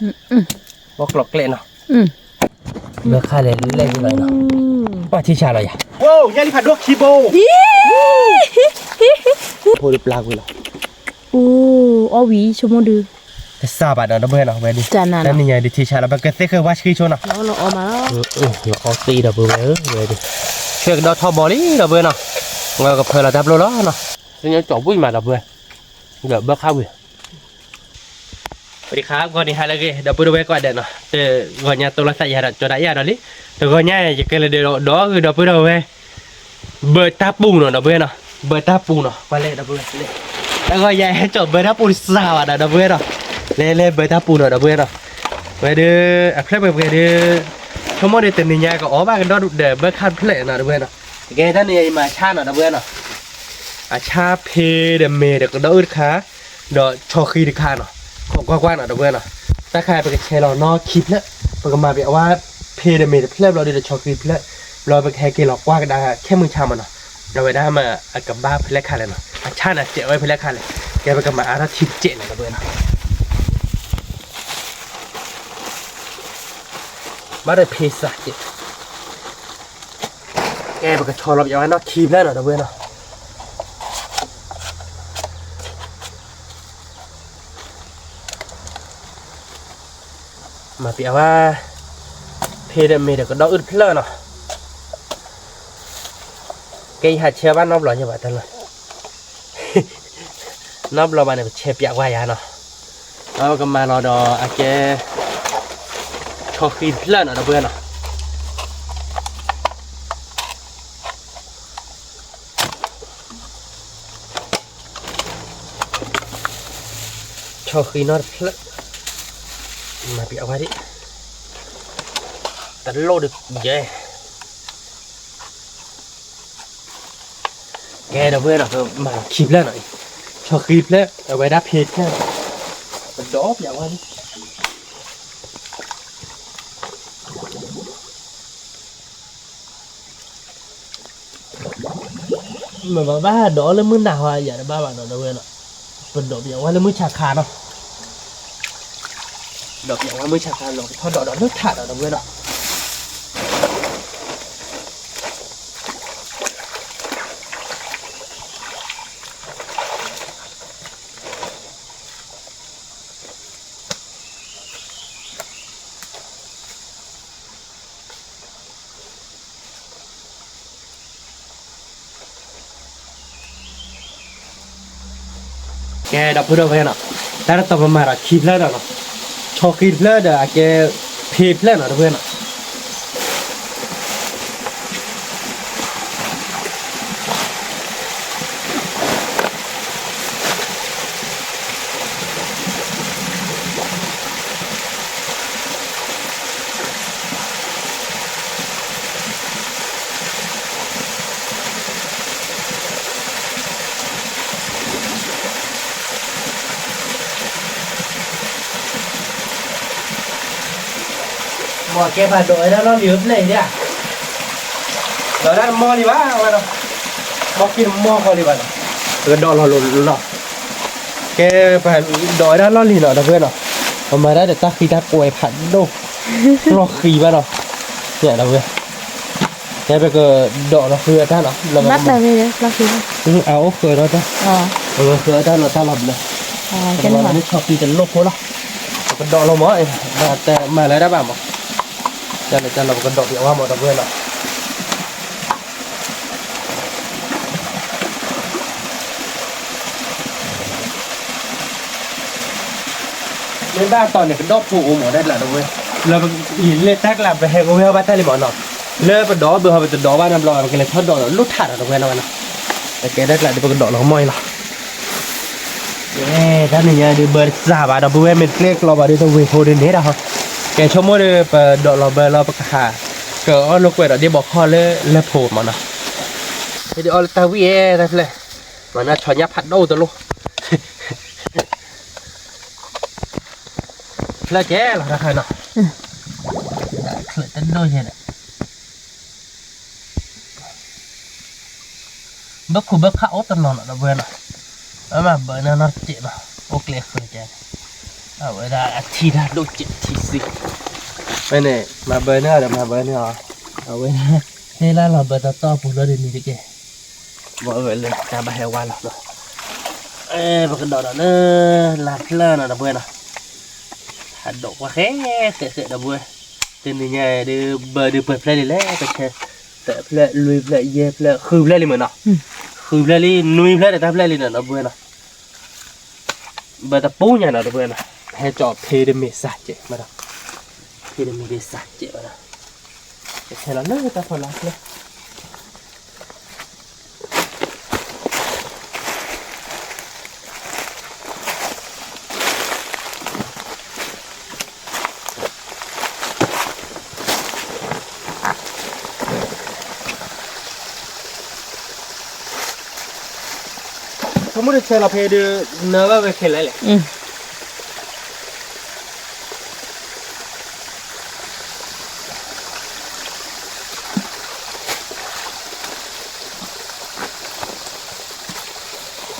ဘီကျိးကျဲနီၤ, ဘၢခါလဲၣ်လဲၣ်ယလီၤနီၤ, ပှၤထံဆးလီၤယၤ, ယဲလံဖးဒိၣ်ခံဘိ, ဖိဒုပျၢ်ကွံာ်လီၤ, အီၣ်ဝံၤဆိကမိၣ်ဒုး, တစၢ်ဘၣ်ဒီး ဒီပုၢ်ဝဲၢ်နီၤ, ဝဲဒုး, တနံၤညါဒုးထံဆးလီၤ ပကသ့ၣ်ဃုာ်ဝါဆှံဆိနီၤ, လီၤအီၣ်သံဒီးပုၢ်ဝဲၢ်ဧၢ, ဝဲဒုး, ဆဲးကဒီးထီဘိလံဒီပုၢ်ဝဲၢ်နီၤ, ဝဲကဖၢလီၤတၢ်ပျိလီၤနီၤ, သ့ၣ်ညါကၠီၤဘှံးမးဒီပုၢ်ဝဲၢ်, ဒီးဘၢခါဝံၤ ပဒီခါ ဂီၤနံၤဟါလၢအဂ့ၤ ဒီပုၢ်ဒီဝဲၢ်ကိးဂၤဒဲးနီၤ, တဂီၤညါတိၢ်လီၤသးယၤဒီး ကၠီဒၣ်ယၤဒီးလံ, တဂီၤညါယကလဲၤဒီးဒီးဂ့ၤဒီပုၢ်ဒီဝဲၢ်, ဘၢတၢ်ပူၤနီၤ ဒီပုၢ်ဝဲၢ်နီၤ, ဘၢတၢ်ပူၤနီၤ ပှၤလဲၣ်ဒီပုၢ်ဝဲၢ်လဲၣ်, တဂီၤညါဟဲကၠီၤဘၢတၢ်ပူၤတစၢ်ဘၣ်ဒီး ဒီပုၢ်ဝဲၢ်နီၤ, လဲၤလဲၤဘၢတၢ်ပူၤနီၤ ဒီပုၢ်ဝဲၢ်နီၤ, ဝဲဒုး အဖျၢၣ်ပှဲၤပှဲၤဒုး, ဆိကမိၣ်ဒုး တနံၤညါကအီၣ်ဘၣ်ကဒီဒုးဒီး ဘၢခါတဖျၢၣ်နီၤ ဒီပုၢ်ဝဲၢ်နီၤ, ကဲတၢ်နံၤညါယမၤဆၣ်နီၤ ဒီပုၢ်ဝဲၢ်နီၤ အဆၣ်ဖ့ဒီးမ့ၤဒီးကဒီးအုၣ်တခါ, ဒီးဆီဃံတခါနီၤ, ခိးကွၢ်ကွၢ်နီၤ ဒီပုၢ်ဝဲၢ်နီၤ, တၢ်ခါပကဆဲးလီၤနီၢ်ခံဖျၢၣ်, ပကမၤပဝဲဖ့ဒီးမ့ၤတဖျၢၣ်ဘျီဒုးဒီးဆီဃံတဖျၢၣ်, ဘျီပကဟဲက့ၤလီၤကွၢ်ကဒါခဲမုၢ်ဆါမးနီၤ, ဒီးဝဲဒၣ်မ့ၢ်အကဘၣ်ဖဲလဲၣ်ခါလဲၣ်နီၤ, အဆၣ်န့ၣ်စဲးဝဲဖဲလဲၣ်ခါလဲၣ်, ကဲပကမၤအါထီၣ်ထံတစဲးနီၤ ဒီပုၢ်ဝဲၢ်နီၤ, ဘၣ်ဒီးဖ့စးကဲး ကဲ ပကဆီလီၤပဝဲနီၢ်ခံဖျၢၣ်နီၤ ဒီပုၢ်ဝဲၢ်နီၤ, မၤပဝဲ ဖ့ဒီးမ့ၤဒီးကဒီးအုၣ်တဖျၢၣ်နီၤ, ကဲယဟးဆဲးဘၣ်နီတဘျီယဘၣ်တၢ်လီၤ, နီတဘျီဘၣ်န့ၣ် ပဆဲးပဝဲယၤနီၤ, ဒီးပကမၤလီၤဒီးအကဲ ဆီဃံတဖျၢၣ်နီၤ ဒီပုၢ်ဝဲၢ်နီၤ ဆီဃံနီတဖျၢၣ်, မၤပဝဲဒၣ် တလိၣ်ဒုးယဲ, ကဲ ဒီပုၢ်ဝဲၢ်နီၤ ပမၤခံဖျၢၣ်နီၤ, ဆီဃံတဖျၢၣ် အဝဲဒၣ်ဖ့တဖျၢၣ်, ပဒီးပဝဲဒၣ် မ့ၢ်ဘၣ်ဘၣ်ဒီးလၢမုၢ်နၤဟါယၤတဘၣ်ဘၣ်နီၤ ဒီပုၢ်ဝဲၢ်နီၤ, ပဒီးပဝဲလၢမုၢ်ဆါခါနီၤ, ဒီးပဝဲမုၢ်ဆါခါလီၤ ပထီၣ်ဒီးဒီးလၢထးဒီး ဒီပုၢ်ဝဲၢ်နီၤ ကဲ ဒီပုၢ်ဝဲၢ်နီၤ, တၢ်တတီၤပမၤဒီးခံဖျၢၣ်ဒီးနီၤ, ဆီဃံတဖျၢၣ်ဒီးအကဲ ဖ့တဖျၢၣ်နီၤ ဒီပုၢ်ဝဲၢ်နီၤ မ့ၢ်ကဲပှၤဒိးဝဲဒၣ်လီၢ်လံၤဝဲဖျဲၣ်အံၤဒၣ်, ဒီးတၢ်တမီၢ်လံဘၣ်ဝဲဒီး, မီၢ်က့တမီၢ်ဃီလံဘၣ်ဒီး, ပကဒီးလီၤလိၤလီၤ, ကဲပှၤဒိးဝဲဒၣ်လီၢ်လံၤနီၤ ဒီပုၢ်ဝဲၢ်နီၤ, ပမၤတၢ်ဒီးတၢ်ဃံတၢ်ကွဲးဖးဒိၣ်, လီၢ်ဃံဘၣ်ဒီး, ဒီပုၢ်ဝဲၢ် ကဲပကဒီးလီၤဃုအတၢ်နီၤ, အအိၣ်ဃုဒီးတၢ်, ပကဃုအတၢ်လီၤတၢ်လီၤဘျၢ, ပကမၤလီၤန့ၣ်ဆီဃံတလိၣ်ဖိလီၤ, ပကဒီးလီၤမး, တမၤလၢတၢ်ဘၣ်မး, တၢ်လီၤတၢ်လီၤပကဒီးပဝဲမး ဒီပုၢ်ဝဲၢ်နီၤ မ့ၢ်ဘၣ်တီၤန့ၣ် ကဒီးဖိအိၣ်မးတၢ်ကျး ဒီပုၢ်ဝဲၢ်, လၢတၢ်ကျးပဟဲကဝဲၢ်ဘၣ်တၢ်လံမးနီၤ, လၢပဒီးဘၢဟီပတဒီးဘၣ်နီတဘျီ ပကလဲၤထီၣ်ဒီးလီၢ်ထးဒီး ဒီပုၢ်ဝဲၢ်နီၤ, ကဲတၢ်ကျးဒီးပကဒီးလီၤကမီၢ်အံၤလီၤ, ကဲတၢ်နံၤညါဒုးဘၢတစၢ်ဘၣ် ဒီပုၢ်ဝဲၢ် မ့ၢ်တကျဲကျီဘၣ်ဒီး တဝ့ၤဖိဒုးန့ၣ်ဒၣ်ဟီ, ကဲဆိကမိၣ်ဒီး ပဒီးလီၤဘၢလီၤ ပကဟး ကအီၣ်လိာ်ကွဲးဒီးဒ့ဘီခီၣ်လၢလၢၢ်ဖိမးနီၤ, ဟ့ၣ်ဒုးအီၣ်လၢတၢ်ဝံၣ်ဧဲ တၢ်ဖျဲၣ်, မၤနၢ်ဆီညါဖးဒိၣ်တလိၣ် ဖျၢၣ်ကဲလီၤတၢ်ခါနီၤ, ဖျၢၣ်တဒိၣ်ယဲဒီး ဘၢခိၣ်ဘၢခးအိၣ်တနီၤနီၤ ဒီပုၢ်ဝဲၢ်နီၤ, အမၤဘၢနၤနီတစဲးနီၤ, အိၣ်ကျဲဃုာ်ကဲန့ၣ်, အဝဲဒၣ်အထံတၢ်ဒိၣ်စဲးထံစ့, ဝဲန့ၣ် မၤဘၢန့ၢ်အီၤဒီးမၤဘၢန့ၢ်အီၤ, အဝဲ ဟဲလၢလီၤဘၢတတီၢ်ပူၤလီၤဒ်န့ၣ်တက့ၢ်, ဘၣ်ဝဲလၢတၢ်ဘၣ်ဟဲဝါလီၤနီၤ, ပကဒိးဒီးလၢ လါဖျၢၣ်နီၤ ဒီပုၢ်ဝဲၢ်နီၤ, ဟးဒိးကွၢ်ဃဲ ဃဲဃဲ ဒီပုၢ်ဝဲၢ်, တနံၤညါဒုး ဘၢဒုးပှဲၤဖျၢၣ်လံလဲၣ်, ပဆဲး သၢဖျၢၣ် လွံၢ်ဖျၢၣ် ယဲၢ်ဖျၢၣ် ဃုဖျၢၣ်လံမ့ၢ်နီၤ, ဃုဖျၢၣ်လံ နွံဖျၢၣ်ဒီးတၢ်ဖျၢၣ်လံနီၤ ဒီပုၢ်ဝဲၢ်နီၤ ဘၢတပူၤညါနီၤ ဒီပုၢ်ဝဲၢ်နီၤ, ဟဲကၠီဖ့တမ့ၢ်စၢ်ကဲးဘၣ်ဒီး, ဖ့တမ့ၢ်က့ၤစၢ်ကဲးဘၣ်ဒီး, ကဆဲးလီၤလၢတၢ်ဖီလာ်ဖျၢၣ် ဆိကမိၣ်တဆဲးလီၤဖဲဒုး နၢဘၣ်ဝဲခဲလၢာ်လဲၣ်. ဃိးဖျ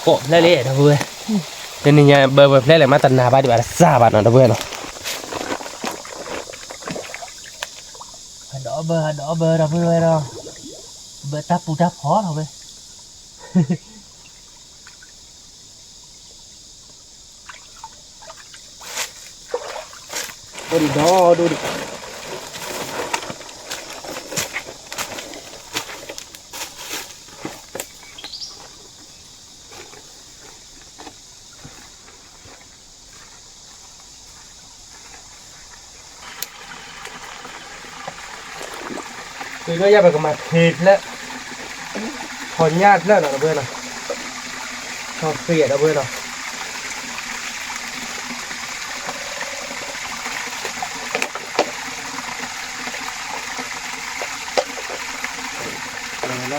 ၢၣ်လံ ဒီပုၢ်ဝဲၢ်, တနံၤညါဘၢဝဲဖျၢၣ်လဲၣ် မ့ၢ်တနၤဘၣ်ဒံးဘၣ်တစၢ်ဘၣ်နီၤ ဒီပုၢ်ဝဲၢ်နီၤ. အဒီးဘၢ အဒီးဘၢ ဒီပုၢ်ဝဲၢ်ဒီး, ဘၢတၢ်ပူၤတၢ်ဖီလီၤဝဲ အိၣ်ဒံးဒီဒိၣ်ဒံး, တုၤလၢယၤပကမၤဖ့ဖျၢၣ်, ထီညၣ်ဖျၢၣ်နီၤ ဒီပုၢ်ဝဲၢ်နီၤ, ထီဃံးဒီပုၢ်ဝဲၢ်နီၤ. ဘ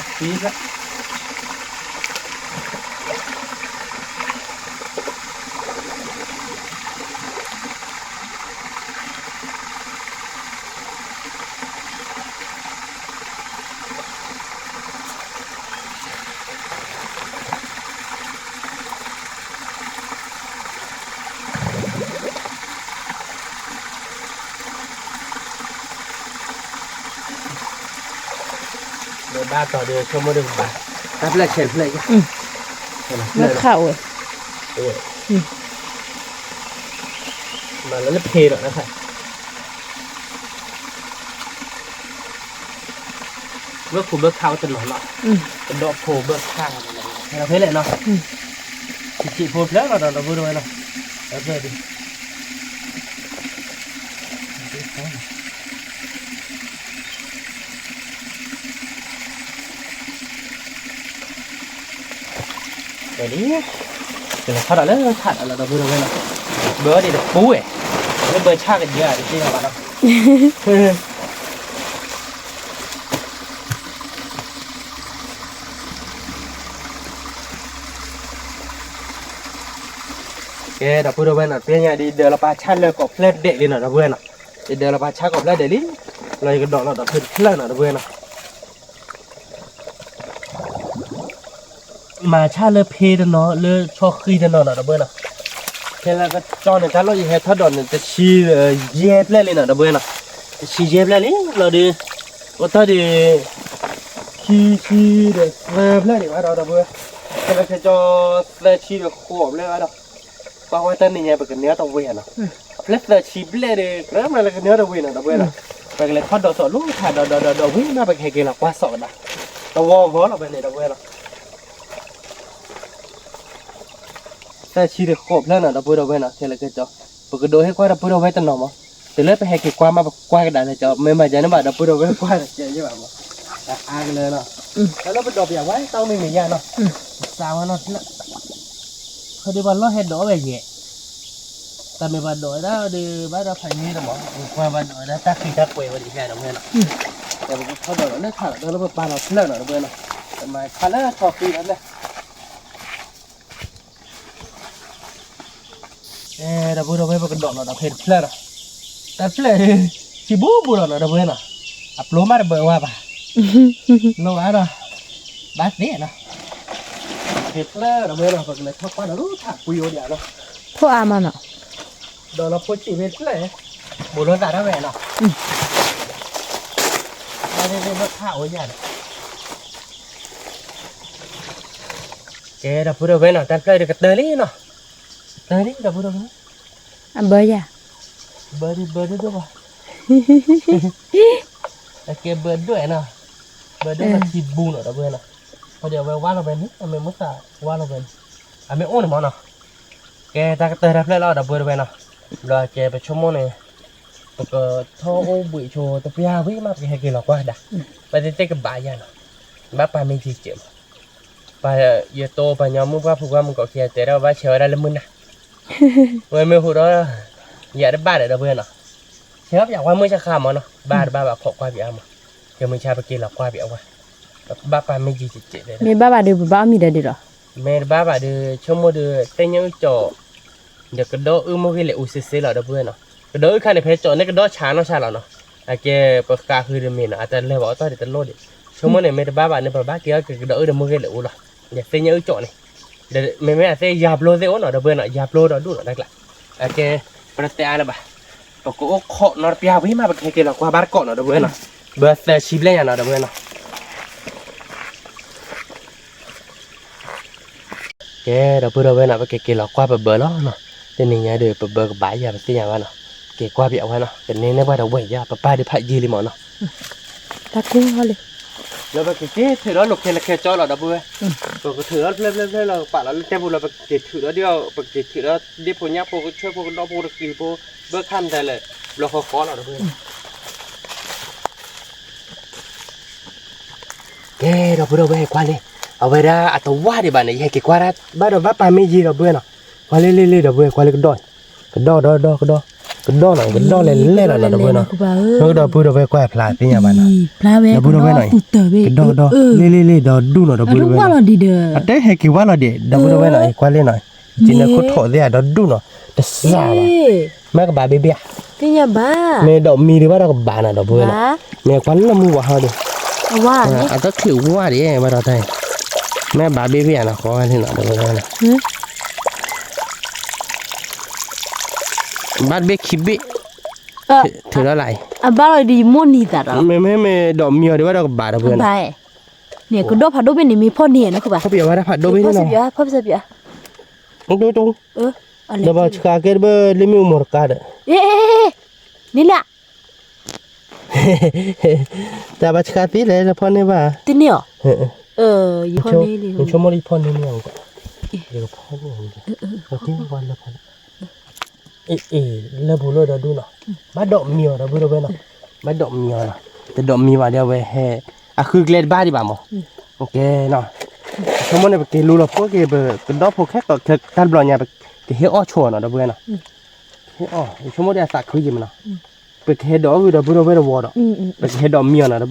ၣ်တီၤဒီး ဆိကမိၣ်ဒီးဘၣ်, တၢ်ဖျၢၣ်ဆဲးတဖျၢၣ်ယါ, လၢခးဝဲ, မၤလၢလၢဖ့ဒီး ဘၢခိၣ်ဘၢခါဝဲတနီၤနီၤ, ကဒီးခိၣ်ဘၢခါ, ဖဲလဲၣ်နီၤ, ဆံးဆံးဖိဖျၢၣ်လီၤဒီး ဒီပုၢ်ဝဲၢ်နီၤ, ဖျၢၣ်ဒုး ကဲလံ, ကလဲၤထီၣ်ဒီးလၢထးဒီးလီၤ ဒီပုၢ်ဝဲၢ်နီၤ, ဘၢဒံးတပူၤဝဲ, လၢဘၢဆၣ်ကယၢၤတသ့လီၤဘၣ်နီၤ. ကဲ ဒီပုၢ်ဝဲၢ်နီၤ, သ့ၣ်ညါဒ်အံၤ ဒၢးလီၤပာ်ဆၣ်လၢကိးဖျၢၣ်ဒဲးလံနီၤ ဒီပုၢ်ဝဲၢ်နီၤ, ယဒၢးလီၤပာ်ဆၣ်ကိးဖျၢၣ်ဒဲးလံ, လီၤယကဒီးလီၤဒီးဖဲတဖျၢၣ်နီၤ ဒီပုၢ်ဝဲၢ်နီၤ. မၤဆၣ်လၢဖ့တနီၤ လၢဆီဃံတနီၤနီၤ ဒီပုၢ်ဝဲၢ်နီၤ. ခဲလၢာ်ကစီန့ၣ် တၢ်လီၢ်ယဟဲထီၣ်ဒီးန့ၣ် တဆံယဲၢ်ဖျၢၣ်လံနီၤ ဒီပုၢ်ဝဲၢ်နီၤ. တဆံယဲၢ်ဖျၢၣ်လံ လီၤဒုး အိၣ်တ့ၢ်ဒံး ခံဆံဒီးသၢဖျၢၣ်ဒံးဘၣ်ဒီး ဒီပုၢ်ဝဲၢ်, ခဲလၢာ်ကစီ သၢဆံဒီးဃိးဖျၢၣ်ဘၣ်ဒီး ကွၢ်ဝဲတၢ်နံၤညါ ပကန့ၢ်အီၣ်တဝ့ၢ်နီၤ. အဖျၢၣ်သၢဆံဘျဲၣ်ဒီး ကြၢးမးလၢကန့ၢ်အီၣ်တဝ့ၢ်နီၤ ဒီပုၢ်ဝဲၢ်နီၤ. ပကလဲၤထီၣ်ဒီးသိးလိာ်ခါဒီး ဒီး ဒီး ဒီးဝံၤမး ပကဟဲက့ၤလီၤကွၢ်စိးကဒါ တဝီဂီၤလီၤ ဖဲန့ၣ် ဒီပုၢ်ဝဲၢ်နီၤ. သၢဆံဒီးဃိးဖျၢၣ်နီၤ ဒီပုၢ်ဝဲၢ်နီၤ ခဲလၢာ်ကစီ ပကဒိးဟ့ၣ်ကွၢ်ဒီပုၢ်ဝဲၢ်တနီၤမး တုၤလၢပဟဲက့ၤကွၢ်မး ပကွၢ်ကဒါလဲၣ်ကီ မ့ၢ်မၤယၤန့ၣ်ဘၣ် ဒီပုၢ်ဝဲၢ်ကွၢ်ဒီးကဲယဲၢ်ဘၣ်မး အါကလၢနီၤ. တၢ်လၢပဒိးပယၤဝဲ တၢ်မ့ၢ်မ့ၢ်ယါနီၤ ပစးဝဲနီၤ ဖျၢၣ် ခီဒုးပှၤလီၢ်ဟဲဒိးဝဲယဲၢ် တၢ်မ့ၢ်ပှၤဒိးဝဲဒၣ်ဒီး ဘၣ်ဒီးဖးယံၤတမး ပှၤဘၣ်ဒိးဝဲဒၣ်တၢ်ဃံတၢ်ကွဲးဝဲဒ်ယါဒီပုၢ်ဝဲၢ်နီၤ. ပကထီၣ်ဒိးလီၤလၢထးလီၤ တၢ်လၢပပာ်လီၤဖျၢၣ်နီၤ ဒီပုၢ်ဝဲၢ်နီၤ. ပမၤခါလၢထီၣ်ဃံလီၤဖျၢၣ် အဲ ဒီပုၢ်ဝဲၢ် ပကဒိးလီၤဒီးဖဲတဖျၢၣ်နီၤ. တဖျၢၣ် ဆံးဘူးဘူးလီၤနီၤ ဒီပုၢ်ဝဲၢ်နီၤ. အပျိမးတဘၢဝဲဘၣ် လိၣ်ဘၣ်ဒီး ဘၣ်သ့နီၤ. ဖဲတဖျၢၣ်ဒီပုၢ်ဝဲၢ်နီၤ ပကလဲၤထီၣ်ကွၢ်ဒီးထးကွံအိၣ်ဒံးနီၤ. ဖိအါမးနီၤ. ဒီးလီၤဖိစံးဝဲတဖျၢၣ်, ဘူးလိာ်သးထီၣ်ဝဲနီၤ, လၢခါအိၣ်ယၤဒီး, ကဲဒီပုၢ်ဒီဝဲၢ်နီၤ တၢ်တဖျၢၣ်ဒီးကတၢၢ်လံနီၤ, တၢၢ်လံဒီပုၢ်ဒီဝဲၢ်, အဘၢယၤ, ဘၢဒုဘၢဒုဒိၣ်ဘၣ်, အကဲဘၢဒိၣ်နီၤ, ဘၢဒိၣ်ဒီးထံဘူးနီၤဒီပုၢ်ဝဲၢ်နီၤ, ဖဲဒီးအဝဲဝါလီၤဝဲန့ၣ် အမ့ၢ်မ့ၢ်သးဝါလီၤဝဲန့ၣ်, အမ့ၢ်အိၣ်န့ၣ်မးနီၤ, ကဲတၢ်ကတၢၢ်တၢ်ဖျၢၣ်လီၤဒီပုၢ်ဝဲၢ်နီၤ, ဘျီကဲပဆိကမိၣ်န့ၣ်, ပကထီၣ်အိၣ်ဘှံးဆိတပျၢ်ဝံၤမး ပကဟဲက့ၤလီၤကွၢ်ဒၣ်, ပသ့ၣ်သ့ၣ်ကဘၣ်ယၤနီၤ, ဘၣ်ပာ်မ့ၢ်ယံၤစဲးမး, ပယတိပှၤညီမုၣ်ပှၢ်ဖုပှၢ်မုၢ်ကီၢ်ခံဂၤတဲဒၣ်ဘၣ်ဆဲးဝဲဒၣ်လၢမုၢ်နၤ, ဝဲမ့ၢ်ဟူးဒီး, ယၤတဘၣ်ဒီးဒီပုၢ်ဝဲၢ်နီၤ, ဆဲးဝဲပၠးဝါမုၢ်ဆါခါမးနီၤ ဘၣ်တဘၣ်ဘၣ်ဖီၣ်ကွၢ်ပၠးမး, ကဲမုၢ်ဆါပက့ၤလီၤကွၢ်ပၠးဝဲ, ဘၣ်ပာ်မ့ၢ်ယံၤစဲးတဲ, မ့ၢ်ဘၣ်ဘၣ်ဒီးပဘၣ်အီၣ်မ့ၤဒီးဒ်လီၤ, မ့ၢ်တဘၣ်ဘၣ်ဒီး ဆိကမိၣ်ဒီး သ့ၣ်ညါအုၣ်ကၠီၣ် ဒီးကဒီးအုၣ်မုၢ်ဂ့ၤလဲၤအူစ့စ့လီၤဒီပုၢ်ဝဲၢ်နီၤ, ကဒီးအုၣ်ခါန့ၣ် ဖဲကၠီၣ်န့ၣ်ကဒီးဆါနီၢ်ဆါလီၤနီၤ, အကဲပဃးဃုာ်တမ့ၢ်နီၤ အတလဲၤဘၣ်အီၣ်တ့ၢ်တလိၣ်ဒံး, ဆိကမိၣ်န့ၣ် မ့ၢ်တဘၣ်ဘၣ်န့ၣ် ပဘၣ်က့ၤအီၣ်က့ၤကဒီးအုၣ်ဒီးမုၢ်ဂ့ၤလဲၤအူလီၤ, ဒီးသ့ၣ်ညါအုၣ်ကၠီၣ်န့ၣ်, ဒီးမ့မ့ၢ်အသ့ၣ်ယၤဘျိသ့ၣ်အိၣ်နီၤဒီပုၢ်ဝဲၢ်နီၤ ယၤဘျိဒီးဒူၣ်နီၤတၢ်ကျါ, အကဲ, ပတတဲအါလၢၤဘၣ်, ပကအိၣ်ခိးနီတပျၢ်ဝံၤမး ပကဟဲက့ၤလီၤကွၢ်ဘၣ်တကိးနီၤဒီပုၢ်ဝဲၢ်နီၤ, ဘၢသၢဆံဘျဲၣ်ညါနီၤဒီပုၢ်ဝဲၢ်နီၤ ကဲဒီပုၢ်ဒီဝဲၢ်နီၤ ပကက့ၤလီၤကွၢ်ပဘၢလီၤနီၤ, တနံၤညါဒီး ပဘၢကဘၣ်ယၤပသ့ၣ်ညါဘၣ်နီၤ, က့ၤကွၢ်ပၠးဝဲနီၤ ကန့ၢ်န့ၢ်ပှၢ်ဒီးဝဲၢ်ယါ ပပၢ်ဒုးဖးယံာ်လံမးနီၤ, တၢ်ကူၣ်လီၤလံ, လၢပကက့ၤထုးဒီးလိာ်ခဲလၢာ်ခဲဆ့လီၤဒီပုၢ်ဝဲၢ်, ပကထုးဒီးဖျၢၣ်ဖျၢၣ်ဖျၢၣ်လီၤ ပာ်လီၤလၢတဲပူၤလီၤ ပကက့ၤထုးဒီးဒ်အီၤ ပကက့ၤထုးဒီးဒ့ဖိညၣ်ဖိကဆၢဖိကဒီဖိတကံၤဖိ, ဘၢခါမတၤလဲၣ်, ဘျီဃီဃီလီၤဒီပုၢ်ဝဲၢ် ကဲဒီပုၢ်ဒီဝဲၢ်ကွၢ်လံ, အဝဲဒၣ်အတဝၢ်ဒံးဘၣ်န့ၣ် ယဟဲက့ၤကွၢ်ဒၣ်ဘၣ်ဒီးဘၣ်ပာ်မ့ၢ်ယံၤဒီပုၢ်ဝဲၢ်နီၤ, ကွၢ်လံလံလံဒီပုၢ်ဝဲၢ် ကွၢ်လံကဒီၣ်, ကဒီၣ်ကဒီၣ်ကဒီၣ်, ကဒီၣ်နီၤ ကဒီၣ်လဲၤလဲၣ်လီၤနီၤဒီပုၢ်ဝဲၢ်နီၤ, ဒီပုၢ်ဒီဝဲၢ်ကွၢ်ဖျါသ့ၣ်ညါဘၣ်နီၤ, ဒီပုၢ်ဒီဝဲၢ်နီၤ, ကဒီၣ်ကဒီၣ် လံလံလံဒီဒူၣ်နီၤဒီပုၢ်ဒီဝဲၢၢ်နီၤ, အတဲဟဲက့ၤဝၢ်လီၤဒံး ဒီပုၢ်ဒီဝဲၢ်နီၤ ကွၢ်လံနီၤ, က့ၤန့ၣ်ခိၣ်ထိးသ့ၣ်ဧါ ဒီဒူၣ်နီၤ, တစၢ်ဘၣ် မ့ၢ်ကဘၣ်ဘ့ၣ်ဘ့ၣ်ဧါ, မ့ၢ်ဒီးမံၤဒံးဘၣ်ဒီးကဘၣ်နီၤ ဒီပုၢ်ဝဲၢ်နီၤ, မ့ၢ်ကွၢ်လၢမူဝါဟီဒီး, အတချုးဝါဒံးဘၣ်ဒီးတၢ်, မ့ၢ်ဘၣ်ဘ့ၣ်ဘ့ၣ်ဧါနီၤ ဃီဝဲလံနီၤ ဒီပုၢ်ဝဲၢ်နီၤ, ဘၣ်တဘ့ၣ်ခံဘ့ၣ်, ထုးလီၤလၢအံၤ, အဘၣ်လီၤဒ်ယမိၢ်နံၤသးဒီး, မ့မ့ၢ်မ့ၢ်ဒီးမံၤအီၤဒံးဘၣ်ဒီးကဘၣ်ဒီပုၢ်ဝဲၢ်နီၤ, န့ၣ် ကဒီၣ်ဖးဒိၣ်ဘ့ၣ်န့ၣ် မ့ၢ်ဖီၣ်န့ၢ်နီၤ ခူၣ်ဘၣ်ဖီၣ်ပစၢ်ပၠး, ဒီးဘၣ်ဆှးကဲတဘၣ်လၢမ့ၣ်အူမီၢ်တကါဒီး, န့ၣ်လၢ တၢ်ဘၣ်ဆှးသ့လဲၣ် လၢဖီၣ်န့ၢ်ဘၣ်, တန့ၢ်အီၤ, ယဆိကမိၣ်လၢယဖီၣ်န့ၢ်န့ၢ်အီၤ, ယကဖီၣ်န့ၢ်အီၤ, အ့ၣ်အ့ၣ် လၢပူၤလၢဒီဒူၣ်နီၤ, ဘၣ်ဒီးမံၤအီၤဒီပုၢ်ဒီဝဲၢ်နီၤ, ဘၣ်ဒီးမံၤအီၤနီၤ, တဒီးမံၤဘၣ်ဒီးအဝဲဟဲ, အဃုကျဲတဘၣ်ဒံးဘၣ်မး, ကဲနီၤ, ဆိကမိၣ်န့ၣ် ပက့ၤလူလီၤဖိက့ၤ ပကဒီဖိခဲကိးခဲတၢ်တဘျီညါ ပကဟဲအီၣ်ဆိအီၤနီၤ ဒီပုၢ်ဝဲၢ်နီၤ, ဟဲအီၣ် ဆိကမိၣ်ဒ်အသးခုယံာ်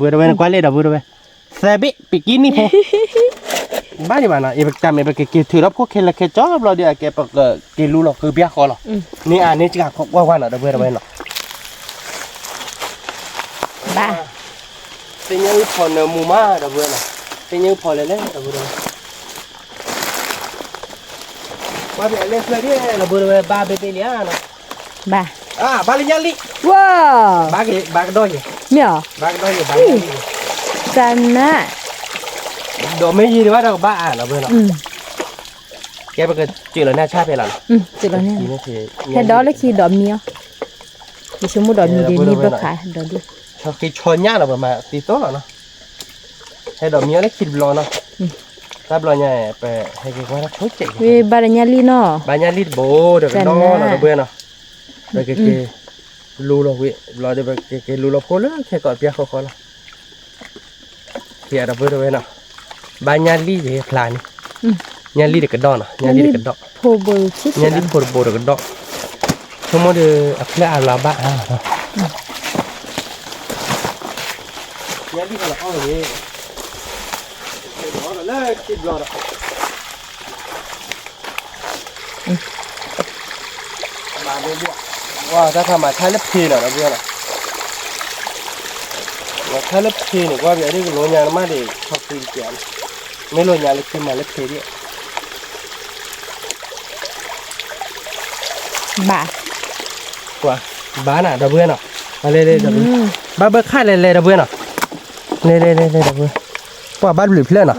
မးနီၤ, ပကဟဲဒီးအုၣ်ဒီပုၢ်ဒီဝဲၢ်တဝီဒီး, ပကဟဲဒီးမံၤအီၤနီၤ ဒီပုၢ်ဝဲၢ် ကွၢ်လံဒီပုၢ်ဒီဝဲၢ်, သၢဘ့ၣ် ပကံၣ်နံၣ်ဖိ ဘၣ်ဒံးဘၣ်နီၤ, အံၤပကတၢ်မ့ၢ်ပကက့ၤထုးဒီးဖိခဲလၢာ်ခဲဆ့ဘျီဒီး အကဲပကက့ၤလူလီၤဃုပျၢ်ဃီလီၤ, န့ၢ်အါန့ၢ်စှၤကီးကွၢ်ကွၢ်နီၤ ဒီပုၢ်ဝဲၢ် ဒီပုၢ်ဝဲၢ်နီၤ, ဘၣ်, သ့ၣ်ညါအုၣ်ဖီနၢမူမး ဒီပုၢ်ဝဲၢ်နီၤ, သ့ၣ်ညါအုၣ်ဖီလဲၣ်လဲၣ် ဒီပုၢ်ဝဲၢ် ကွၢ်ဖဲအလဲၢ်ဖျၢၣ်ဒ် ဒီပုၢ်ဒီဝဲၢ် ဘၣ်ဘ့ၣ်ဘ့ၣ်လံဧါနီၤ, ဘၣ်, ဘၣ်လၢညါလံ, ဝါ, ဘၣ်ကဒီးယဲ, မ့ၢ်အီၤ, ဘၣ်ကဒီးယဲ, ဘၣ်လံ, ကနၣ်, ဒီးမ့ၢ်ယံၤဒံးဘၣ်ဒီးကဘၣ်အါနီၤ ဒီပုၢ်ဝဲၢ်နီၤ, ကဲပကစၢးလီၤန့ၢ်ဆၣ်ဖဲလီၤနီၤ, ဟဲဒီးလၢခံဒီးမံၤအီၤ, ယဆိကမိၣ်ဒီးမံၤဒ်န့ၣ်ဘၣ်ခါဒီးဒ်, ဆီဃံဆီညၣ်လီၤ ပမၤသံသိလီၤနီၤ, ဟဲဒီးမံၤအီၤလၢခံတဘျီနီၤ, တၢ်ဘျီညါ ပဟဲက့ၤကွၢ်တၢ်ဆိကဲး, ဝံၤဘၣ်ဒီးညါလံနီၤ, ဘၣ်ညါလံတဘိဒီးကနီၤနီၤ ဒီပုၢ်ဝဲၢ်နီၤ, ပကက့ၤလူလီၤဝံၤ ဘျီဒီး ပကက့ၤလူလီၤဖိလၢခဲကိးပျၢ်ဃီဃီလီၤ, ကဲဒီပုၢ်ဒီဝဲၢ်နီၤ, ဘၣ်ညါလံယဖျါန့ၣ်, ညါလံတကဒီးနီၤ ညါလံတကဒီး, ညါလံဖိတဘိတကဒီး, ဆိကမိၣ်ဒီးအဖျၢၣ်အါလီၤဘၣ်အါ, ညါလံတကဒီး, လၢခံဘျီဒီး မၤဒ်ဒ်, ဝါ တၢ်ဖးမၤထါလၢဖံးနီၤ ဒီပုၢ်ဝဲၢ်နီၤ, မၤထါလၢဖံးန့ၣ် ကွၢ်ပယီၤဒ်ကလိညါနမးဒံး ဆီဃံတကဲးန့ၣ်, မ့ၢ်လိညါလၢခံမၤလၢဖံးဒံး, ဘၣ်, ပှၤဘၣ်နၤ ဒီပုၢ်ဝဲၢ်နီၤ, လဲၤလဲၤ ဒီပုၢ်ဝဲၢ်, ဘၣ်ဘၢခၣ်လဲၤလဲၤ ဒီပုၢ်ဝဲၢ်နီၤ, လဲၤလဲၤလဲၤလဲၤ ဒီပုၢ်ဝဲၢ်, ပှၤဘၣ်တဘျုးဖျၢၣ်နီၤ,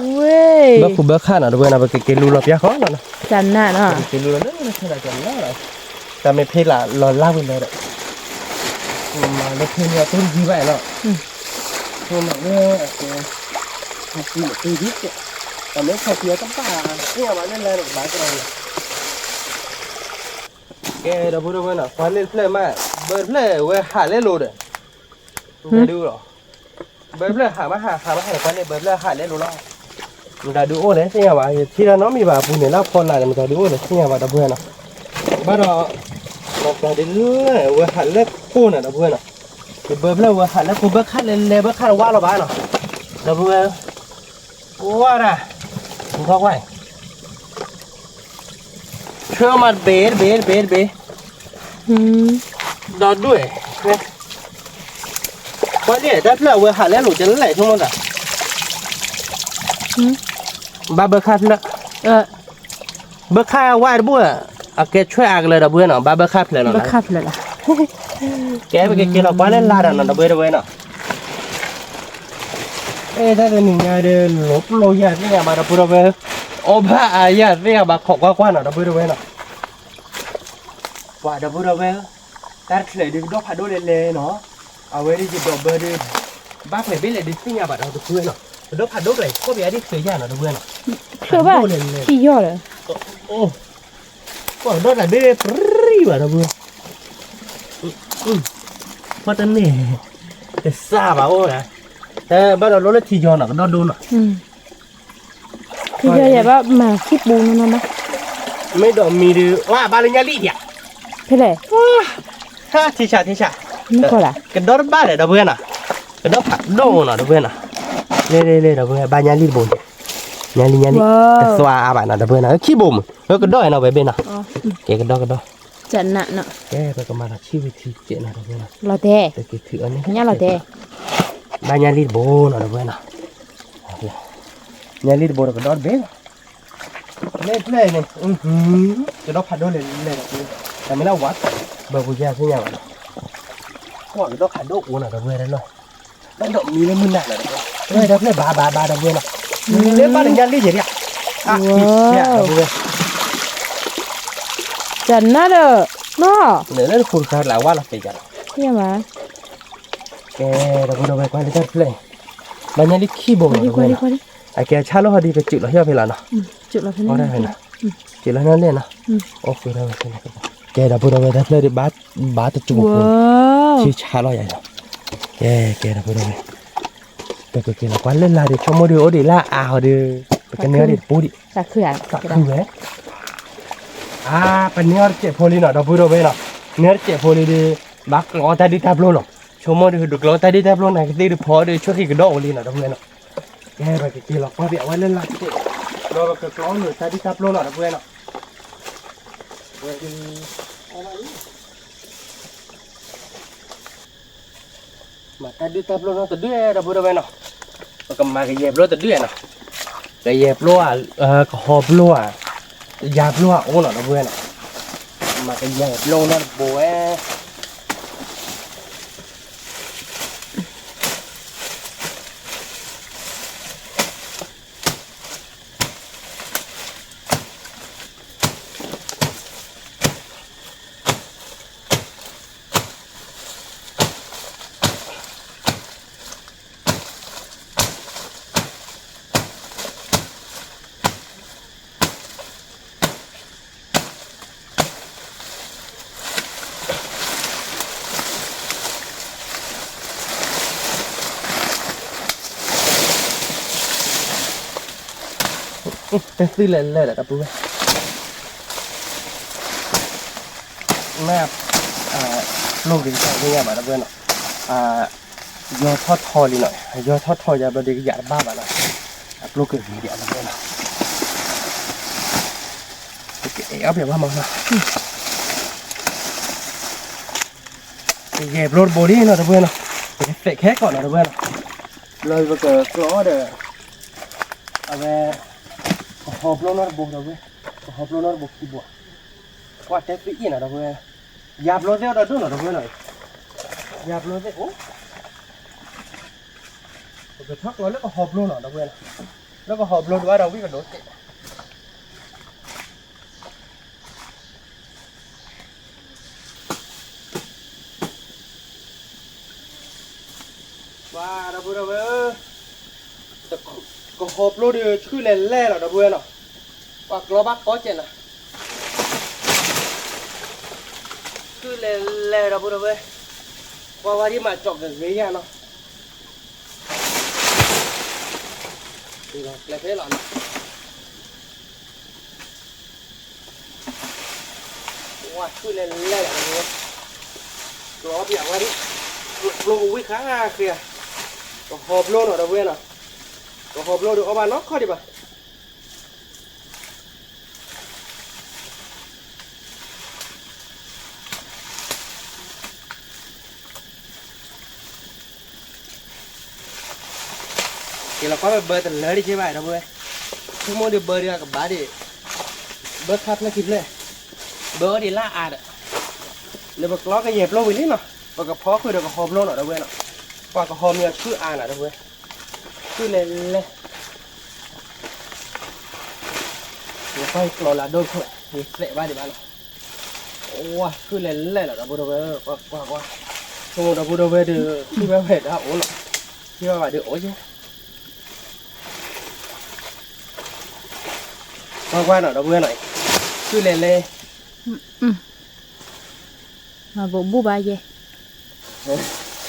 ဘၢဃူဘၢခၣ်နီၤ ဒီပုၢ်ဝဲၢ်နီၤ, ပကက့ၤလူလီၤပျၢ်ဃီနီၤ, က့ၤလူလီၤလၢ တၢ်မ့ၢ်ဖ့လၢလီၤလၢဝဲလၢဒီး မၤလၢဖ့န့ၣ်အတူတယံၤဘၣ်နီၤ, မၤလၢအကဲ ခီၣ်ဖံးန့ၣ်တူယံၤကဲ, တၢ်လၢခီၣ်ဖံးအတဘၣ် သ့ၣ်ညါဘၣ်လၢလၢဒီးကဘၣ်ကရၢလီၤ, ကဲ ဒီပုၢ်ဒီဝဲၢ်နီၤ, ကွၢ်လၢတဖျၢၣ်မး, ဘၢတဖျၢၣ်ဝဲဟးလဲလိာ်ဒီး မတၤဒုလီၤ, ဘၢတဖျၢၣ်ဟးမးဟး ဟးမးဟးဒီးကွၢ်လၢဘၢတဖျၢၣ်ဟးလဲလိာ်လီၤ, မတၤဒုအိၣ်လဲၣ်သ့ၣ်ညါဘၣ်, ယထံၣ်တၢ်နီတမံၤဘၣ်အပူၤန့ၣ် လၢဖီလာ်န့ၣ် မတၤဒုအိၣ်လဲၣ်သ့ၣ်ညါဘၣ် ဒီပုၢ်ဝဲၢ်နီၤ, ဘၣ်ဒီး မတၤဒုလၢဝဲဟးလၢခိၣ်န့ၣ် ဒီပုၢ်ဝဲၢ်နီၤ, ယဘၢတဖျၢၣ်ဝဲဟးလၢခိၣ် ဘၢခၣ်လဲၤလဲၤဘၢခၣ်တဝါလီၤဘၣ်နီၤ, ဒီပုၢ်ဝဲၢ် ကွၢ်ဒၣ်, ကွၢ်ကွၢ်, ဆှၢမးတဘ့ၣ်တဘ့ၣ်တဘ့ၣ်တဘ့ၣ်, ဒီဒူၣ်, ကွၢ်လံ တၢ်ဖျၢၣ်အဝဲဟးလဲလိာ်ကလဲၣ်ဆိကမိၣ်သး, ဘၣ်ဘၢခၣ်ဖျၢၣ်, ဘၢခၣ်ဝါတဘိၣ်, အကဲဆွဲအါကလၢၤ ဒီပုၢ်ဝဲၢ်နီၤ, ဘၣ်ဘၢခၣ်ဖျၢၣ်လီၤ, ကဲ ပကက့ၤလီၤကွၢ်လၢလာ်ဒီးနီၤ ဒီပုၢ်ဝဲၢ်နီၤ, အဲ တၢ်တနံၤညါဒီး လီၤပျိယၤသ့ၣ်ညါဘၣ် ဒီပုၢ်ဒီဝဲၢ်, အီၣ်ဘၣ်အါယၤသ့ၣ်ညါဘၣ် ခိးကွၢ်ကွၢ်နီၤ ဒီပုၢ်ဒီဝဲၢ်နီၤ, ပှၤ ဒီပုၢ်ဒီဝဲၢ်, တၢ်တချုးဒုးကဒီၣ်ဖးဒိၣ်လဲၤလဲၤနီၤ, အဝဲဒုးယဒိးဘၢဒုး, ဘၣ်ဖဲးဘ့ၣ်လဲၣ်ဒုးသ့ၣ်ညါဘၣ်ဒီး ဒီပုၢ်ဝဲၢ်နီၤ, ကဒီၣ်ဖးဒိၣ်ကလဲၤ ခီၣ်ပယါဒ်ချုးယၤနီၤ ဒီပုၢ်ဝဲၢ်နီၤ, ဖျၢၣ်ဘၣ်ထံယီၢ်လၢ ကွၢ်ကဒီၣ်တၢ်ဒ့ပြံဘၣ်ဒီပုၢ်ဝဲၢ်, ဖီတန့ၢ်, တစၢ်ဘၣ်အိၣ်, ဘၣ်ဒီးလီၤလၢထံယီၢ်နီၤ ကဒီၣ်ဒိနီၤ, ထံယီၢ်ယဘၣ်မၤခံပူၤနီၤနီၤ, မ့ၢ်ဒီးမံၤဒုး ဝါဘၣ်လၢညါလံဒံး, ဖဲလဲၣ်, ထံဆးထံဆး, ကဒီၣ်တဘၣ်ဒီး ဒီပုၢ်ဝဲၢ်နီၤ, ကဒီၣ်ဖးဒိၣ်နီၤ ဒီပုၢ်ဝဲၢ်နီၤ, လ့လ့လ့ ဒီပုၢ်ဝဲၢ် ဘၣ်ညါလံတဘိန့ၣ်, ညါလံညါလံ, တသွါအါဘၣ်နီၤ ဒီပုၢ်ဝဲၢ်နီၤ, ခံဘိမုၢ် ကဒီၣ်နီၤ ဝဲဘ့ၣ်နီၤ, ကဲကဒီၣ်ကဒီၣ်, ကဲ ပကမၤလီၤဆံၣ်ဝံၤထံကဲးနီၤ ဒီပုၢ်ဝဲၢ်နီၤ, လီၤတဲာ်, က့ၤထုးအီၤန့ၣ်, ညါလီၤတဲာ်, ဘၣ်ညါလံတဘိနီၤ ဒီပုၢ်ဝဲၢ်နီၤ, ညါလံတဘိဒီးကဒီၣ်တဘ့ၣ်လီၤ, လၢဖျၢၣ်န့ၣ်, ကဒီၣ်ဖးဒိၣ်လဲၤလဲၤဒီး, တၢ်မ့ၢ်လၢဝါ, ဘၢပူၤယါသ့ၣ်ညါဘၣ်နီၤ, ကွၢ်ကဒီၣ်ဖးဒိၣ်အိၣ်နီၤ ဒီပုၢ်ဝဲၢ်နီၤ, ဘၣ်ဒီးမံလၢမုၢ်နၤလီၤ ဒီပုၢ်ဝဲၢ်, တၢ်ဖျၢၣ်ဘၣ်ဘၣ်ဘၣ် ဒီပုၢ်ဝဲၢ်နီၤ, မံလၢဘၣ်လၢညါလံယဲဒံး, အါဖံးဆံး ဒီပုၢ်ဝဲၢ်, တၢ်နါဒီး, နီၤ, လၢတခူတခါလၢဝါလီၤသ့ကလီၤ, ကဲ ဒီပုၢ်ဒီဝဲၢ် ကွၢ်လၢတၢ်တဖျၢၣ်အံၤ, ဘၣ်ညါလံခံဘိနီၤ ဒီပုၢ်ဝဲၢ်နီၤ, အကဲဆၣ်လီၤဟီဒ်ကစူးလီၤဟံၣ်ဖဲလီၤနီၤ, ကဲလီၤနီၤလဲၣ်နီၤ, အိၣ်ဃုာ်ထီၣ်ဝဲ, ကဲ ဒီပုၢ်ဒီဝဲၢ် တၢ်ဖျၢၣ်ဒံး ဘၣ်တစူးဖိ, ဆံၣ်ဆါလီၤယၤ, ကဲ ကဲ ဒီပုၢ်ဒီဝဲၢ်, ပကက့ၤလီၤကွၢ်လၢလာ်ဒီး ဆိကမိၣ်ဒုးအိၣ်ဒံးလၢအါဟီဒုး, ပကန့ၢ်အီၤဒံးတပူၤဒံး, သးခုဝဲ အါ ပန့ၢ်အီၤတစဲးဖိလံနီၤ ဒီပုၢ်ဒီဝဲၢ်နီၤ, န့ၢ်အီၤတစဲးဖိလံဒီး, ဘၣ်ကျီအီၤတၢ်ဒုၣ်တၢ်ပျိလီၤ, ဆိကမိၣ်ဒုး ဒုးကျီအီၤတၢ်ဒုၣ်တၢ်ပျိန့ၣ်ကသ့ၣ်ဒုးဖီဒီး ဆွဲဃံကဒီးအိၣ်လံနီၤ ဒီပုၢ်ဝဲၢ်နီၤ, ကဲ ပကက့ၤလီၤကွၢ်ဘၣ်အဝဲလၢလာ်တစဲး, ဒီးပကကျီအီၤန့ၣ်တၢ်ဒုၣ်တၢ်ပျိနီၤ ဒီပုၢ်ဝဲၢ်နီၤ, ဝဲဒုး မၤတၢ်ဒုၣ်တၢ်ပျိနီတဒုၣ် ဒီပုၢ်ဒီဝဲၢ်နီၤ, ပကမၤကယဲၢ်ပျိတဒုၣ်နီၤ, ကယဲၢ်ပျိဧါ, ကဟီပျိဧါ, ယၤပျိဧါအိၣ်နီၤ ဒီပုၢ်ဝဲၢ်နီၤ, မၤကယဲၢ်ပျိနီတဘိဝဲ တသုလၢလၢဒီး ဒီပုၢ်ဝဲၢ်, မ့ၢ် ပျိက့ၤတၢ်သ့ၣ်ညါဘၣ် ဒီပုၢ်ဝဲၢ်နီၤ, ယီၤထီၣ်ထီလံနီၤ, ယီၤထီၣ်ထီယၤဘျီဒီးကယးတဘၣ်ဘၣ်နီၤ, အပျိကဂ့ၤဒံး ဒီပုၢ်ဝဲၢ်နီၤ, ပကအဲၣ်အီၣ်ပျဲၢ်ဘၣ်မးနီၤ, ကယဲၢ်ပျိတဘိလံနီၤ ဒီပုၢ်ဝဲၢ်နီၤ, ပကသဲးခဲကီးနီၤ ဒီပုၢ်ဝဲၢ်နီၤ, ဘျီပကကျီအီၤဒီး အဝဲ ကဟီပျိနီတဘိ ဒီပုၢ်ဝဲၢ်, ကဟီပျိနီတဘိခံဘိ, ကွၢ်တဲသ့အ့ၣ်နီၤ ဒီပုၢ်ဝဲၢ်, ယၤပျိသ့ၣ်အိၣ်ဒီးဒိၣ်နီၤ ဒီပုၢ်ဝဲၢ်နီၤ, ယၤပျိသ့ၣ်အိၣ်, ပကထီၣ်ကျီလၢကဟီဘျိနီၤ ဒီပုၢ်ဝဲၢ်နီၤ, လၢကဟီဘျိဒုးအါဒီးဝံၣ်ကဒိၣ်သ့ၣ် ပှၤဒီပုၢ်ဒီဝဲၢ်ဧၢ, ကဟီဘျိဒီးဆူၣ်လဲၤလဲၣ်လီၤ ဒီပုၢ်ဝဲၢ်နီၤ, ပှၤကျီဘၣ်ကီစဲးနီၤ, ဆူၣ်လဲၤလဲၣ် ဒီပုၢ်ဒီဝဲၢ်, ကွၢ်ဝဲဒ်မးကၠီကဂ့ၤယၤနီၤ, လီၤကျဲဖဲလီၤနီၤ ဝါဆူၣ်လဲၤလဲၣ်လီၤ, ကျီပၠးဝဲဒၣ်, ကျီကဝံၣ်ဃါဃ့ဧါ, ကဟီဘျိနီၤ ဒီပုၢ်ဝဲၢ်နီၤ, ကဟီဘျိဒီးအီၣ်ဘၣ်နီတခီဒံးဘၣ်. က့ၤလီၤကွၢ်ဝဲဘၢတလၢတက့ၢ်ဘၣ် ဒီပုၢ်ဝဲၢ်, ဆိကမိၣ်ဒုးဘၢဒုးအကဘၣ်ဒံး, ဘၢခါဖျၢၣ်ခံဖျၢၣ်, ဘၢအီၤဒံးလၢအါဒီး, လၢပကျီကယဲၢ်ဘျိဝံၤလံနီၤ, ပကဖီဃုာ်ဒီးကဟီဘျိနီၤ ဒီပုၢ်ဝဲၢ်နီၤ, ပှၤကဟီမ့ၢ်အီၤဆူၣ်အါနီၤ ဒီပုၢ်ဝဲၢ်, ဆူၣ်လဲၤလဲၣ် ယကွၢ်ယကျီလၢအဒိၣ်တခိၣ် ယသဲးဘၣ်ဒံးဘၣ်နီၤ, ဝါဆူၣ်လဲၤလဲၣ်လီၤ ဒီပုၢ်ဒီဝဲၢ်, ကွၢ်ကွၢ်ကွၢ်, ဆိကမိၣ်ဒီပုၢ်ဒီဝဲၢ်ဒီး ထံၣ်ဘၣ်ဝဲဒၣ်အိၣ်နီၤ, ထံၣ်ဘၣ်ဘၣ်ဒီးအိၣ်က့ၤ, ကွၢ်ကွၢ်နီၤ ဒီပုၢ်ဝဲၢ်နီၤ, ဆူၣ်လဲၤလဲၣ် မၤဘိးဘူၣ်ဘၣ်ယဲ,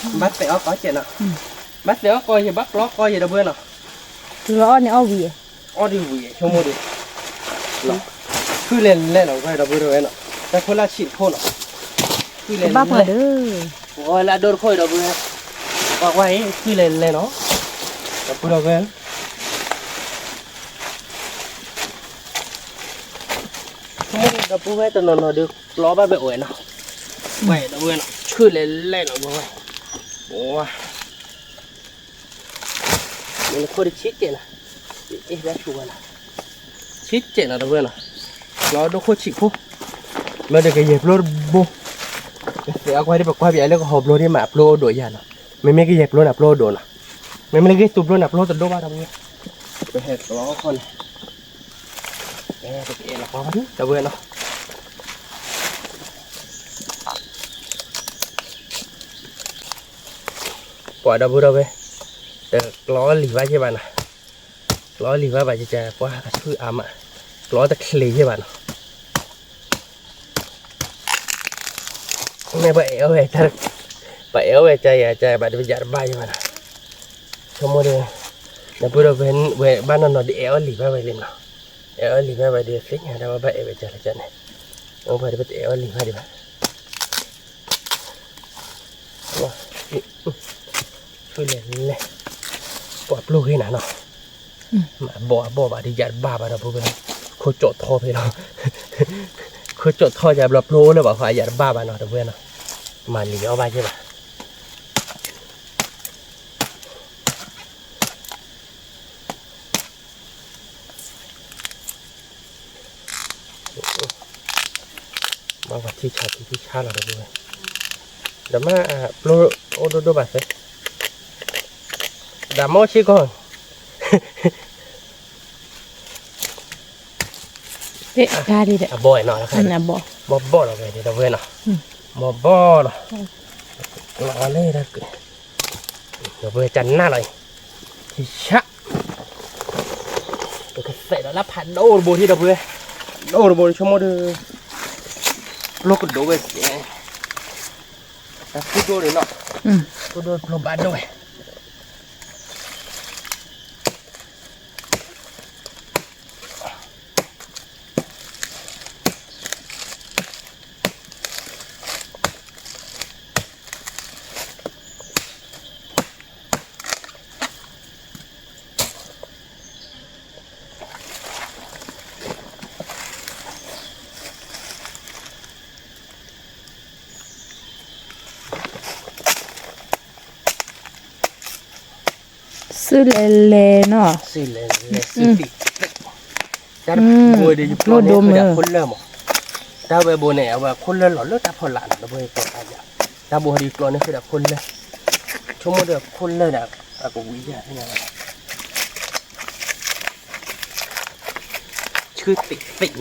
ဘၣ်သဲးအီၣ်ကီစဲးနီၤ, ဘၣ်သဲးအီၣ်ကီယဲ ဘၣ်ကျီကီယဲ ဒီပုၢ်ဝဲၢ်နီၤ, လီၤအီၣ်န့ၣ်အီၣ်ဝံၤယဲ, အီၣ်ဒံးဝံၤယဲ ဆိကမိၣ်ဒီး, ဆူၣ်လဲၤလဲၣ်နီၤ ဒီပုၢ်ဝဲၢ်နီၤ, တၢ်ခိၣ်လၢဆံးတခိၣ်နီၤ, ဆူၣ်လဲၤလဲၣ်, ပှၤလၢအဒိၣ်တခိၣ်အံၤ ဒီပုၢ်ဝဲၢ်, ကွၢ်ကွၢ်အံၤ ဆူၣ်လဲၤလဲၣ်နီၤ, ဒီပုၢ်ဒီဝဲၢ် ဆိကမိၣ်ဒီပုၢ်ဝဲၢ်တနီၤနီၤဒီး ကျီဘၣ်ဘဲအိၣ်ဝဲနီၤ, ဝဲဒီပုၢ်ဝဲၢ်နီၤ ဆူၣ်လဲၤလဲၣ်နီၤ ဒီပုၢ်ဝဲၢ်, မ့ၢ်နခိၣ်တဆံးကဲးနီၤ, အ့ၣ်ဘၣ်ဆူၣ်ဝဲနီၤ, ဆံးကဲးနီၤ ဒီပုၢ်ဝဲၢ်နီၤ, ကျီဒိၣ်ခိၣ်ဆံးခိၣ်, မ့ၢ်ဒီးကယဲၢ်ဘျိတဘိ, ကသဲးအီၣ်ကွၢ်ဒ်ပကွၢ်ပယီၤလၢကဟီဘျိဒ်မး အဘျိအိၣ်ဒိၣ်ယၤနီၤ, မ့မ့ၢ်ကယဲၢ်ဘျိန့ၣ် အဘျိအိၣ်ဒိၣ်နီၤ, မ့မ့ၢ်လၢဂ့ၢ်သူဘျိန့ၣ် အဘျိတဒိၣ်ဘၣ် ဒီပုၢ်ဝဲၢ်, ပဟဲကျီခီန့ၣ် ပကအဲၣ်လီၤကွၢ်ဘၣ်ဒံး ဒီပုၢ်ဝဲၢ်နီၤ, ပှၤဒီပုၢ်ဒီဝဲၢ်, တကျီလံၤဘၣ်က့ၤဘၣ်နီၤ, ကျီလံၤဘၣ်ဘၣ်ကကကွၢ်အဆူၣ်အါမး, ကျီတချ့က့ၤဘၣ်နီၤ, မ့ၢ်ပှၤအဲၣ်အီၣ်ဝဲ, ပှၤအဲၣ်အီၣ်ဝဲကယၤကယၤဘၣ်ဒီးယၤတဘၣ်က့ၤဘၣ်နီၤ, ဆိကမိၣ်ဒီး, ဒီပုၢ်ဒီဝဲၢ်ဘၣ်နီၤနီၤဒီးအဲၣ်အီၣ်လံၤဘၣ်ဝဲလံနီၤ, အဲၣ်အီၣ်လံၤဘၣ်ဝဲဒီးသ့ၣ်ညါဒၣ်ဝဲဘၣ်အဲၣ်ဝဲကလဲၣ်ကန့ၣ်, အပှၤဒီးပတအဲၣ်အီၣ်လံၤဘၣ်ဒံးဘၣ် ဆူၣ်လဲၤလဲၣ်, ပှၤပျိၢ်ဂ့ၤနၤနီၤ, မၤဘီၣ်အဘီၣ်ဘၣ်ဒီးယၤတဘၣ်ဘၣ်ဒီးပုၢ်ဝဲၢ်, ခိၣ်ကၠီၣ်ထီဖဲလီၤ, ခိၣ်ကၠီၣ်ထီယၤဘျီပျိၢ်အိၣ်လၢၤဘၣ်ဃီ ယၤတဘၣ်ဘၣ်နီၤ ဒီပုၢ်ဝဲၢ်နီၤ, မၤလံၤအီၣ်ဘၣ်က့ၤဘၣ် ဘၣ်ပှၤထံဆါထံဆါလီၤဒီပုၢ်ဝဲၢ်, ဒီးမ့ၢ်ပျိၢ်အိၣ်ဒိၣ်ဒိၣ်ဘၣ်သ့, ဒီးမ့ၢ်ဆ့ကီး, အဘီၣ်နီၤ, ဘီၣ်ဘီၣ်လီၤဝဲဒီး ဒီပုၢ်ဝဲၢ်နီၤ, ဘီၣ်ဘီၣ်လီၤ, လီၤလၢ ဒီပုၢ်ဝဲၢ်ကနၣ်လီၤအံၤ, ထံဆါ ပကသဲးဒီးလၢဖးဒိၣ်တဘိထံဒီပုၢ်ဝဲၢ်, ဒိၣ်တဘိဆိကမိၣ်ဒီး, ပျိၢ်ကဒိၣ်ဝဲ, တၢ်ကူဒိၣ်န့ၣ်နီၤ, ကူဒိၣ်ပျိၢ်ဘၣ်ဒိၣ်ဝဲ စုလဲၤလဲၤနီၤ, စုလဲၤလဲၤ စုသံၣ်, တၢ်တဘိဒီးယပျိၢ်န့ၣ် ဖိလၢမး, တၢ်ဝဲဘိန့ၣ် အဝဲအခိၣ်လၢလီၤလၢတၢ်ဖီလာ်နီၤ ဒီပုၢ်ဝဲၢ် ကဲတၢ်ယၤ, တၢ်ဘိဟဲဒုးကျီန့ၢ်ဃုာ်ဒီးခိၣ်လၢ, ဆိကမိၣ်ဒီးခိၣ်လၢဒီး အကဝံၤယၤသ့ၣ်ညါလီၤ, ဆှၢသ့ၣ်သ့ၣ်နီၤ.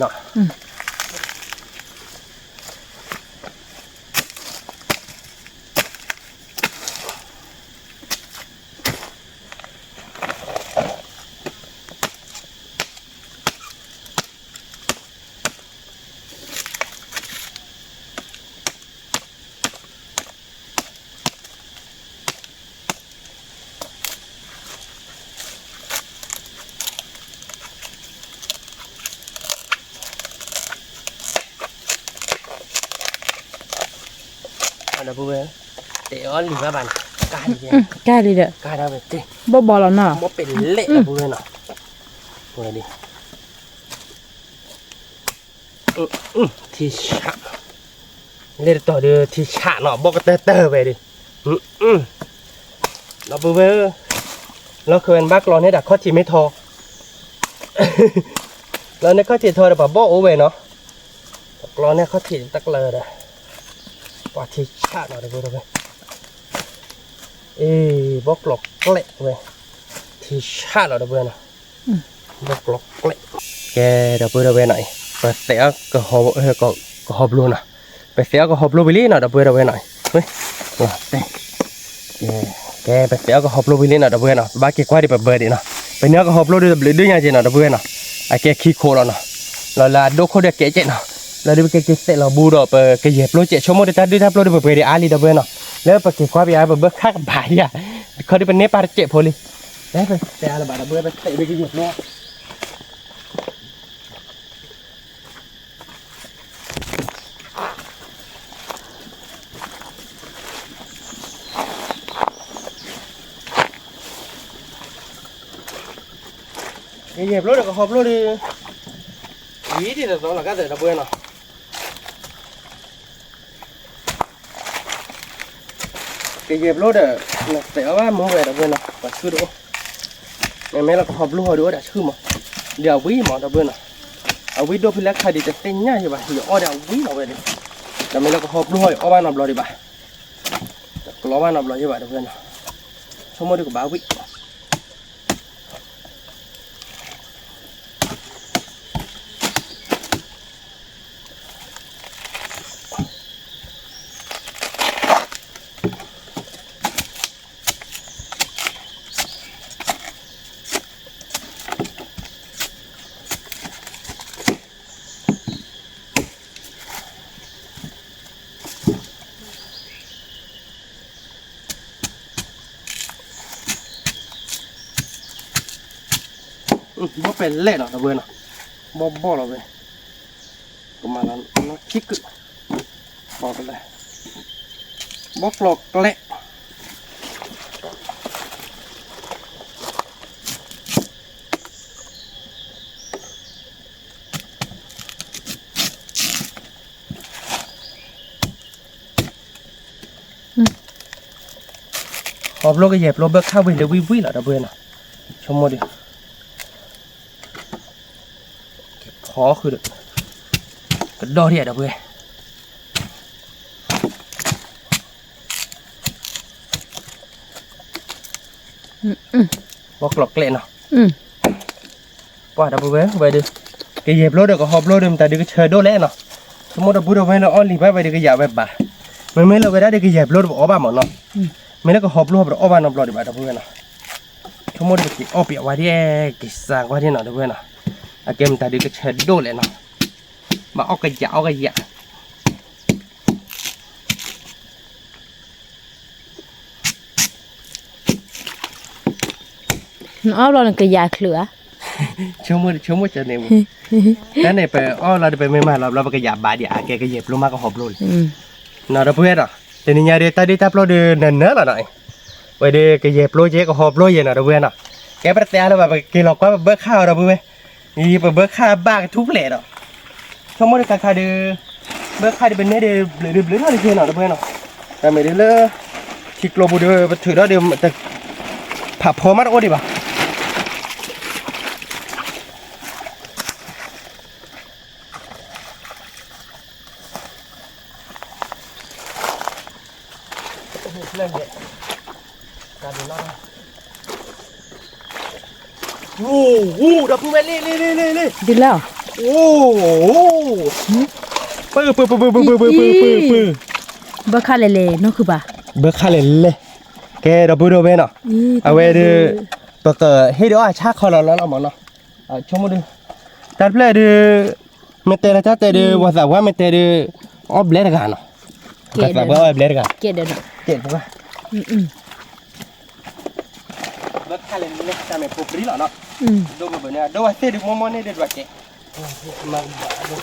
ဒီပုၢ်ဝဲၢ်, တဲအီၣ်လံၤဘၣ်ဘၣ်န့ၣ်, ကၢ်လံ, ကၢ်လံဒီး, ကၢ်ဒၣ်ဝဲတ့ၢ်, ဘီၣ်ဘီလီၤနီၤ, ဘီၣ်ပဲာ်လဲၣ် ဒီပုၢ်ဝဲၢ်နီၤ, ဝဲဒၣ် ထံဆး, လဲၤတတီၤဒီးထံဆးနီၤ ဘီၣ်ကတၢၢ်တၢၢ်ဝဲဒၣ်, ဒီပုၢ်ဝဲၢ်, လီၤခၢၣ်ဝဲနဘၣ်ကျီန့ၢ်ဒၣ်ခီၣ်ထံးမ့ၢ်ထီ, လီၤန့ၢ်ခီၣ်ထံးထီဒီးပှၤဘီၣ်အိၣ်ဝဲနီၤ, ပကျီန့ၢ်ခီၣ်ထံးတကျၢၤဒီး, ပှၤထံဆးနီၤ ဒီပုၢ်ဝဲၢ်, အ့ ဘီၣ်ကျီၤကျဲးဝဲ, ထံဆးလီၤ ဒီပုၢ်ဝဲၢ်နီၤ. ဘီၣ်ကျီၤကျဲး, ကဲ ဒီပုၢ်ဝဲၢ်နီၤ, ပသဲးအီၣ်ကဟီ, ကဟီဘျိနီၤ, ပသဲးအီၣ်ကဟီဘျိဝံၤလံနီၤ ဒီပုၢ်ဝဲၢ်နီၤ, ကဲ ပသဲးအီၣ်ကဟီဘျိဝံၤလံနီၤ ဒီပုၢ်ဝဲၢ်နီၤ, ပဘၣ်က့ၤကွၢ်ဒံးပဘၢဒံးနီၤ, ပန့ၢ်အီၣ်ကဟီဘျိဒီးတဘျုးဒုညါက့နီၤ ဒီပုၢ်ဝဲၢ်နီၤ, အကဲခံခိးလီၤနီၤ, လီၤလၢအဒိၣ်ခိၣ်ဒီးကဲကဲနီၤ, လီၤဒုးပကက့ၤသဲးလီၤဘူးဒီးပကယဲၢ်ဘျိကဲ ဆိကမိၣ်ဒီးတၢ်ဒုၣ်တၢ်ဘျိဒီးပပှဲၤဒံးအါလံ ဒီပုၢ်ဝဲၢ်နီၤ, လၢပက့ၤကွၢ်ပယါ ပဘၢခၣ်ကဘၣ်ယါ, ခီဒုးပန့ၢ်ပၢ်တကဲးဖိလံ, ပသဲးအါလၢၤဘၣ် ဒီပုၢ်ဝဲၢ် ပသဲးဒုးကယဲၢ်ဘျိ ကယဲၢ်ဘျိဒီးကဟီဘျိဒီး, ဝံၤဒ်သိးသိးလီၤကသဲး ဒီပုၢ်ဝဲၢ်နီၤ, ကယဲၢ်ဘျိဒီး, နသဲးအီၣ်ဘၣ်မုၢ်ဝဲ ဒီပုၢ်ဝဲၢ်နီၤ, ပှၤဆှုၣ်တအိၣ်, နမ့ၢ်လၢကဟီဘျိဟီဒီးအိၣ်ဒၣ်ဆှုၣ်မး, ဒီးအဝံၣ်မး ဒီပုၢ်ဝဲၢ်နီၤ, အဝံၣ်ဒိၣ်ဖဲလၢခါဒံးတသ့ၣ်ညါယဘၣ် ယအီၣ်ဒီးအဝံၣ်လီၤဝဲန့ၣ်, ဒီးမ့ၢ်လၢကဟီဘျိဟီ ယအီၣ်ဘၣ်နီတဘျီဒံးဘၣ်, တကျီဘၣ်နီတဘျီယဘၣ် ဒီပုၢ်ဝဲၢ်နီၤ, ဆိကမိၣ်ဒုးကဘၣ်ဝံၣ် ဘီၣ်ပဲာ်လဲၣ်နီၤ ဒီပုၢ်ဝဲၢ်နီၤ, ဘီၣ်ဘီၣ်လီၤဝဲ, ကမၤလီၤနီၢ်ခံကုာ်, ဘီၣ်ပဲာ်လဲၣ်, ဘီၣ်ကျီၤကျဲး ဟီဘျိကယဲၢ်ဘျိဘၢခၣ်ဝံၤလၢဝံၣ်ဝံၣ်လီၤ ဒီပုၢ်ဝဲၢ်နီၤ, ဆိကမိၣ်ဒုး ဖီဃုာ်ဒီး ကဒီၣ်ဒံးဧါ ဒီပုၢ်ဝဲၢ်, ဘီၣ်ကျီၤကျဲးနီၤ, ပှၤ ဒီပုၢ်ဝဲၢ် ဝဲဒုး ကယဲၢ်ဘျိဒီးကဟီဘျိဒီး မတၤဒုးကဆၢဒိၣ်လဲၣ်နီၤ, ဆိကမိၣ်ဒီပုၢ်ဒီပုၢ်ဝဲၢ်လၢအီၣ်လံၤဘၣ်ဝဲဒုးကယၤဝဲဘၣ်, မ့မ့ၢ်လၢဝဲဒၣ်ဒုးကယဲၢ်ဘျိဒီးပအီၣ်ဘၣ်မးနီၤ, မ့ၢ်လၢကဟီဘျိပတအီၣ်ဘၣ်နီတဘျီဒံးဘၣ် ဒီပုၢ်ဝဲၢ်နီၤ, ဆိကမိၣ်ဒီးပက့ၤအီၣ်ပျးဝဲဒၣ် က့ၤစးကွၢ်ဒၣ်နီၤ ဒီပုၢ်ဝဲၢ်နီၤ, အကဲမတၤဒုးကဆၢဒိၣ်လဲၣ်နီၤ, ဘၣ်အီၣ်ကယၤအီၣ်ကယၤ နအီၣ်ဘျီနကယၤချုးဧါ, ဆိကမိၣ်ဆိကမိၣ်ကန့ၣ်မး, တၢ်န့ၣ် ပအီၣ်လီၤဒီးပမ့ၢ်မၤလီၤဘျီ ပကယၤဘၣ်ဒံးဧါ, အကဲကယဲၢ်ဘျိမးကဟီဘျိလံ, နီၤ ဒီပုၢ်ဝဲၢ်နီၤ, တနံၤညါဒီးတၢ်ဒုၣ်တၢ်ဘျိဒီးနၢၤနၢၤလီၤနီၤ, ဝဲဒီးကယဲၢ်ဘျိက့ၤကဟီဘျိယဲၢ်နီၤ ဒီပုၢ်ဝဲၢ်နီၤ, ကဲပတတဲအါလၢၤဘၣ် ပက့ၤလီၤကွၢ်ပဘၢခၣ်အီၤ ဒီပုၢ်ဝဲၢ်, အံၤပဘၢခၣ်ဘၣ်ကထူၣ်ဖျဲးဒီး ဆိကမိၣ်ဒီးခါခါဒီး ဘၢခၣ်ဒီးပန့ၢ်ဒီးဘျုးဒီးဘျုးထီၣ်တက့ၢ်နီၤ ဒီပုၢ်ဝဲၢ်နီၤ, တၢ်မ့ၢ်ဒ်လၢ ထံကျိပူၤဒီးပထုးထီၣ်ဒီး ဖးဖီမးတအိၣ်ဒံးဘၣ်. အိၣ် အိၣ် ဒီပုၢ်ဝဲၢ် လ့ၣ် လ့ၣ် လ့ၣ် လ့ၣ် လ့ၣ် ဒုးလီၤ အိၣ် ပၢ် ပၢ် ပၢ် ပၢ် ပၢ် ပၢ် ပၢ် ပၢ် ဘၢခါလဲၣ်လဲၣ် နီၢ်ခုၣ်ပၤ ဘၢခါလဲၣ်လဲၣ် ကဲ ဒီပုၢ်ဝဲၢ်နီၤ အဝဲဒုး ပကဟ့ၣ်ဒီးအဆၣ်ခီလီၤလီၤလီၤမးနီၤ ဆိကမိၣ်ဒုး တၢ်တဖျၢၣ်ဒုး မ့ၢ်တဲလီၤတၢ်တဲဒုး ပှၤသးပှၢ်မ့ၢ်တဲဒုး အီၣ်ဘျဲတဂၤနီၤ ပှၤသးပှၢ်အီၣ်ဘျဲတဂၤ ကဲ ပှၤ ဘၢခါလဲၣ်လဲၣ် တၢ်မ့ၢ်ဖိပြံလီၤနီၤ ဒိၣ်ဘၢဘၢန့ၣ် ဒိၣ်ဝဲသ့ၣ်ဒုး မီၢ်မီၢ်န့ၣ်ဒုး ဒွးကဲ မၤတမံၤမံၤ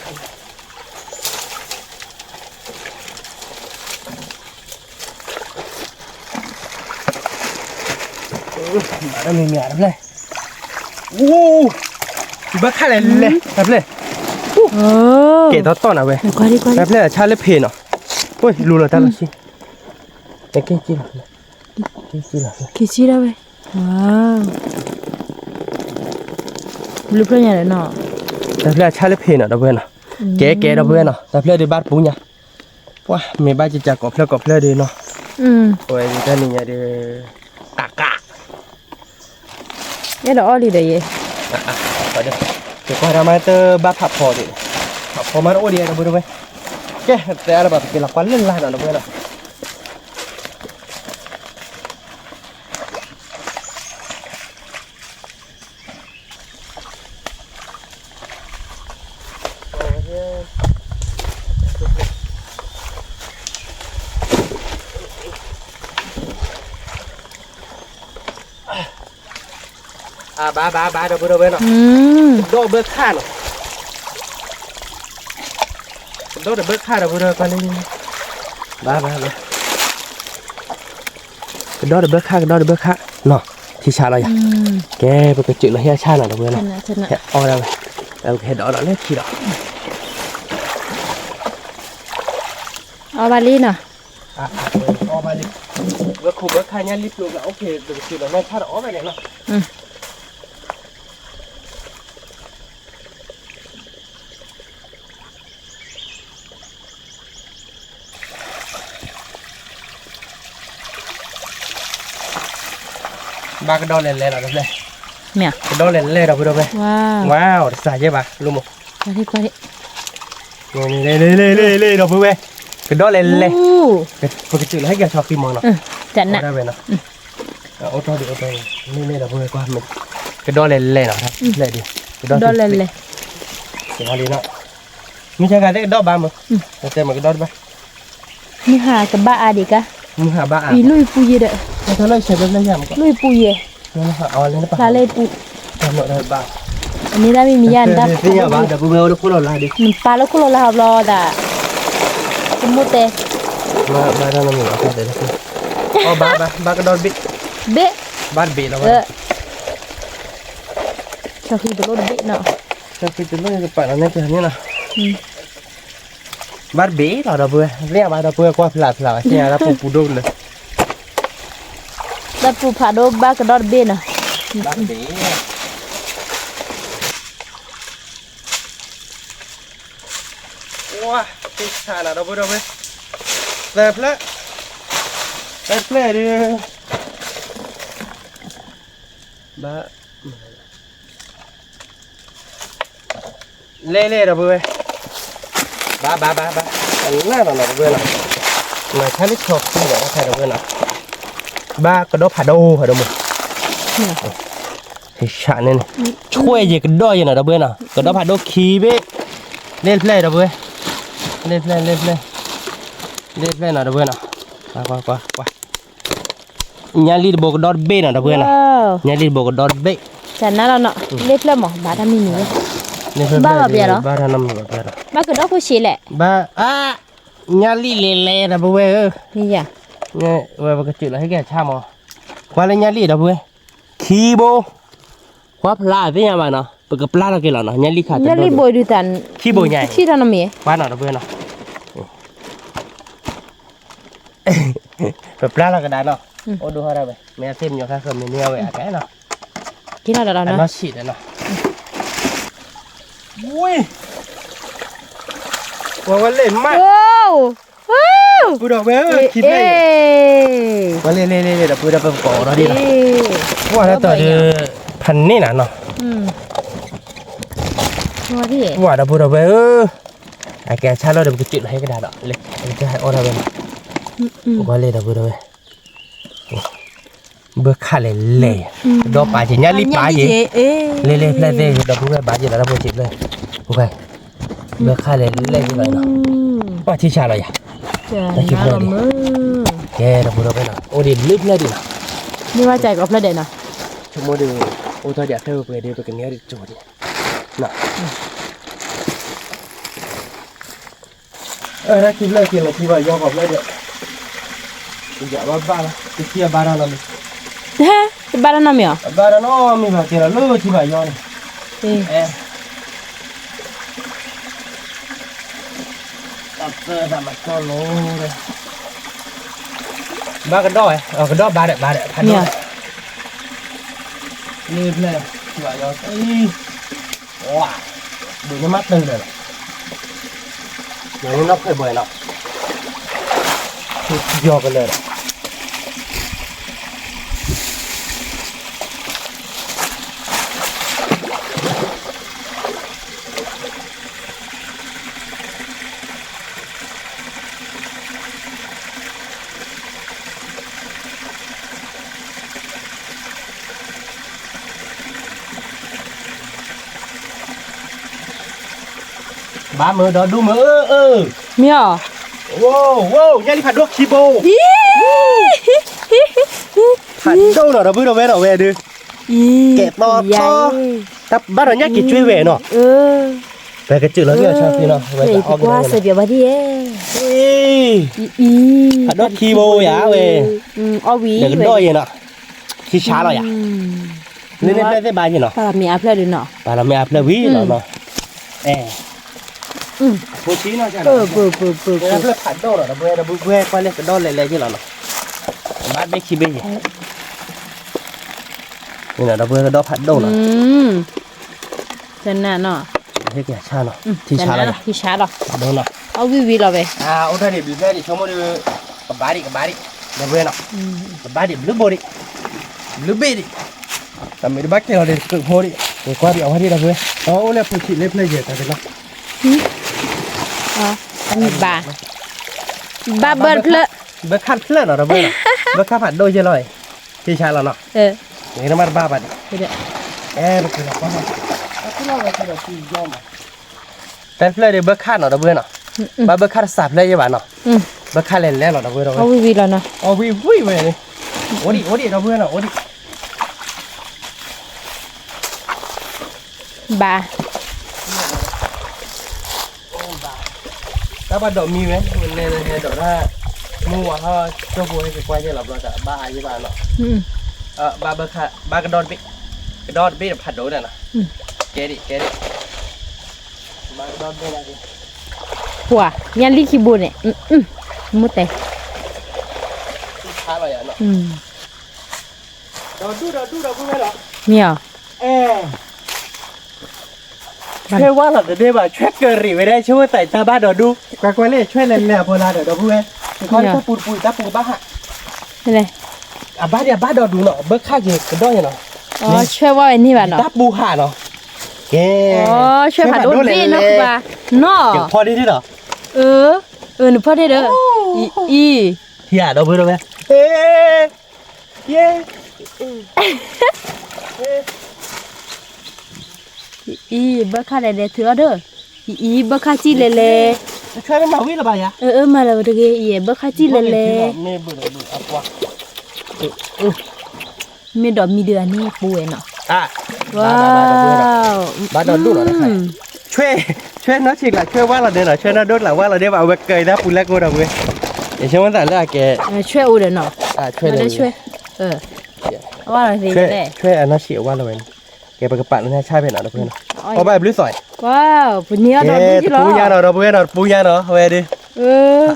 တဖျၢၣ် အိၣ် ဘၢခါလဲၣ်လဲၣ် တဖျၢၣ် ကဲထီၣ်တီၢ်နၤဝဲ တဖျၢၣ်အဆၣ်လၢဖံးနီၤ အိၣ် လူလီၤတၢ်လီၤဆံ ကဲက့ၤလီၤ က့ၤက့ၤလီၤဝဲ ဘျုးဖျၢၣ်ညါဒီးနီၤ တဖျၢၣ်အဆၣ်လၢဖံးနီၤ ဒီပုၢ်ဝဲၢ်နီၤ ကဲကဲ ဒီပုၢ်ဝဲၢ်နီၤ တဖျၢၣ်ဒုးဘၣ်တပူၤညါ ပှၤမ့ၢ်ဘၣ်ကကးကိးဖျၢၣ်ကိးဖျၢၣ်ဒုးနီၤ အဝဲဒုးတၢ်နံၤညါဒုး တၢ်ကး အဲၣ်ဒိးအီၣ်လံဒီးယဲ ယကွၢ်တၢ်မၤတဘၣ်ဖးဖီဒံး ဖးဖီမၤတအိၣ်ဒံး ဒီပုၢ်ဝဲၢ် ကဲ တဲအါလၢၤဘၣ် ပက့ၤလီၤကွၢ်လၢ်လၢ်နီၤ ဒီပုၢ်ဝဲၢ်နီၤ အဘၣ်ဘၣ်ဘၣ် ဒီပုၢ်ဝဲၢ်နီၤ ကဒီၣ်ဘၢခၣ်နီၤ ကဒီၣ်တဘၢခၣ် ဒီပုၢ်ဝဲၢ် ကွၢ်လံ ဘၣ်ဘၣ်ဘၣ် ကဒီၣ်တဘၢခၣ် ကဒီၣ်တဘၢခၣ်နီၤ ထံဆးလီၤယၤ ကဲ ပကစၢးလီၤဟ့ၣ်အဆၣ်နီၤ ဒီပုၢ်ဝဲၢ်နီၤ ဟဲအီၣ်ဒၣ်ဝဲ ပကဟဲဒီးလီၤလၢခံလီၤ အီၣ်ဘၣ်လံနီၤ အီၣ်ဘၣ်လံ ဝဲခိၣ်ဘၢခါညါလံပျိးကအိၣ်ဖဲ ပကစၢးလီၤဟ့ၣ်ဆၣ်ဒီးအီၣ်ဘၣ်န့ၣ်နီၤ ဘၣ်ကဒီၣ်လဲၤလဲၤလီၤ ဒီပုၢ်ဝဲၢ် ကဒီၣ်လဲၤလဲၤ ဒီပုၢ်ဝဲၢ် ဝါ တစၢ်ယဲၢ်ဘၣ် လိၣ်မိၢ် လဲၤလဲၤလဲၤလဲၤ ဒီပုၢ်ဝဲၢ် ကဒီၣ်လဲၤလဲၤ ပကစၢးလီၤဟ့ၣ်က့ၤဆီဃံမီၤနီၤ တနၢ်ဝဲနီၤ အိၣ်ထီၣ်ဒံးအိၣ်ထီၣ်ဒံး လဲၤလဲၤ ဒီပုၢ်ဝဲၢ် ကွၢ်မ့ၢ် ကဒီၣ်လဲၤလဲၤနီၤ လဲၤဒံး ကဒီၣ်လဲၤလဲၤ ကဒီၣ်လံနီၤ မုၢ်ဆါခါသ့ၣ်ကဒီၣ်ဘၣ်မး တဲမ့ၢ်ကဒီၣ်တဘၣ် မုၢ်ဟါကဘၣ်အါဒံးကါ မုၢ်ဟါဘၣ်အါ အံၤလွံၢ်ပူၤယဲဒီး လွံၢ်ပူၤယဲ ဖျါလၢပူၤ အန့ၣ်တၢ်မံၤမံၤယါ နတၢ် နပာ်လၢခိၣ်လီၤလၢဟီဘျီဒၣ် ကမိၣ်တဲ ဘၣ်တၢ်နမံၤ ဘၣ် ဘၣ်ကဒီၣ်တဘ့ၣ် ဘ့ၣ် ဘၣ်တဘ့ၣ်လီၤ ဆီဃံတလိၣ်တဘ့ၣ်နီၤ ဆီဃံတလိၣ်ကပာ်လီၤန့ၣ်ကန့ၣ်နီၤ ဘၣ်တဘ့ၣ်လီၤ ဒီပုၢ်ဝဲၢ် သ့ၣ်ညါဘၣ် ဒီပုၢ်ဝဲၢ် ကွၢ်ဖျါဖျါဘၣ် သ့ၣ်ညါတၢ်ပူၤပူၤဒိၣ်ကလၢာ် တၢ်ပူၤဖးဒိၣ်ဘၣ်ကဒီၣ်တဘ့ၣ်နီၤ ဘၣ်တဘ့ၣ် ဝါ သ့ၣ်ဆါနၤ ဒီပုၢ်ဝဲၢ် သၢဖျၢၣ် သၢဖျၢၣ်ဒုး ဘၣ် လဲၤလဲၤ ဒီပုၢ်ဝဲၢ် ဘၣ်ဘၣ်ဘၣ်ဘၣ် အနၢ်နီၤ ဒီပုၢ်ဝဲၢ်နီၤ မၤဆါလၢဆီဃံဒီး ဒီပုၢ်ဝဲၢ်နီၤ ဘၣ်ကဒီဖးဒိၣ် ဖးဒိၣ်မး ဟ့ၣ်ဆၣ်န့ၣ်န့ၣ် ဆွဲယဲၢ်ကဒီယဲၢ်နီၤ ဒီပုၢ်ဝဲၢ်နီၤ ကဒီဖးဒိၣ်ခံဘ့ၣ် လဲၤတဖျၢၣ် ဒီပုၢ်ဝဲၢ် လဲၤတဖျၢၣ် လဲၤတဖျၢၣ် လဲၤတဖျၢၣ်နီၤ ဒီပုၢ်ဝဲၢ်နီၤ ကွၢ်ကွၢ်ကွၢ် ညါလံတဘိကဒီတဘ့ၣ်နီၤ ဒီပုၢ်ဝဲၢ်နီၤ ညါလံတဘိကဒီတဘ့ၣ် တၢ်နါလီၤနီၤ လ့ၣ်ဖျၢၣ်မး ဘၣ်တၢ်မံၤမံၤဝဲ ဘၣ်ဘၣ်ပျဲလီၤ ဘၣ်တၢ်နါမံၤဘၣ်ပျဲလီၤ ဘၣ်ကဒီခိၣ်ဆံးလဲၣ် ဘၣ်အါ ညါလံလဲၤလဲၤ ဒီပုၢ်ဝဲၢ်ဧၢ မ့ၢ်ယၤ ဝဲပကစၢးလီၤဟ့ၣ်က့ၤအဆၣ်မး ကွၢ်လၢညါလံ ဒီပုၢ်ဝဲၢ် ခံဘိ ကွၢ်ဖျါသ့ၣ်ညါဘၣ်နီၤ ပကပျၢ်ထီၣ်က့ၤလီၤနီၤ ညါလံခါ ညါလံဘိဒုးတၢ် ခံဘိညါ ခံထီၣ်နီတမံၤ ကွၢ်နီၤ ဒီပုၢ်ဝဲၢ်နီၤ ပပျၢ်လီၤကဒါနီၤ အိၣ်ဒိၣ်ထီၣ်ဒၣ်ဝဲ မ့ၢ်အသ့ၣ်မညီၤခါဃၢၤ မ့ၢ်န့ၢ်အဝဲအကဲနီၤ က့ၤလီၤဒီးနီၤ အနီၢ်ဆံးဒီးနီၤ ဝံၤ ဝဲဝဲလ့ၣ်မး အိၣ် ပူဒီးဝဲ ခံဖျၢၣ်အံၤ, ဝဲလဲၤလဲၤလဲၤလဲၤဒီး ပူဒီးပကီးဒီးဒ်လီၤ, ပှၢ်လၢတီၤဒီး ဖးန့ၢ်နၤနီၤ, ပှၢ်ဒီးပူဒီးဝဲဧၢ, အကဲအဆၣ်လီၤဒီး ပကစၢၢ်လီၤဟဲကဒါဒီး လဲၤဟဲအီၣ်ဒၣ်ဝဲနီၤ, ပကွၢ်လဲၤဒီးပူဒီးဝဲ ဘၢခၣ်လဲၤလဲၤ, ဒီးပာ်က့ၤညၣ်လံပာ်က့ၤ, လဲၤလဲၤဖျဲၣ်သ့ၣ်ဒီး ပူဝဲဘၣ်က့ၤလီၤ တၢ်ဖိဆံးဖျၢၣ်, ပူဝဲ, ဘၢခၣ်လဲၤလဲၤက့ၤလီၤနီၤ, ပှၢ်ထံဆါလီၤယၤ, တၢ်ခံဖျၢၣ်ဒံး, ကဲဒီးပူဒီးဝဲနီၤ အိၣ်ဒံးဘျုးဖျၢၣ်ဒံးနီၤ, မ့ၢ်ဝဲကၢ်ကီးဖျၢၣ်ဒဲးနီၤ, ဆိကမိၣ်ဒီး အိၣ်ထီၣ်ဒံးအဖျၢၣ်ပှဲၤဒီး ပကန့ၢ်အီၤဒံးကၠိဒံး, အၢ တၢ်ခံဖျၢၣ်က့ၤလီၤ ထံဘၣ်ယီၤကီးဖျၢၣ်ဒီး, ယဘၣ်ဘၣ်လီၤ တထံၣ်အဘၣ်တၢ်နီတမံၤ, တဘၣ်တၢ်နီတမံၤဧါ, ဘၣ်တၢ်နီတမံၤဘၣ် က့ၤလီၤလၢထံဘၣ်ယီၤန့ၣ်, အဲ တၢ်ပၢသးမၤကီၢ်လိဒီး, ဘၣ်ကဒီးဝဲ ကဒီးဘၣ်ဒီး ဘၣ်ဒီး ဖးဒိၣ်, လၢဖျၢၣ် ထံဘၣ်ယီၤ ဝါ, ဒိးန့ၢ်မးတုၤလၢာ်လီၤ, ဒိးန့ၢ်နီၢ်ဖှဲးဘှဲးနီၤ, ယီၤကလၢာ်လီၤ. ဘၣ်မုာ်ဒီးဒူၣ်မုာ်အၢအၢ, မ့ၢ်အီၤ, ဝိ ဝိ ညၣ်လံဖးဒိၣ်ခံဘိ, အံၤ, ဖးဒိၣ်နီၤ ဒီပုၢ်ဒီဝဲၢ်နီၤဝဲဒုး, ကဲးတီတီ, တၢ်ဘၣ်ဒီးညၣ်က့ၤကွ့ဝဲနီၤ, ပကစၢၢ်လီၤက့ၤအီၤဆၢဖံနီၤ, ဝဲကွၢ်စဲးပၠီဘၣ်ဒ်ယဲ, ဖးဒိၣ်ခံဘိယၤဝဲ, အီၣ်ဝံၤ, ဒီးကဒီးယဲနီၤ, ခံဆါလီၤယၤ, လၢန့ၣ်ဖျၢၣ်သ့ၣ်ဘၣ်ယဲနီၤ, ပာ်လီၤမ့ၢ်အဖျၢၣ်ဒုးနီၤ, ပာ်လီၤမ့ၢ်အဖျၢၣ်ဝံၤလီၤနီၤ, အဲ ဖိဆံနီၤ, ဖျၢၣ်ဖးဒိၣ်လီၤ ဒီပုၢ်ဝဲၢ် ဒီပုၢ်ဝဲၢ်ကွၢ်လၢကဒီးလဲၤလဲၤယဲလီၤနီၤ, ဘၣ်ဘ့ၣ်ခံဘ့ၣ်ယဲ, ဒီပုၢ်ဝဲၢ်ကဒီးဖးဒိၣ်လီၤ, တနၤနီၤ, ဟဲက့ၤဆါနီၤ, ထံဆါလီၤ, ထံဆါလီၤ, ဖးဒိၣ်နီၤ, အီၣ်ဝံၤဝံၤလီၤဝဲ, အိၣ်ထီၣ်ဒံးဘျုးဖျၢၣ်ဒံး ဆိကမိၣ်ဒီး, ကဘၣ်ဒံးကဘၣ်ဒံး, ဒီပုၢ်ဝဲၢ်နီၤ, ကဘၣ်ဒံးဘျုးဘိဒံး, ဘျုးဘ့ၣ်ဒံး တၢ်မ့ၢ်တဘၣ်ကဲလီၤဒီး ကၢၣ်ဖိဒံး, ကွၢ်ဒံးအဝဲဒံး ဒီပုၢ်ဝဲၢ်, အအိၣ်လၢဖိဆံးလၢဖျၢၣ်ယဲၢ်တၢ်ကလီ, ဘၣ်, ဘၣ်ဘၢတဖျၢၣ်, ဘၢခၣ်တဖျၢၣ်နီၤ ဒီပုၢ်ဝဲၢ်နီၤ, ဘၢခၣ်ဖးဒိၣ်ယဲလီၤ, ထံဆါလီၤနီၤ, နမ့ၢ်တဘၣ်ဘၣ်ဒံး, အဲ ပက့ၤလီၤကွၢ်, တၢ်ဖျၢၣ်ဒံးဘၢခၣ်နီၤ ဒီပုၢ်ဝဲၢ်နီၤ, ဘၣ်ဘၢခၣ်တစးဖျၢၣ်ယဲဘၣ်နီၤ, ဘၢခၣ်လဲၤလဲၤလီၤ ဒီပုၢ်ဝဲၢ်, အီၣ်ဝံၤဝံၤလီၤနီၤ, အီၣ်ဝံၤဝံၤဝဲန့ၣ်, အိၣ်ဒံး အိၣ်ဒံး ဒီပုၢ်ဝဲၢ်နီၤ အိၣ်ဒံး ဘၣ်, တၢ်ဘၣ်ဒိးမံဝဲ, နဲနဲဒိးတၢ်, မုၢ်ဝါထီၣ်ကၠိဖိဟဲက့ၤကွၢ်ယဲလီၤဘျီတၢ်ဘၣ်အါယဲဘၣ်နီၤ, ဘၣ်ဘၢခၣ် ဘၣ်ကဒီတဘ့ၣ်, ကဒီတဘ့ၣ်ဒီးဖးဒိၣ်ဒၣ်နီၤ, ကဲဒံး ကဲဒံး, ဘၣ်ကဒီတဘ့ၣ်နီၤ, ပှၤ ညၣ်လံၢ်ခံဘိန့ၣ်, မ့ၢ်တဲ ဒီးဒူၣ်ဒီးဒူၣ်ဒီးပုၢ်ဝဲၢ်လီၤ, မ့ၢ်အီၤ, အဲ ဆွဲဝါလီၤတဒ့ဘၣ် ဆွဲကရံးဝဲဒၣ် ဆိဝဲသးတၢ်ဘၣ်ဒီးဒူၣ်, ကွၢ်ကွၢ်လၢဆွဲလဲၤလဲၤအဖိလၢဒီး ဒီပုၢ်ဝဲၢ်, တခီတၢ်ပူၤတပူၤ တၢ်ပူၤကဘၣ်ဟး, အဘၣ်ဒံးအဘၣ်ဒီးဒူၣ်နီၤ ဘၢခၣ်က့ၤကဒီးယဲနီၤ, ဆွဲဝါဝဲန့ၢ်ဘၣ်နီၤ, တၢ်ပူၤဟးနီၤ, ကဲ, ဆွဲဖးဒိၣ်လဲၣ်နီၤ, ကဖီဒ့ဒ့လီၤ, အၢ, နဖီဒ့ဒီး, အံၤ, ထံၣ်ဧါ ဒီပုၢ်ဝဲၢ်, အံၤ, ဘၢခၣ်လဲၤလဲၤထုးအီၤဒီး, အံၤ ဘၢခၣ်စံၣ်လဲၤလဲၤ, အၢ မၤလၢၤတဂ့ၤ အံၤ ဘၢခၣ်စံၣ်လဲၤလဲၤ, မ့ၢ်ဒီးမံဒီးအန့ၣ်ပူၤဝဲနီၤ, ဘၣ်ဒီးဒူၣ်လီၤ, ဆွဲ, ဆွဲနီၢ်ဆံးကျါ ဆွဲဝါလီၤဒဲးနီၤ, ဆွဲနီၢ်ဒိၣ်ကျါဝါလီၤဒဲးဘၣ် အဝဲကၢၤတၢ်ပူၤလၢကိဒီးဝဲ, ယဆိကမိၣ်သးလၢအကဲ, ဆွဲအိၣ်ဒီးနီၤ, ဆွဲ, ဆွဲအနီၢ်ဆံးအဝါလီၤဝဲန့ၣ်, ကဲပကပာ်လၢညါဆၣ်ဖဲနီၤ ဒီပုၢ်ဝဲၢ်နီၤ, အီၣ်ဘၣ်ဘျုးသီး, ပူၤညါနီၤ ဒီပုၢ်ဝဲၢ်နီၤ ပူၤညါနီၤ ဝဲဒုး,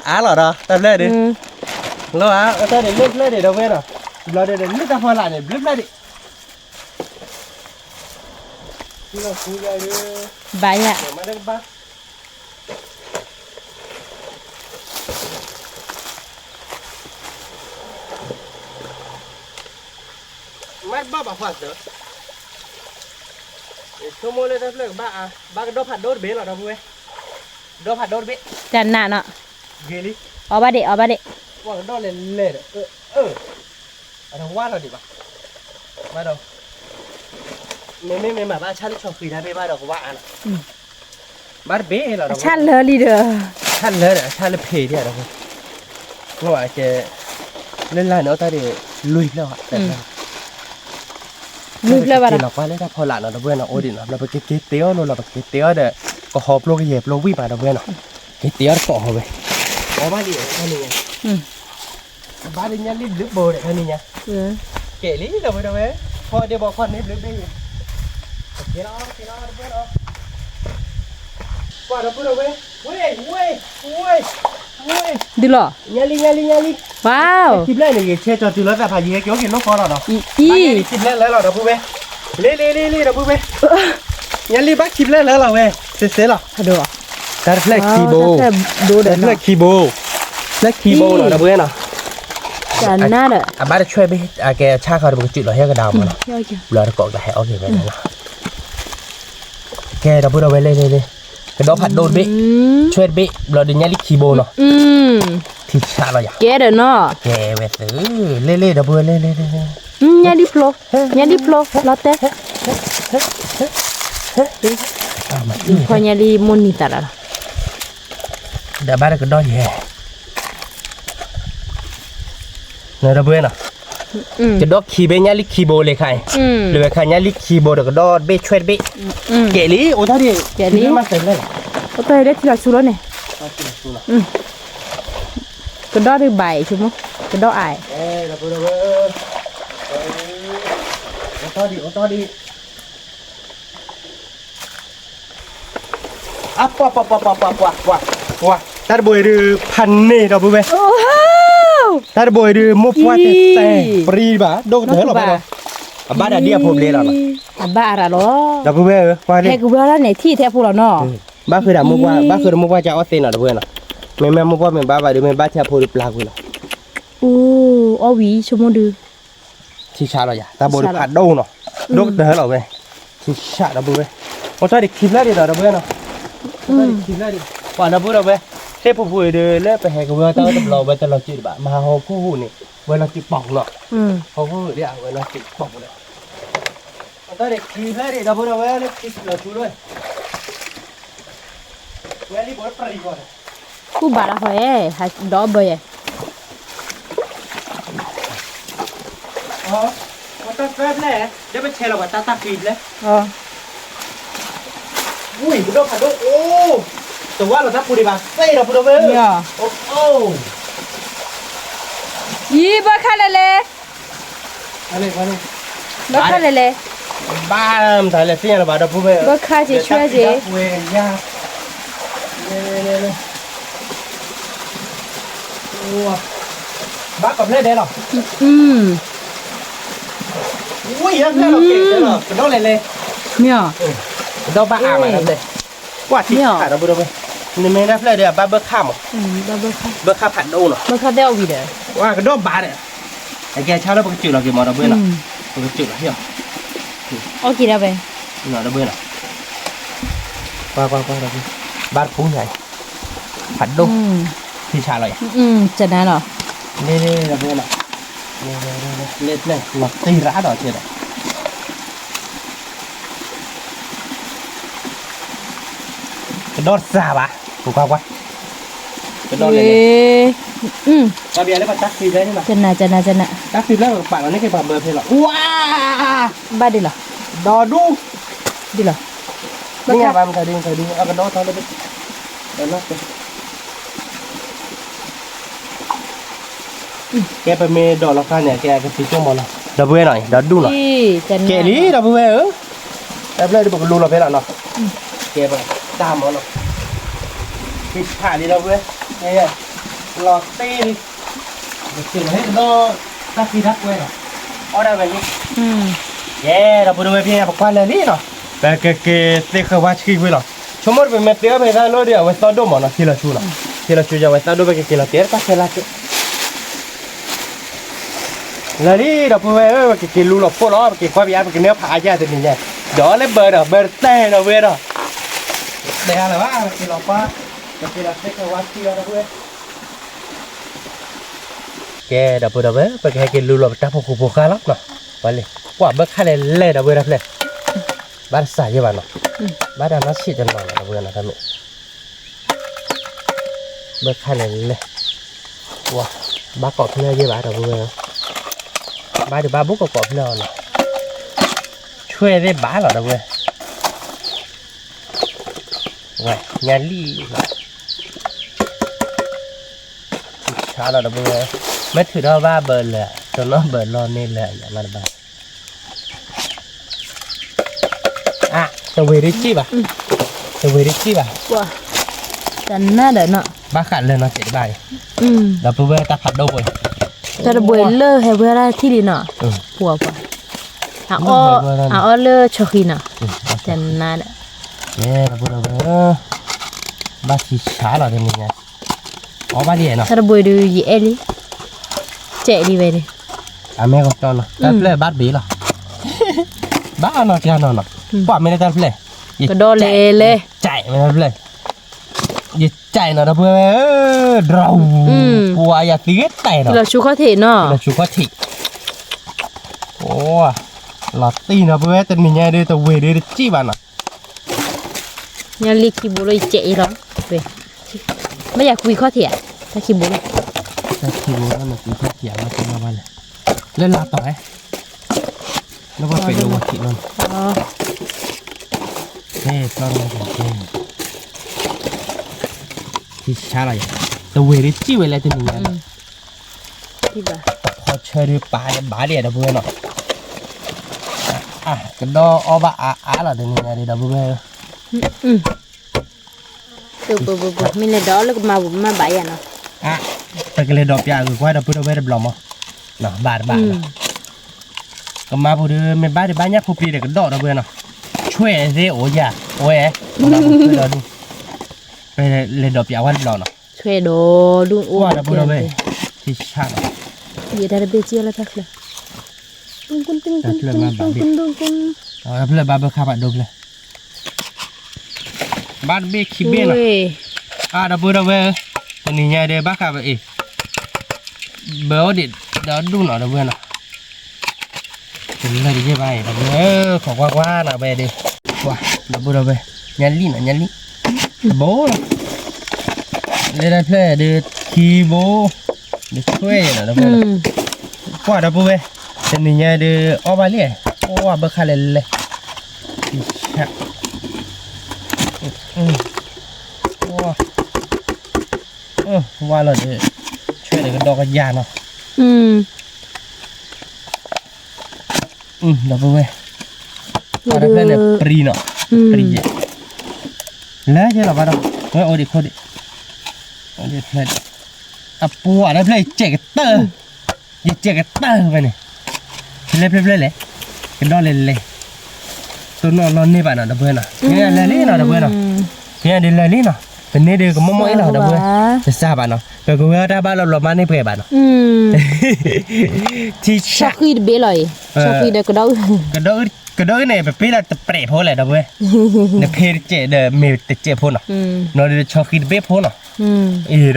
အါလီၤဒီး တၢ်ဖျၢၣ်ဒုး, လီၤဧါ တၢ်ဒုးလၢဖျၢၣ်ဒံး ဒီပုၢ်ဝဲၢ်နီၤ, ဘျီဒုးဒုးလၢတၢ်ဖီလာ်န့ၣ် ဘျုးဖျၢၣ်ဒံး, ဘၣ်ယၤ, မၤတကဘၣ် ဘၣ် မ့ၢ်ဘၣ်ဘၣ်ဃီသၢ, ဆိကမိၣ်လၢတၢ်ဖျၢၣ်ကဘၣ်အါ, ဘၣ်ကဒီဖးဒိၣ်တဘ့ၣ်လီၤ ဒီပုၢ်ဝဲၢ်, ဒီဖးဒိၣ်တဘ့ၣ်, တၢ်နးနီၤ, ဂ့ၤလံ, အီဘၣ်ဒ့ၣ် အီဘၣ်ဒ့ၣ်, ပှၤကဒီလဲၤလဲၤဒီး, အတဝါလီၤဒံးဘၣ်, ဘၣ်ဒီး, မ့မ့ၢ်မ့ၢ်မၤဘၣ်ဆၣ်လၢဆီဃံၤတၢ်ဘ့ၣ်ဘၣ်ဒီးကဝါအါနီၤ ဘၣ်တဘ့ၣ်လီၤ, အဆၣ်လၢလံဒီး, ဆၣ်လၢဒီး အဆၣ်လၢဖံးဒံးဒီး, မ့ၢ်ဘၣ်ကဲ, လၢလၢ်န့ၣ်အိၣ်တၢ်ဒံး, လွံၢ်ဖျၢၣ်ဘၣ်, လွံၢ်ဖျၢၣ်ဘၣ်ဒီး, လီၤကွၢ်လၢတၢ်ဖီလာ်နီၤ ဒီပုၢ်ဝဲၢ်နီၤ အိၣ်ဒံးနီၤ လီၤပကက့ၤတ့အီၣ်လိၤလီၤ ပကက့ၤတ့အီၣ်ဒီး, ကဟီဖျိကယဲၢ်ဖျိဝံၣ်ဘၣ် ဒီပုၢ်ဝဲၢ်နီၤ, က့ၤတ့အီၣ်တကိးဟီဝဲ, အီဘၣ်လံ, ဘၣ်ဒ်ညါလံဘျုးဘိဒီးခါန့ၣ်ညါ, ကဲလံ ဒီပုၢ်ဝဲၢ်, ဖီဒ့ဘီခီန့ၣ်ဘျုးဘ့ၣ်, က့ၤလီၤ က့ၤလီၤ ဒီပုၢ်ဝဲၢ်နီၤ, ကွၢ်ဒီပုၢ်ဝဲၢ်, ဝ့ၢ် ဝ့ၢ်, ဝ့ၢ်, ဒုလီၤ, ညါလံ ညါလံ ညါလံ, ဝါ, ခံဖျၢၣ်န့ၣ် ယဆဲကၠီၤတုၤလီၤသးဖးယံၤဟဲက့ၤအိၣ်က့ၤလိၣ်ဃီလီၤနီၤ, အံၤ ခံဖျၢၣ်လၢလီၤ ဒီပုၢ်ဝဲၢ်, လ့လ့လ့လ့ ဒီပုၢ်ဝဲၢ်, ညါလံဘၣ်ခံဖျၢၣ်လၢလီၤဝဲ, စဲစဲလီၤ, တၢ်တဖျၢၣ်ခံဘိ, တၢ်တဖျၢၣ်ခံဘိ, ဖျၢၣ်ခံဘိနီၤ ဒီပုၢ်ဝဲၢ်နီၤ, တၢ်နါဒီး, အဘၣ်တဆွဲၣ်ဘ့ၣ် အကဲဆၣ်ဃီဒီးပကစုးလီၤဟဲကဒါမးနီၤ, ဘျီတကိးကဟဲအီၣ်က့ၤဝဲန့ၣ်လီၤ, ကဲဒီပုၢ်ဝဲၢ် လ့လ့လ့လ့, ကဒီဖးဒိၣ်တဘ့ၣ်, ဆွဲၣ်တဘ့ၣ် ဘျီဒီးညါလံခံဘိနီၤ, ထံဆးလီၤယၤ, ကဲဒီးနီၤ, ကဲဝဲသု, လ့လ့ ဒီပုၢ်ဝဲၢ် လ့လ့လ့လ့, ညါလံဖျိ, ညါလံဖျိ လီၤတဲာ်, ဖီညါလံမိၢ်နံၤသးလီၤ, ဒီးဘၣ်တကဒီယဲၢ် နဒီပုၢ်ဝဲၢ်နီၤ, ကဒီခံဘ့ၣ် ညါလံခံဘိလံခါအံၤ, လၢဝဲခါညါလံခံဘိဒီးကဒီတဘ့ၣ်ဆွဲၣ်တဘ့ၣ်, ကဲလံ အိၣ်တၢ်ဒ်, ကဲလံ, အိၣ်တၢ်ဒ်ထံလီၤဆူလီၤန့ၣ်, ကဒီဒုးဘၣ်အံၤ ဆိကမိၣ်, ကဒီအါအံၤ, အိၣ်တၢ်ဒ် အိၣ်တၢ်ဒ် အပှၤ ပှၤ ပှၤ ပှၤ ပှၤ ပှၤ ပှၤ တၢ်တဘိအံၤဒုး ဖးန့ၢ် ဒီပုၢ်ဝဲၢ်, တၢ်တဘိအံၤဒုး မိၢ်ပှၢ်တဲတဲ ပြံဘၣ် ဒိၣ်ကတၢၢ်လီၤဘၣ်ဒီး, အဘၣ်ဒၣ်ဒ်အဖိဘျ့လီၤနီၤ, အဘၣ်အရၤလီၤ, ဒီပုၢ်ဝဲၢ်ဧၢ ကွၢ်န့ၣ်, ဟဲကဝီၤလၢန့ၣ် ထံၣ်ထဲအဖိလီၤနီၤ, ဘၣ်ဃုာ်ဒီးမိၢ်ပှၢ် ဘၣ်ဃုာ်ဒီးမိၢ်ပှၢ်ကၢအီၣ်သ့နီၤ ဒီပုၢ်ဝဲၢ်နီၤ, မ့မ့ၢ်မိၢ်ပှၢ်မ့ၢ်ဘၣ်ဘၣ်ဒုး မ့ၢ်ဘၣ်ထဲအဖိဒုးပျၢ်ကွံာ်လီၤ, အိၣ် အီၣ်ဝံၤ ဆိကမိၣ်ဒုး ထံဆးလီၤယၤ တၢ်ဘိဒုးဖးဒိၣ်နီၤ, ဒိၣ်ကတၢၢ်လီၤဝဲ, ထံဆးဒီပုၢ်ဝဲၢ်, အိၣ်တၢ်ဒံးခံဖျၢၣ်ဒံးဒီး ဒီပုၢ်ဝဲၢ်နီၤ, အိၣ်တၢ်ဒံးခံဖျၢၣ်ဒံး, ပှၤဒီပုၢ်ဒီပုၢ်ဝဲၢ်, သ့ၣ်ဖူဖူအံၤဒုး လၢပဟဲကဝဲၤတၢ်အိၣ်တဘျီဝဲတလီၤစုဒံးဘၣ် မဟါဟီၣ်ခိၣ်ဟူးန့ၣ်, ဝဲလီၤစုပီၢ်ပူၤလီၤ, ဟီၣ်ခိၣ်ဟူးဒ်အဝဲလီၤစုပီၢ်ပူၤလီၤ, အိၣ်တၢ်ဒံးခံဖျၢၣ်ဒံး ဒီပုၢ်ဒီပုၢ်ဝဲၢ် လၢခံလီၤဆူလီၤ ဝဲလံဘိတပြံၤဃီန့ၣ်, ကူၣ်ဘၣ်လၢဃီဧဲ, ဒီးဘၢယဲ, တၢ်သၢဖျၢၣ်, ဒီးပဆဲးလီၤပှၤတၢ်တၢ်ဃံဖျၢၣ်, ဝံၤ ပဒိၣ်ဖးဒိၣ်အိၣ်, တဝါလီၤတၢ်ပူၤဒံးဘၣ် သ့ၣ်ဒီပုၢ်ဒီပုၢ်ဝဲၢ်, အိၣ်, အံၤ ဘၢခါလဲၣ်လဲၣ် ဘၢခါလဲၣ်လဲၣ်, ဘၣ်မတၤလဲၣ် သ့ၣ်ညါလၢၤဘၣ် ဒီပုၢ်ဝဲၢ်, ဘၢခါစ့ၢ်ဆှၢစ့ၢ်, ဘၣ်ကီၢ်ဖျၢၣ်ဒဲးလီၤ, ဝံၤ တၢ်ဖျၢၣ်လီၤကဲးလီၤ ကဒီလဲၣ်လဲၣ်, မ့ၢ်, ကဒီဘၣ်အါမး တၢ်ဖျၢၣ်, ကွၢ်ထံခးဒီပုၢ်ဒီပုၢ်ဝဲၢ်, နမ့ၢ်တၢ်ဖျၢၣ်ဒီး အဘၣ်ဘၢခါမး, ဘၢခါဖးဒိၣ်နီၤ, ဘၢခါသ့ၣ်အီၣ်ဝံၤဒီး, ဝါ ကဒီဘၣ်ဒီး, အကဲဆါလၢပကစၢၢ်လီၤက့ၤမး ဒီပုၢ်ဝဲၢ်နီၤ, ပကစၢၢ်လီၤဟ့ၣ်အီၤ, အီၣ်က့ၤဒၣ်ဝဲ, ဒီပုၢ်ဝဲၢ်နီၤ, ကွၢ်ကွၢ်ကွၢ် ဒီပုၢ်ဝဲၢ်, ဘၣ်တပူၤညါအံၤ, ဖးဒိၣ်, ထံဆးလီၤယၤ, ကနၤလီၤ, လ့လ့ ဒီပုၢ်ဝဲၢ်နီၤ, လ့လ့လီၤတံၢ်ရၣ်ဒီးဆဲးဒီး ကဒီတစၢ်ဘၣ်, ကွၢ်ကွၢ်ကွၢ်, ကဒီလဲၣ်လဲၣ်, တၢ်ဘၣ်လၢပတၢ်ဃံဖျၢၣ်န့ၣ်လီၤ, ကနၤ ကနၤ ကနၤ, တၢ်ဃံဖျၢၣ်ပကပာ်လီၤန့ၣ်က့ၤပှၤဘၢဖဲလီၤ, ဝါ, ဘၣ်ဒ်လီၤ, ဒီဒူၣ်, ဒ်လီၤ, ဘၣ်ခါဘၣ်မတၤဒ်မတၤဒ် အကဒီထီၣ်လၢ ကဲပမ့ၢ်ဒိးလီၤခါန့ၣ် ကဲအကသံကၠိမးနီၤ ဒီပုၢ်ဝဲၢ်နီၤ ဒီဒူၣ်နီၤ ကဲလံ ဒီပုၢ်ဝဲၢ်ဧၢ, တၢ်ဖျၢၣ်ဒ်ပကလူလီၤဖဲလီၤနီၤ ကဲပတၢ်မးနီၤ က့ၤဆးလံ ဒီပုၢ်ဝဲၢ် လီၤတ့ၢ်လံ ကစၢၢ်လီၤဟ့ၣ်ကဒီး တၢ်ဃံတၢ်ကွဲးနီၤ အီၣ်ဒၣ်ဝဲလံ ကဲ ဒီပုၢ်ဝဲၢ် ဖဲပကွၢ်လၢာ်လံနီၤ ပကက့ၤသ့ဃၢၤဝါဆှံဝံၤလီၤ ဆိကမိၣ်ပမ့ၢ်သ့အီၣ်ဖဲတၢ်လီၢ်ဒီး အဝဲသီၣ်ဒိၣ်မးနီၤ ထံလီၤဆူနီၤ ထံလီၤဆူယဝဲသီၣ်ဒိၣ် ပကက့ၤလီၤတဲာ်တၢ်ခဲလၢာ်က့ၤ လၢလံဒီပုၢ်ဝဲၢ်ဧၢ, ပကက့ၤလူလီၤဖိလီၤ, ပက့ၤကွၢ်ပယါ ပကန့ၢ်ဖးအါယၤတနံၤညါ, ဒီးလၢဘၢဒီး ဘၢတတဲဒီပုၢ်ဝဲၢ်ဒီး, တဲလၢၤဘၣ် ပက့ၤလီၤကွၢ်, ပက့ၤလီၤသ့ကဝါထံလီၤဒီပုၢ်ဝဲၢ်, ကဲဒီပုၢ်ဒီဝဲၢ် ပကဟဲက့ၤလူလီၤပတၢ်ဖိဃူဖိဃါလီၤနီၤ, ဝဲလံ, ကွၢ်ဘၢခါလဲၣ်လဲၣ်ဒီပုၢ်ဝဲၢ်တၢ်ဖျဲၣ်, ဘၣ်တစးယဲၢ်ဘၣ်နီၤ, ဘၣ်တၢ်နီၢ်ဆံးတနီၤနီၤဒီပုၢ်ဝဲၢ်နီၤ တၢ်မ့ၢ် ဘၢခါလဲၣ်လဲၣ်, ဝါ, ဘၣ်ကိးဖျၢၣ်ယဲၢ်ဘၣ်ဒီပုၢ်ဝဲၢ်, ဘၣ်ဒုးဘၣ်ဘူးကိးကိးဖျၢၣ်အီၤနီၤ, ဆွဲၣ်သ့ၣ်ဘၣ်လီၤဒီပုၢ်ဝဲၢ်, ဝဲ, ညါလံလီၤ, ဆါလီၤဒီပုၢ်ဝဲၢ်, မ့ၢ်ထုးထီၣ်ဘၣ်ဘၢလၢာ် တနီၣ်ဘၢလီၤန့ၢ်လၢာ်ယၤမးတဘၣ် အါ, တဝ့ၤဒုးစံၣ်ဘၣ်, တဝ့ၤဒုးစံၣ်ဘၣ်, တနၢ်ဒီးနီၤ, ဘၣ်ဃးလၢနီၤစဲးတဘၣ်အံၤ, ဒီပုၢ်ဝဲၢ်တၢ်ဖးဒိၣ်ဖိအံၤ, တၢ်တဘှံးလၢဟဲဝဲဒၣ်ထံၣ်လံနီၤ, ပှၤပှၤ, အအီၣ်လၢဆီဃံနီၤ, တနၢ်ဒီး, ကဲဒီပုၢ်ဝဲၢ်, ဘၣ်ထံဆါလီၤတနံၤညါ, အီၣ်ဘၣ်လံနီၤ, တၢ်တဘှံးဒုးယအဲၣ်လံ, စဲးလံဝဲဒၣ်, အမ့ၢ်ကီၢ်နီၤ တၢ်ဖျဲၣ်ဘၣ်တဘ့ၣ်လီၤ, ဘၣ်နီၤတၢ်နီၤနီၤ, ကွၢ်မ့ၢ်လၢတၢ်ဖျဲၣ်, ကဒီးလဲၤလဲၤ, စဲးမ့ၢ်တၢ်ဖျဲၣ်, ယစဲးနီၤဒီပုၢ်ဝဲၢ်, ဒြီ, ပှၤယၤသံဂ့ၤတဲနီၤ, လီၤဆူခီၣ်ထံးနီၤ, လီၤဆူခီၣ်ထံး, အိ, လီၤတံၢ်နီၤပုၢ်ဝဲၢ် တနံၤညါဒုးတဝ့ၤဒုးတစံၣ်ဘၣ်နီၤ, ညါလံခံဘိလီၤယစဲးအံၤလီၤ, မ့ၢ်ယၤကွံခီၣ်ထံးဧါ, တၢ်ခံဘိလီၤ, တၢ်ခံဘိလီၤနကွံခီၣ်ထံးဧါ မ့ၢ်တမ့ၢ်ဘၣ်လဲၣ်, လၢလၢ်တီၤဧါ, လၢပှၤပ့းလၢဝီခံလီၤန့ၣ်, ဖျီၣ်ထီၣ်ကဲ, ထံဆါလီၤယၤ, တဝ့ၤဒုးစံၣ်ဝဲလၢတနံၤညါ, တဖီဆၢဒုးပာ်လၢဘၣ်လံဒီပုၢ်ဝဲၢ်နီၤ, ကဒီးအီၣ်ဘၣ်အါအါလီၤတနံၤညါဒုးဒီပုၢ်ဝဲၢ်, မ့ၢ်လဲၤဒီးအီၣ် လၢကမၤပူၤမ့ၢ်ဘၣ်ယၤနီၤ, ပကလဲၤဒီးပၠးဂုာ်ကွၢ်ဒီပုၢ်ဒီဝဲၢ်တဘျီမး, ဘၣ်တဘၣ်လီၤ, ကမၤပူၤဒုး မ့ၢ်ဘၣ်ဒုးဘၣ်ညၣ်ဖိပျံၤဒီးကဒီးဒီပုၢ်ဝဲၢ်နီၤ, ဆွဲၣ်သ့ၣ်အိၣ်ယၤ, အဝဲ, ဒီဒူၣ်, ပလဲၤဒီးပၠးဝဲတဘျီနီၤ, ဆွဲၣ်ဒီဒူၣ်အိၣ်ဒီပုၢ်ဒီဝဲၢ်, ထံဆါလီၤ, ယတၢ်တဘ့ၣ်ကၢလၢတၢ်ဖျၢၣ်, တၢ်ဖျၢၣ်ဘၣ်ဘၣ်ဘ့ၣ်, တၢ်ဖျၢၣ်ဘၣ်ဘၢခါဘၣ်ဒိဖျၢၣ် ဘၣ်တဘ့ၣ်ခံဘ့ၣ်နီၤ, အါဒီပုၢ်ဒီဝဲၢ်, တနံၤညါဒုးဘၣ်ဃးပအံၤ, ဘၢအိၣ်ဒံးဒီဒူၣ်နီၤဒီပုၢ်ဝဲၢ်နီၤ, တလၢတယဲၢ်ဘၣ်အံၤဒီပုၢ်ဝဲၢ်, ခိးကွၢ်ကွၢ်နီၤဝဲဒုး, ဒီပုၢ်ဒီဝဲၢ်, ညါလံနီၤ ညါလံ, တဘိလီၤ, လၢတၢ်ဖျၢၣ်ဒုးခံဘိ, ဒုးဆွဲၣ်နီၤဒီပုၢ်ဝဲၢ်, ကွၢ်ဒီပုၢ်ဝဲၢ်, တနံၤညါဒုးအီၣ်ဘၣ်လံ, အိၣ်ဘၢခါလဲၣ်လဲၣ်, ဝါလီၤဒီး, ဆွဲၣ်ဒီးကဒီးကယၤနီၤ, ဒီပုၢ်ဝဲၢ်, ပှၤတဖျၢၣ်န့ၣ်ပြံနီၤ, ပြံယဲ, လၢယဲလီၤဘၣ်ဒီး, ဝဲအိၣ်ဒံးခိၣ်ဒံး, အပှၤတဖျၢၣ်ယစဲးကတၢၢ်, ယစဲးကတၢၢ်ဖဲန့ၣ်, ဖဲလဲၣ်ဖဲလဲၣ်လဲၣ်, ကဒီးလဲၣ်လဲၣ်, တိၢ်နီၣ်လီၤန့ၢ်ဘၣ်နီၤဒီပုၢ်ဝဲၢ်နီၤ, လၢလံနီၤဒီပုၢ်ဝဲၢ်နီၤ, ဖဲဒုးလၢလံနီၤ, ပန့ၢ်ဒုးကမိၢ်မိၢ်အ့ၣ်လီၤဒီပုၢ်ဝဲၢ်, တစၢ်ဘၣ်နီၤ, ပကဝဲၤအီၣ်တၢ်ဘၣ်လီၤဘျီမးန့ၢ်ပှဲၤဘၣ်နီၤ, ထံဆါ, ကဒီးအံၤန့ၣ် ပပ့လီၤတပြဲးဖိလဲၣ်ဒီပုၢ်ဝဲၢ်, နဖဲတစဲးဒီးမ့ၢ်တစဲးဖိနီၤ, နီၤဒုးဆီဃံတဘ့ၣ်ဖိနီၤ, အံၤဒီပုၢ်ဝဲၢ်ဧၢ,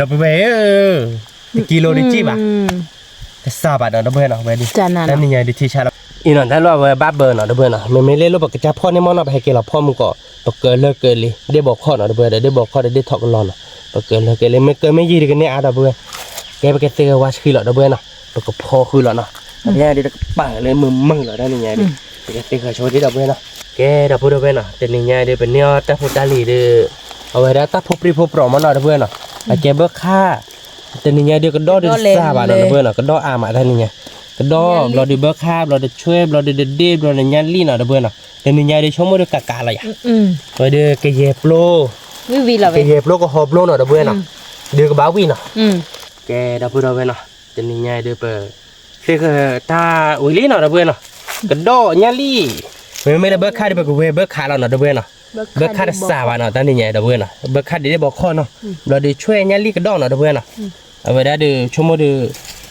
တကံလိဒုးစံၣ်ဘၣ်, တစၢ်ဘၣ်ဒီးဒီပုၢ်ဝဲၢ်နီၤ, ဝဲဒုး, တနံၤညါဒုးထံဆါလီၤ, အံၤနီၤ တၢ်လီၢ်ဝဲဘၣ်ဘၢနီၤဒီပုၢ်ဝဲၢ်နီၤ, မ့မ့ၢ်လၢလၢပကစၢ်ဖီၣ်န့ၢ်မီၢ်နီၤ ပဟဲက့ၤလီၤဖီၣ်မုၢ်ကီး, ပကၢၤလၢကၢၤလံ, ဒ့ၣ်ဘီခီၣ်နီၤဒီပုၢ်ဝဲၢ်ဒီး ဒ့ၣ်ဘီခီၣ်ဒီးဒ့ၣ်ထီၣ်ကလီနီၤ, ပကၢၤလၢကၢၤလံ, မ့ၢ်ကၢၤမ့ၢ်ယံၤဒုးကန့ၢ်အါဒီပုၢ်ဝဲၢ်, ကဲပကသ့ဂဲၤဝါဆှံလီၤဒီပုၢ်ဝဲၢ်နီၤ, ပကဖီဃုာ်လီၤနီၤ, ညါဒုးတကပၤလၢမုာ်မုာ်လီၤတၢ်နံၤညါဒုး, ပကသ့ဂဲၤဆိဒ့ၣ်ဒီပုၢ်ဝဲၢ်နီၤ, ကဲဒီပုၢ်ဒီဝဲၢ်နီၤ, တနံၤညါဒုး ပန့ၢ်အီၣ်တၢ်ဖိတၢ်လံၤဒုး, အဝဲဒၣ်တၢ်ဖိပြံဖိပြီၤမီၢ်နီၤဒီပုၢ်ဝဲၢ်နီၤ, အကဲဘၢခါ တနံၤညါဒုးကဒီၣ်ဒုးတစၢ်ဘၣ်နီၤဒီပုၢ်ဝဲၢ်နီၤ, ကဒီၣ်အါမးတၢ်နံၤညါ, ကဒီၣ်ဘျီဒုးဘၢခါ ဘျီဒုးဆွဲၣ် ဘျီဒုးဒ့ၣ် ဘျီဒုးညါလံနီၤဒီပုၢ်ဝဲၢ်နီၤ, တနံၤညါဒုးဆိကမိၣ်ဒုးကးကးလီၤယၤ, ဝဲဒုးကယဲၢ်ပျိ, ကယဲၢ်ပျိကဟီပျိနီၤဒီပုၢ်ဝဲၢ်နီၤ, ဒုးကဘၣ်ဝံၤနီၤ, ကဲဒီပုၢ်ဒီဝဲၢ်နီၤ, တနံၤညါဒုးပ သ့ၣ်ဃၢၤတၢ်ဝံၤလံနီၤဒီပုၢ်ဝဲၢ်နီၤ, ကဒီၣ်ညါလံ, မ့မ့ၢ်လၢဘၢခါဒုး ပကဝဲၤဘၢခါလီၤနီၤဒီပုၢ်ဝဲၢ်နီၤ, ဘၢခါတစၢ်ဘၣ်နီၤ တၢ်နံၤညါဒီပုၢ်ဝဲၢ်နီၤ, ဘၢခါဒုးဒ့ၣ်ဘီခီၣ်နီၤ, ဘျီဒုးဆွဲၣ်ညါလံကဒီၣ်နီၤဒီပုၢ်ဝဲၢ်နီၤ, အဝဲဒၣ်ဒုးဆိကမိၣ်ဒုး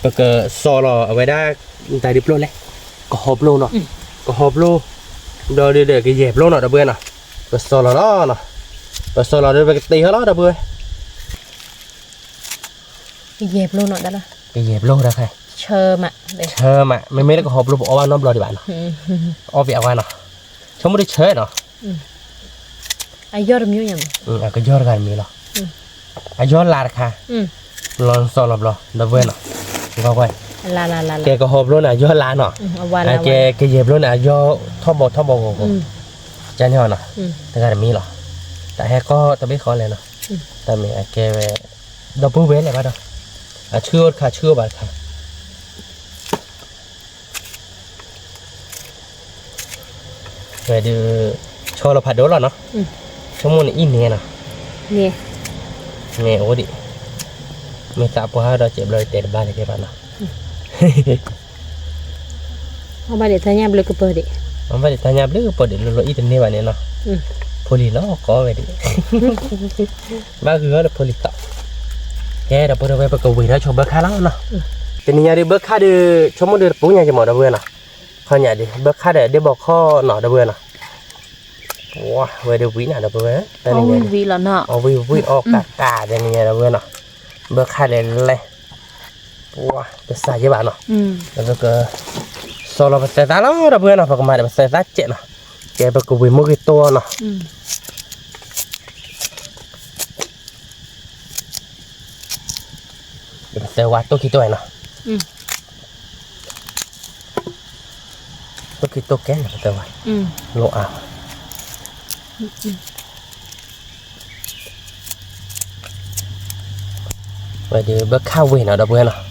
ပကစီလီၤအဝဲဒၣ် တၢ်ဒုးပျိလဲၣ်, ကဟီပျိနီၤ, ကဟီပျိ, ဒီးဒုးဒီးကယဲၢ်ပျိနီၤ ဒီပုၢ်ဝဲၢ်နီၤ, ပစီလီၤလီၤနီၤ, ပစီလီၤဒီးပကတ့ဟီလီၤ ဒီပုၢ်ဝဲၢ်, ကယဲၢ်ပျိနီၤ, ကယဲၢ်ပျိတခါ, ဆၢမး, ဆၢမး မ့မ့ၢ်လၢကဟီပျိပအီၣ်ဘၣ်နီတဘျီဒံးဘၣ်နီၤ, အီၣ်ဘၣ်အဝဲနီၤ, ဆိကမိၣ်တဆၢနီၤ အယီၢ်တမံၤညါမး, အကယီၢ်တဂၤတမံၤလီၤ, အယီၢ်လါတခါ, လီၤစီလီၤဘျီ ဒီပုၢ်ဝဲၢ်နီၤ, ကဲကဟီပျိန့ၣ် အယီၢ်လါနီၤ, ကဲကယဲၢ်ပျိန့ၣ် အယီၢ်ထီၣ်ဘီထီၣ်ဘီဂီၢ်ဂီၢ်, ကန့ၣ်နီၤ, တဂၤတမံၤလီၤ, တၢ်ဟဲကီၢ်တဘ့ၣ်ဃီလဲၣ်နီၤ, တၢ်မ့ၢ်အကဲဝဲ, ဒီပုၢ်ဝဲၢ်လဲၣ်ဘၣ်ဒီး, အဆှၢအိၣ်တခါ ဆှၢအိၣ်ဘၣ်တခါ ဝဲဒုး, ဆီလီၤဖးဒိၣ်လီၤနီၤ, ဆိကမိၣ်န့ၣ်အံၤန့ၣ်နီၤ, န့ၣ်အိၣ်ဒံး, မ့ၢ်သးပှၢ်ဒီးစဲးဘျီတဲတဘၣ်န့ၣ်ကဲဘၣ်နီၤ, အဘၣ်ဒံးတၢ်ညၣ်ဘျုးကပၢၢ်ဒံး, အဘၣ်ဒံးတၢ်ညၣ်ဘျုးကပၢၢ်ဒံး လိၤလိၤအံၤတန့ၢ်ဘၣ်န့ၣ်နီၤ, ဖိလံၤလီၤကီဝဲဒံး ဘၣ်ဂုၤဂီၢ်ဒီးဖိလံၤသီး, ကဲဒီပုၢ်ဝဲၢ် ပကဝံၤထီၣ်ဆိဘၢခၣ်လီၤနီၤ, တနံၤညါဒုးဘၢခၣ်ဒုး ဆိကမိၣ်ဒုးတပူၤညါက့ၤမး ဒီပုၢ်ဝဲၢ်နီၤ, ခီညါဒုး ဘၢခၣ်ဒီးဒ့ဘီခီနီၤ ဒီပုၢ်ဝဲၢ်နီၤ, ဝဲဒုးဝံၤနီၤ ဒီပုၢ်ဝဲၢ်, အီၣ်ဝံၤဝံၤအီၣ်ကးကး တနံၤညါ ဒီပုၢ်ဝဲၢ်နီၤ, ဘၢခၣ်လဲၤလဲၤ ပှၤတစၢ်ယဲဘၣ်နီၤ, ဒီးပကစီလီၤပသဲးသၣ်လီၤ ဒီပုၢ်ဝဲၢ်နီၤ, ပကမၤဒီးပသဲးသၣ်စဲးနီၤ, ကဲပကဝံၤမိၢ်ဂ့ၤတိၢ်အီၤနီၤ, ဒီးပသဲးဝါတိၢ်ခံတိၢ်နီၤ, တိၢ်ခံတိၢ်ကဲန့ၣ် ပသဲးဝါ, လိၣ်အါ ဝဲဒုးဘၢခၣ်ဝံၤနီၤ ဒီပုၢ်ဝဲၢ်နီၤ,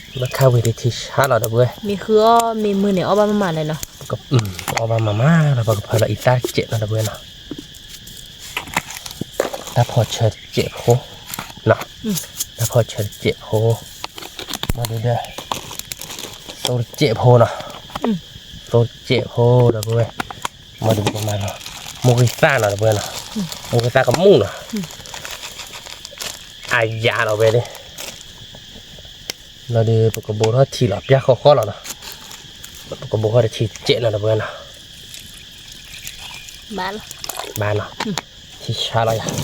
ဘၢခၣ်ဝံၤဒုးထံဆါလီၤ ဒီပုၢ်ဝဲၢ်, မ့ၢ်ဃုအီၣ်မ့ၢ်မုာ်န့ၣ် အီၣ်ဘၣ်မးမးလဲၣ်နီၤ, အီၣ်ဘၣ်မးမးလီၤ ပကဖၢလီၤအံသၣ်တစဲးနီၤ ဒီပုၢ်ဝဲၢ်နီၤ, တၢ်ဖီၣ်ဆၢတစဲးဖိ, တၢ်ဖီၣ်ဆၢတစဲးဖိ, မ့ၢ်ဒုးဒီး, သိတစဲးဖိနီၤ, သိတစဲးဖိ ဒီပုၢ်ဝဲၢ်, မ့ၢ်ဒုးပကမၤလီၤ, မိၢ်ဂ့ၤသၣ်နီၤ ဒီပုၢ်ဝဲၢ်နီၤ, မိၢ်ဂ့ၤသၣ်ကမူၣ်နီၤ, အယၤလီၤဝဲဒၣ်, လီၤဒုးပကဘိးထီၣ်ထံလီၤ ပျၢ်ဃီဃီလီၤနီၤ, ပကဘိးထီၣ်တထံတစဲးနီၤ ဒီပုၢ်ဝဲၢ်နီၤ, ဘၣ်နီၤ, ထံဆါလီၤယၤ,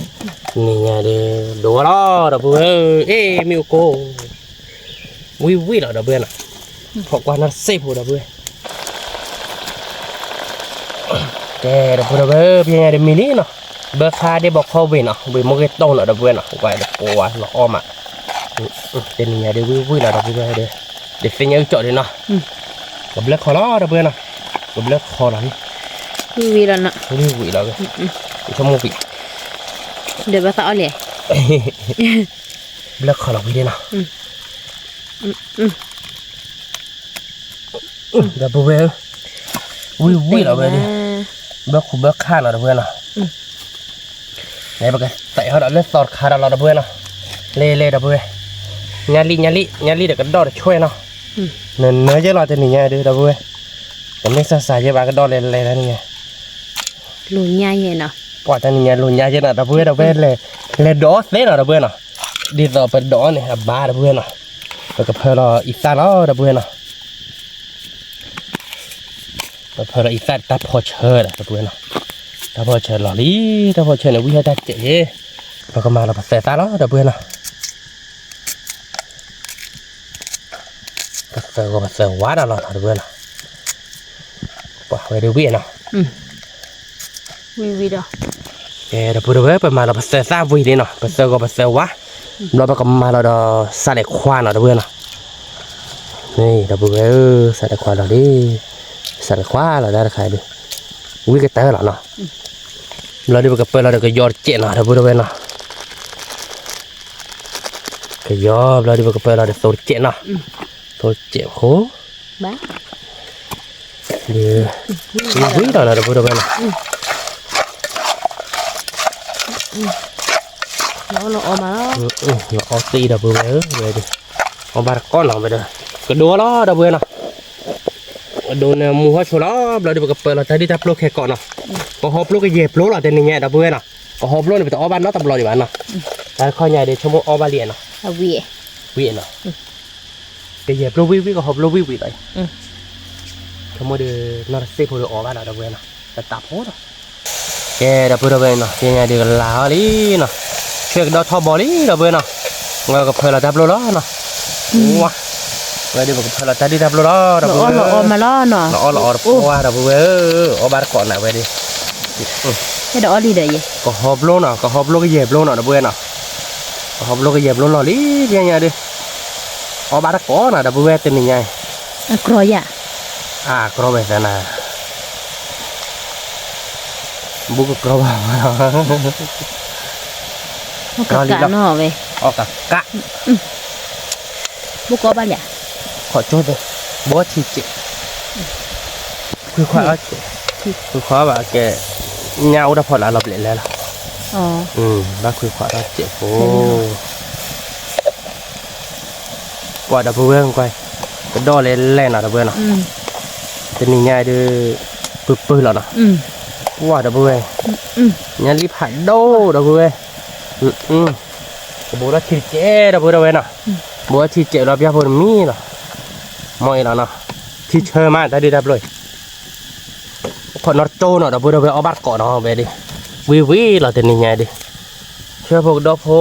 နံၤညါဒုး ဒိၣ်ဝဲလီၤ ဒီပုၢ်ဝဲၢ်, အ့ၣ် မ့ၣ်အူကိၢ်, ဝံၣ်ဝံၣ်လီၤ ဒီပုၢ်ဝဲၢ်နီၤ, ဖီၣ်ကွၢ်နီၢ်စ့ၢ်ဖိ ဒီပုၢ်ဝဲၢ် ကဲ ဒီပုၢ်ဝဲၢ် ပညါဒုးမံလံနီၤ, ဘၢခါဒ့ဘီခီဝ့ၢ်နီၤ, ဝ့ၢ်မိၢ်ဂ့ၤတိၢ်နီၤ ဒီပုၢ်ဝဲၢ်နီၤ, ဝဲဒီးပှၤလီၤအီၣ်မး, တနံၤညါဒုးဝံၣ်ဝံၣ်လီၤ ဒီပုၢ်ဝဲၢ်ဒီး, ဒုးသ့ၣ်ညါအုၣ်ကၠီၣ်ဒုးနီၤ, ကဘျၢခီလီၤ ဒီပုၢ်ဝဲၢ်နီၤ, ကဘျၢခီလီၤလံ, ဝံၣ်ဝံၣ်လီၤနီၤ, ဝံၣ်ဝံၣ်လီၤ, ဆိကမိၣ်ကွံာ်, ဒီးဘၣ်သးအီၣ်လဲၣ်, ဘျၢခီလီၤဝံၤဒၣ်နီၤ ဒီပုၢ်ဝဲၢ်ဧၢ, ဝံၣ်ဝံၣ်လီၤဝဲဒၣ်, ဘၢခူဘၢခါနီၤ ဒီပုၢ်ဝဲၢ်နီၤ, ပကသဲးဟီဒီးလၢသီတခါဒီးလီၤ ဒီပုၢ်ဝဲၢ်နီၤ, လဲၤလဲၤ ဒီပုၢ်ဝဲၢ်, ညါလံ ညါလံ ညါလံဒီးကဒီၣ်တဆွဲနီၤ, နနၢယဲလီၤတနံၤညါဒုး ဒီပုၢ်ဝဲၢ်, တမ့ၢ်စၢ်စၢ်ယဲဘၣ် ကဒီၣ်လဲၤလဲၤလၢနံၤညါ, လိၣ်ညါယဲနီၤ, ပှၤတနံၤညါလိၣ်ညါယဲနီၤ ဒီပုၢ်ဝဲၢ်, ဒီပုၢ်ဝဲၢ် လဲၤဒိးသဲနီၤ ဒီပုၢ်ဝဲၢ်နီၤ, ဒ်သိးပဒိးန့ၣ် အဘၣ် ဒီပုၢ်ဝဲၢ်နီၤ, ပကဖၢလီၤအံသၣ်လီၤ ဒီပုၢ်ဝဲၢ်နီၤ, ပဖၢလီၤအံသၣ်တၢ်ဖီဆၢဒီး ဒီပုၢ်ဝဲၢ်နီၤ, တၢ်ဖီဆၢလီၤလံ, တၢ်ဖီဆၢန့ၣ် ဝံၣ်ဟဲတၢ်စဲးယဲ, ပကမၤလီၤပသဲးသၣ်လီၤ ဒီပုၢ်ဝဲၢ်နီၤ, ပသၢဂီၤပသၢဝါဒီးလီၤ ဒီပုၢ်ဝဲၢ်နီၤ, ပှၤဝဲဒၣ်ဝံၣ်နီၤ, ဝံၣ်ဝံၣ်ဒီး, ကဲ ဒီပုၢ်ဝဲၢ် ပမၤလီၤပသၢသၣ်ဝံၤလံနီၤ, ပသၢဂီၤပသၢဝါ, ဘျီပကမၤလီၤဒီး စးလဲၤခွါနီၤ ဒီပုၢ်ဝဲၢ်နီၤ, န့ၣ် ဒီပုၢ်ဝဲၢ်ဧၢ, စးလဲၤခွါလီၤလံ, စးလဲၤခွါလီၤဒၣ်တခါဒုး, ဝံၣ်ကတၢၢ်လီၤနီၤ, ဘျီဒုးပကပၢလီၤဒီးကယီတစဲးနီၤ ဒီပုၢ်ဝဲၢ်နီၤ, ကယီဘျီဒုးပကပၢလီၤဒီးသိတစဲးနီၤ, သိတစဲးဖိ ဒုး, ဝံၤလီၤနီၤ ဒီပုၢ်ဝဲၢ်နီၤ, လီၤအီၣ်သံဒီပုၢ်ဝဲၢ်ဧၢ, ဝဲဒၣ်, အီၣ်ဘၣ်တကီၢ်နီၤ ဝဲဒၣ်, ကဒိလီၤ ဒီပုၢ်ဝဲၢ်နီၤ, ကဒိန့ၣ်မူဟီၣ်ဆိလီၤ, ဘျီဒုးပကပၢလီၤတၢ်ဒုၣ်တၢ်ပျိခဲကိးနီၤ, ကဟီပျိကယဲၢ်ပျိလီၤ တနံၤညါ ဒီပုၢ်ဝဲၢ်နီၤ, ကဟီပျိန့ၣ် ပတအီၣ်ဘၣ်နီတဘျီဒံးဘၣ်နီၤ, ပ တၢ်တခီညါဒီး ဆိကမိၣ်အီၣ်ဘၣ်လံနီၤ, ဝံၤနီၤ, ကယဲၢ်ပျိဝံၣ်ဝံၣ် ကဟီပျိဝံၣ်ဝံၣ်လီၤ, ဆိကမိၣ်ဒီး နီၢ်တစ့ၣ်ဖိဒီးအီၣ်ဘၣ်နီၤ ဒီပုၢ်ဝဲၢ်နီၤ, တၢ်တၢ်ဖိနီၤ, ကဲ ဒီပုၢ်ဝဲၢ်နီၤ, ကဲညါဒီးကလၤအီၤလံနီၤ, ဆွဲကဒီးထီဘိလံ ဒီပုၢ်ဝဲၢ်နီၤ, ဝဲကဖၢလီၤတၢ်ပျိလီၤနီၤ, ဝါ ဝဲဒီးပကဖၢလီၤတၢ်ဒုၣ်တၢ်ပျိလီၤ ဒီပုၢ်ဝဲၢ်, လီၤအီၣ်လီၤအီမးလီၤနီၤ, လီၤအီၣ်လီၤအီတပှၢ် ဒီပုၢ်ဝဲၢ်ဧၢ, အီၣ်ဘၣ်တကိးနၤဝဲဒီး, ဟဲဒီးအီၣ်လံဒီးယဲ, ကဟီပျိနီၤ, ကဟီပျိကယဲၢ်ပျိနီၤ ဒီပုၢ်ဝဲၢ်နီၤ, ကဟီပျိကယဲၢ်ပျိလီၤလံ ကဲညါဒီး, အီၣ်ဘၣ်တကိးနၤ ဒီပုၢ်ဝဲၢ် တနံၤညါအံၤ, အကြၢးယၤ, အကြၢးဝဲသနာ် ဘူးကကြၢးဘၣ်, ကနီၤဝဲ, အီၣ်ကကး, ဘူးကီဘၣ်လံ, ခီကၠိသ့, ဘီထံစဲး, ခွံခွါ, ခွံခွါဘၣ်ကဲ, ညၣ်အိၣ်တၢ်ဖီလာ်လီၤဘျဲးလဲၣ်လီၤ, ဘၣ်ခွံခွါထီၣ်စဲးဖိ ပှၤဒီပုၢ်ဝဲၢ်ကွၢ်, ကဒီၣ်လဲၣ်လဲၣ်နီၤ ဒီပုၢ်ဝဲၢ်နီၤ, တနံၤညါအံၤဒီး, ပုၢ်ပုၢ်လီၤနီၤ, ပှၤဒီပုၢ်ဝဲၢ်, ညၣ်လံဖးဒိၣ် ဒီပုၢ်ဝဲၢ်, ကဘိးထီၣ်ထံတစဲး ဒီပုၢ်ဝဲၢ်နီၤ, ဘိးထီၣ်ထံတစဲးလီၤ ပျၢ်ဖိတမံၤလီၤ, မ်အံၤလီၤနီၤ, ထံဆၢမး တၢ်ဒုၣ်တၢ်ပျိအံၤ ခီနီၢ်တကၠိနီၤ ဒီပုၢ်ဝဲၢ် အီၣ်ဘၣ်တကိးနီၤ ဝဲဒီး, ဝံၤဝံၤလီၤ တနံၤညါအံၤဒီး, ဆွဲဖိကဒီဖိ,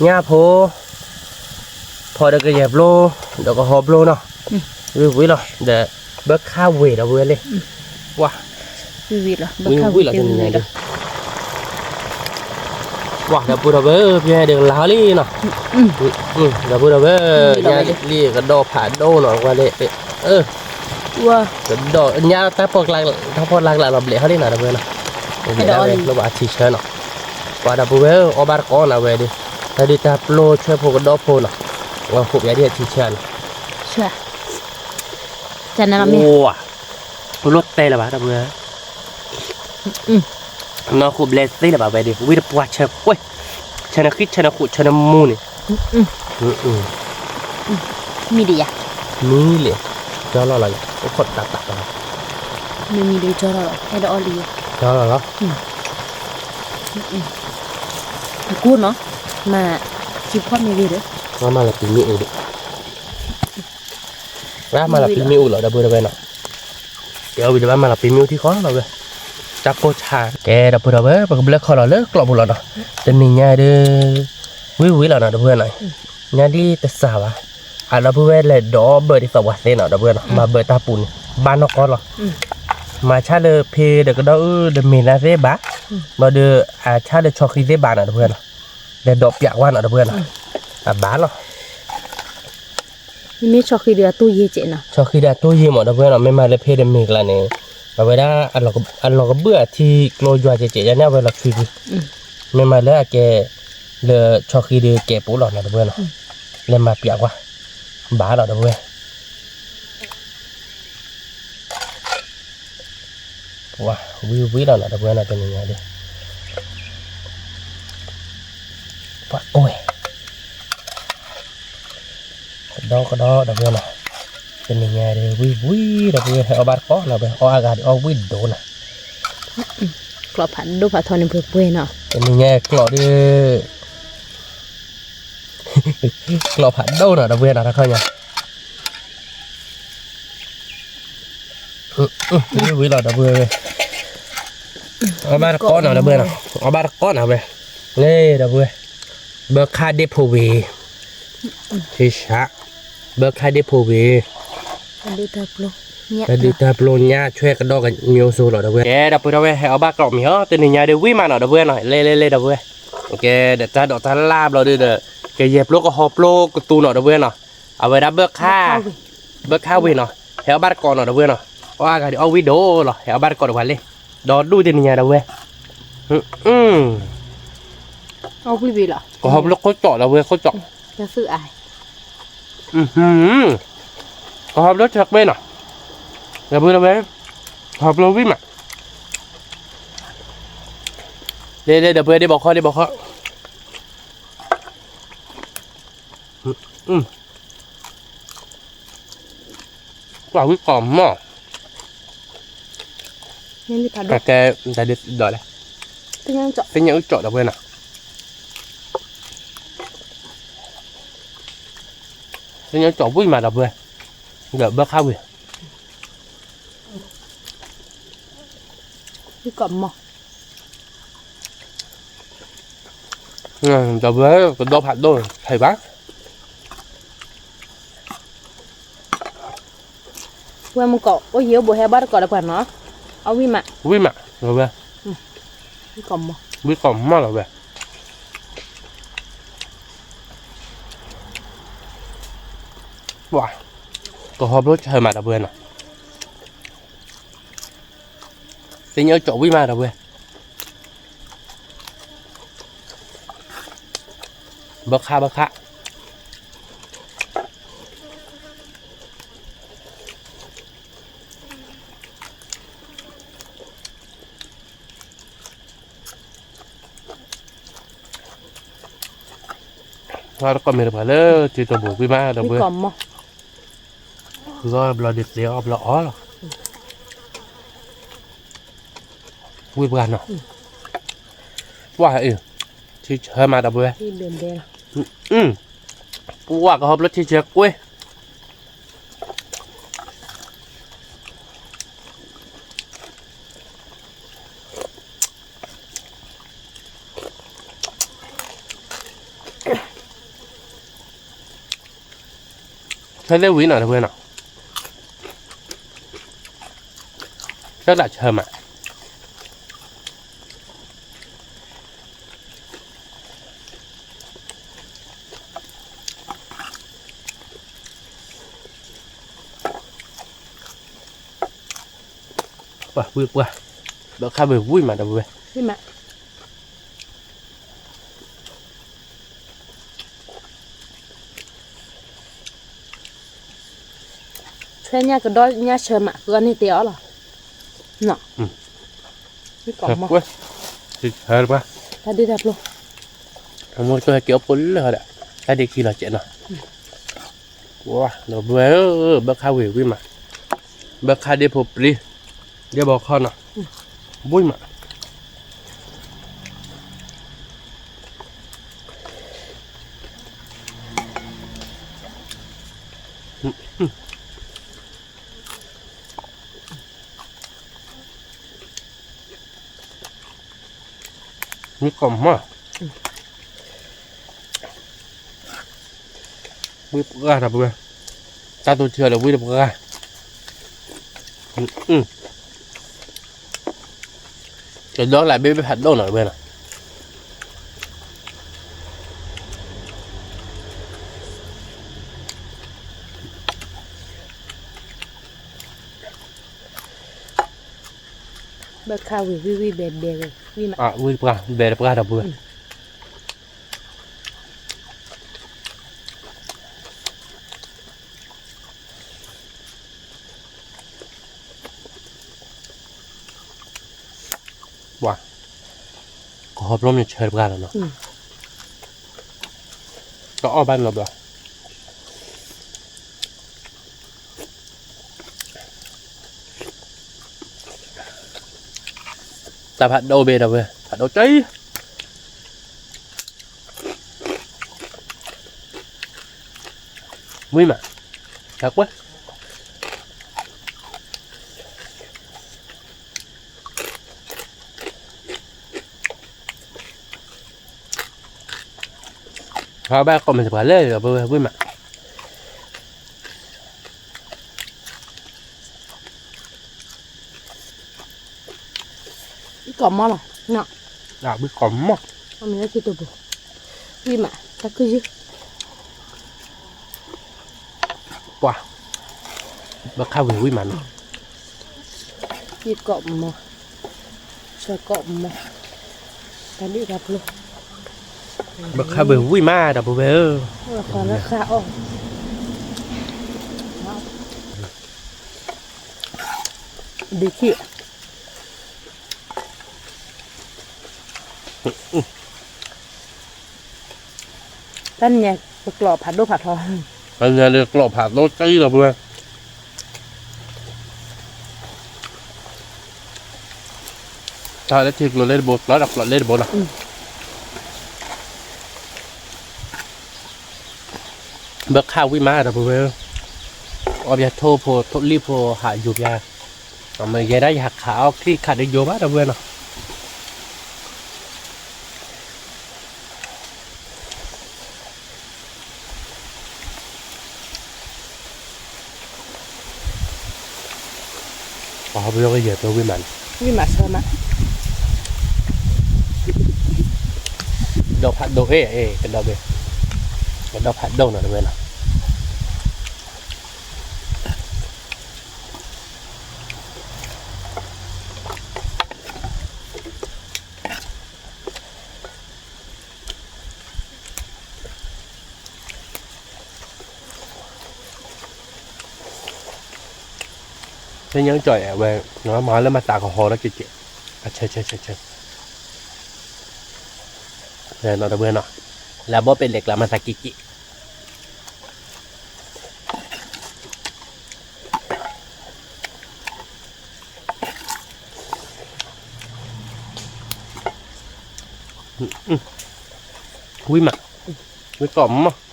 ညၣ်ဖိ, ဖီဒီးကယဲၢ်ပျိ, ဒီးကဟီပျိနီၤ, ဝံၤဝံၤလီၤ ဒီး, ဘၢခါဝ့ၤ ဒီပုၢ်ဝဲၢ်လံ, ပှၤ, ဝံၤဝံၤလီၤ တနံၤညါအံၤဒီး ပှၤ ဒီပုၢ်ဝဲၢ် ပျဲဒီးကလၤလံနီၤ, ဒီပုၢ်ဝဲၢ်, ညၣ်လံကဒီးဖးဒိၣ်နီၤ ကွၢ်လံ, ကဒီးညၣ်တၢ်ဖီလာ်ကျးလီၤဘျဲးဟီလံနီၤ ဒီပုၢ်ဝဲၢ်နီၤ, ဘျဲးဒၣ်ဝဲ ကျိဘၣ်အထံဆၢနီၤ, ပှၤဒီပုၢ်ဝဲၢ်ဧၢ အီၣ်ဘၣ်တကိးနီၤ ဝဲဒီး, တၢ်ဒုၣ်တၢ်ပျိ ဆွဲဖိကဒီဖိနီၤ, ဝဲဃိးပျဲဒ်အထံဆၢနီၤ, ပျိတဲလၢၤဘၣ် ဒီပုၢ်ဝဲၢ် နီၢ်ဃိးဘျဲသ့လၢၤဘၣ်ဝဲဒီး ဝံတပှၢ်ဆၢကွဲၢ်, ဆၢနဃံ ဆၢနဃိး ဆၢနမူန့ၣ်, မံဒံးယၤ, မံလံ, ကၠီလီၤလီၤယၤ အိၣ်ခိးတးတးလီၤ, မံမံဒီးကၠီလီၤလီၤ အဲၣ်ဒိးအီၣ်လံ, ကၠီလီၤလီၤ, အကိၢ်နီၤ, မၤ, စံဖီၣ်မ့ၢ်ဂ့ၤဒီး, မၤလီၤပံာ်မ့ၣ်အူဒီး မၤလီၤပံာ်မ့ၣ်အူလီၤ ဒီပုၢ်ဝဲၢ်နီၤ, တဲအီၣ်ဝံၤဒီးဘၣ်မၤလီၤပံာ်မ့ၣ်အူထံဃီလီၤဝဲ, တၢ်ကိၢ်ဆါ, ကဲ ဒီပုၢ်ဝဲၢ် ပကဘျၢၣ်ခီၣ်လီၤလၢကျိးပူၤလီၤနီၤ, တနံၤညါဒီး, ဝံၤဝံၤလီၤနီၤ ဒီပုၢ်ဝဲၢ်နီၤ, ညါဒ်တစှၤဘၣ်, အဒီပုၢ်ဝဲၢ်လဲၤဒိးဘၢဒ်သိးပှၤသ့နီၤ ဒီပုၢ်ဝဲၢ်နီၤ, မၤဘၢတၢ်ပူၤန့ၣ်, ဘၣ်နီၢ်ကီၢ်လီၤ, မၤဆါလၢဖံဒီးကဒီးအုၣ်ဒီးမ့ၤလၢသ့ဘၣ်, ဘၣ်ဒီး, အဆါလၢဆီဃံသ့ဘၣ်နီၤ ဒီပုၢ်ဝဲၢ်နီၤ, လဲၤဒိးပျးကွၢ်နီၤ ဒီပုၢ်ဝဲၢ်နီၤ, အဘၣ်လီၤ မ့မ့ၢ်ဆီဃံဒီးအတိၢ်ယ့ၢ်ကဲးနီၤ, ဆီဃံဒီးအတိၢ်ယ့ၢ်မး ဒီပုၢ်ဝဲၢ်နီၤ, မ့ၢ်မၤလၢဖဲဒီးမ့ၤကျါန့ၣ်, အဝဲဒၣ်, အလီၤကဘုၣ်အထံကျိယွၤကဲးကဲး ယၤန့ၣ်အဝဲလီၤဆှံကွံာ်, မ့ၢ်မၤလၢအကဲ, လၢဆီဃံဒီးကဲးပိလီၤနီၤ ဒီပုၢ်ဝဲၢ်နီၤ, လဲၤမၤပျးကွၢ်, ဘၣ်လီၤ ဒီပုၢ်ဝဲၢ် ပှၤဝံၤဝံၤလီၤနီၤ ဒီပုၢ်ဝဲၢ်နီၤ တနံၤညါဒီး, ပှၤကွဲၢ်, ကဒီကဒီဒီပုၢ်ဝဲၢ်နီၤ, တနံၤညါဒီး ဝံၤဝံၤဒီပုၢ်ဝဲၢ် ဟဲအီၣ်ဘၣ်တကိးနီၤ အီၣ်အါဂၤဒီးအီၣ်ဝံၤဒိၣ်နီၤ, ကျိးဖးဒိၣ်ဖးထီန့ၣ်ပှဲၤပှဲၤနီၤ, တနံၤညါကျိးဒီး ကျိးဖးဒိၣ်နီၤ ဒီပုၢ်ဝဲၢ်နီၤ တၢ်ခီညါ, ဝံၤဝံၤလီၤ ဒီပုၢ်ဝဲၢ်, အီၣ်ဘၣ်တကိးနီၤ ဒီပုၢ်ဝဲၢ်နီၤ အီၣ်ဘၣ်တကိးနီၤဝဲ, န့ၣ် ဒီပုၢ်ဝဲၢ်, ဘၢခါဒ့ဖိဝ့ၤ, ဘၢခါဒ့ဖိဝ့ၤ, တၢ်ဒုၣ်တၢ်ပျိညၣ် ဆွဲကဒီကမျိုးစိၤ လီၤ ဒီပုၢ်ဝဲၢ်, ကဲ ဒီပုၢ်ဝဲၢ် ဟဲအီၣ်ဘၣ်ကျိးမံၤဟီ တနံၤညါဒီး ဝံၤမးနီၤ ဒီပုၢ်ဝဲၢ်နီၤ လဲၤလဲၤလဲၤ ဒီပုၢ်ဝဲၢ်, ကဲ ဒီးတၢ်ဒိးတၢ်လၢ်ဘျီဒီး ကယဲၢ်ပျိကဟီပျိကသူနီၤ ဒီပုၢ်ဝဲၢ်နီၤ, အဝဲဒၣ်ဘၢခါ, ဘၢခါဝ့ၤနီၤ ဟဲအီၣ်ဘၣ်တကိးနီၤ ဒီပုၢ်ဝဲၢ်နီၤ, အီၣ်အါဂၤဒီးအီၣ်ဝံၤဒိၣ်လီၤ ဟဲအီၣ်ဘၣ်တကိးဒီးပှၤလ့ၣ်, ဒီဒူၣ်တနံၤညါ ဒီပုၢ်ဝဲၢ်, ကဟီပျိခိၣ်ကၠီၣ် ဒီပုၢ်ဝဲၢ် ခိၣ်ကၠီၣ် ကဟီပျိဆၢကွ့နီၤ, ဒီပုၢ်ဝဲၢ်, ကဟီပျိဝံၤမး, ဒ်ဒ် ဒီပုၢ်ဝဲၢ် ဒ်ဘီခီၣ် ဒ်ဘီခီၣ် ကွၢ်ဝံၤကီၢ်မီၢ်, ကဲ, ဒီးလဲၣ်, သ့ၣ်ညါအုၣ်ကၠီၣ် ဒီပုၢ်ဝဲၢ်နီၤ, သ့ၣ်ညါကၠီၣ်ဝံၣ်မးဒီပုၢ်ဝဲၢ်, ဒီးဘၢခါဝံၤ ကီၢ်မီၢ်, ဒီပုၢ်ဝဲၢ် ကဒီဖးဒိၣ်ဖဲဘၣ်, ဝဲမုၢ်ကီၢ် အိၣ်ယံၤအိၣ်ဘူးဟဲဘၣ်တကိးဒီးပှၤနီၤ, အဝံၣ်မး, ဝံၣ်မး, ဒီပုၢ်ဝဲၢ်, ဝံၣ်ကီၢ်မီၢ်လီၤဝဲ ပှၤ, ကဟီဖျိဆၢမးဒီပုၢ်ဝဲၢ်နီၤ, သ့ၣ်ညါကၠီၣ်ဝံၣ်မးဒီပုၢ်ဝဲၢ်, ဘၢခါဘၢခါ တၢ်တကီၢ်မ့ၢ်တပှၤလၢ ထံတဘိကွံာ်မးဒီပုၢ်ဝဲၢ်, ဃုအီၣ်ဘျီဒုးသ့အီၣ်ဘျီအီၣ်လီၤ, ဝံၢ်ပှၢ်နီၤ, ပှၢ်အံၤ, ထံဆၢမးဒီပုၢ်ဝဲၢ်, ပှၢ်ကဟီဖျိထံဆၢကွ့ ဆၢသ့ၣ်ဝံၤနီၤ တဝဲနီၤ, ဆၢဒၣ်ဆၢမး, ပှၢ်ဝံၢ်ပှၢ်, ဒီးခါဝံၤဝံၢ်မးဒီပုၢ်ဝဲၢ်, ဆှဲညါကဒီညါဆၢမး ဃုအီၣ်န့ၢ်တ့ၢ်အီၤလီၤ, ဆၢကွဲ, ဆၢတပှၢ်, တၢ်ဒ့တၢ်ဖျိ, အမိၢ်ကဟဲက့ၤအီၣ်ဖိလၢာ်ဒီး, တၢ်ဒ့ခံလီၤကဲးနီၤ, ဒီပုၢ်ဝဲၢ်ဧၢ, ဘၢခါဝံၤဝံၢ်မး, ဘၢခါဒ့ဖိပျံၤ, ဒ့ဘီခီနီၤ, ဝံၢ်မး မ့ၢ်ကီၢ်မီၢ်, ဝံၢ်ပှၢ်ဒီပုၢ်ဝဲၢ်, တၢ်တိၢ်ထံအီၤဒီးဝံၢ်တပှၢ်, ကဒီကလးဘ့ၣ်ဘ့ၣ်ဖးဒိၣ်နီၤတဝဲနီၤ. ဘၣ်ခါဝံၤဝံၣ်ဝံၣ်ဘဲဘဲဝံၣ်မး, ဝံၣ်တပှၢ် ဘဲတပှၢ်ဒီပုၢ်ဝဲၢ်. ပှၤ, ကဟီဖျိမ့ၢ်ဆၢတပှၢ်လီၤနီၤ, တအီၣ်ဘၣ်နီတဘျီ, တၢ်ဖးဒိၣ်ဘ့ၣ်ဒီပုၢ်ဝဲၢ် ဖးဒိၣ်ကၠံ, ဝံၣ်မး, တၢ်ကွဲး ဟးဘၣ်ကိးမံၤတပှၤလၢဒီပုၢ်ဝဲၢ်ဝံၣ်မး. ဘုကီၢ်မီၢ်လီၤ, ဘုကီၢ်မီၢ်, ဝံၣ်မး, တၢ်ခုၣ်ယုၢ်, ပှၤ, ဘၣ်ခါဝံၤဝံၣ်မးနီၤ, ဘုကီၢ်မီၢ်, ဘုကီၢ်မီၢ်, တၢ်ဒုၣ်တၢ်ပျိ, ဘၣ်ခါဝံၤဝံၣ်မးဒီပုၢ်ဝဲၢ်ဧၢ, ဒုးခံ တၢ်ညါပကျိာ်ဖးဒိၣ်ဖးထီ, တၢ်ညါဒီးကျိာ်ဖးဒိၣ်ကၠံလီၤပုၢ်ဝဲၢ်, တၢ်လၢထံကျိၤလၢတဘိ ကျိာ်ဒီးကျိာ်လၢတဘိလီၤ. ဘၣ်ခးဝံၣ်မးဒီပုၢ်ဝဲၢ်, အီၣ်ပှၤထိၣ်ဖိထိၣ်လံၣ်ဖိဟးယိၤပှၤ, မ့ၢ်ယဲဒၣ်ယဟးခးအီၣ်ချံခးတယိၤဘၣ်ဒီပုၢ်ဝဲၢ်နီၤ. ပှၤဟီၣ်ပယီၣ်ကယဲၢ်ပဝံၣ်မးန့ၣ်, ဝံၣ်မးဆၢမး, ဒီဖးဒိၣ်အ့ၣ်အ့ၣ် ကဒီးဘ့ၣ်, ကဒီဖးဒိၣ်နီၤတဝဲနီၤ. သ့ၣ်ညါကၠီၣ်အဲၣ်ဝဲ, မၤလၢမၤသးကဟီထီၣ်က့ၤက့ၤ, အဆၢဆၢဆၢဆၢ, နီၤတဝဲနီၤ, လၢဘီပ့ၤလဲၤကျါမၤသးက့ၤက့ၤ. ဝံၣ်မး, ဝံၣ်ကီးမး.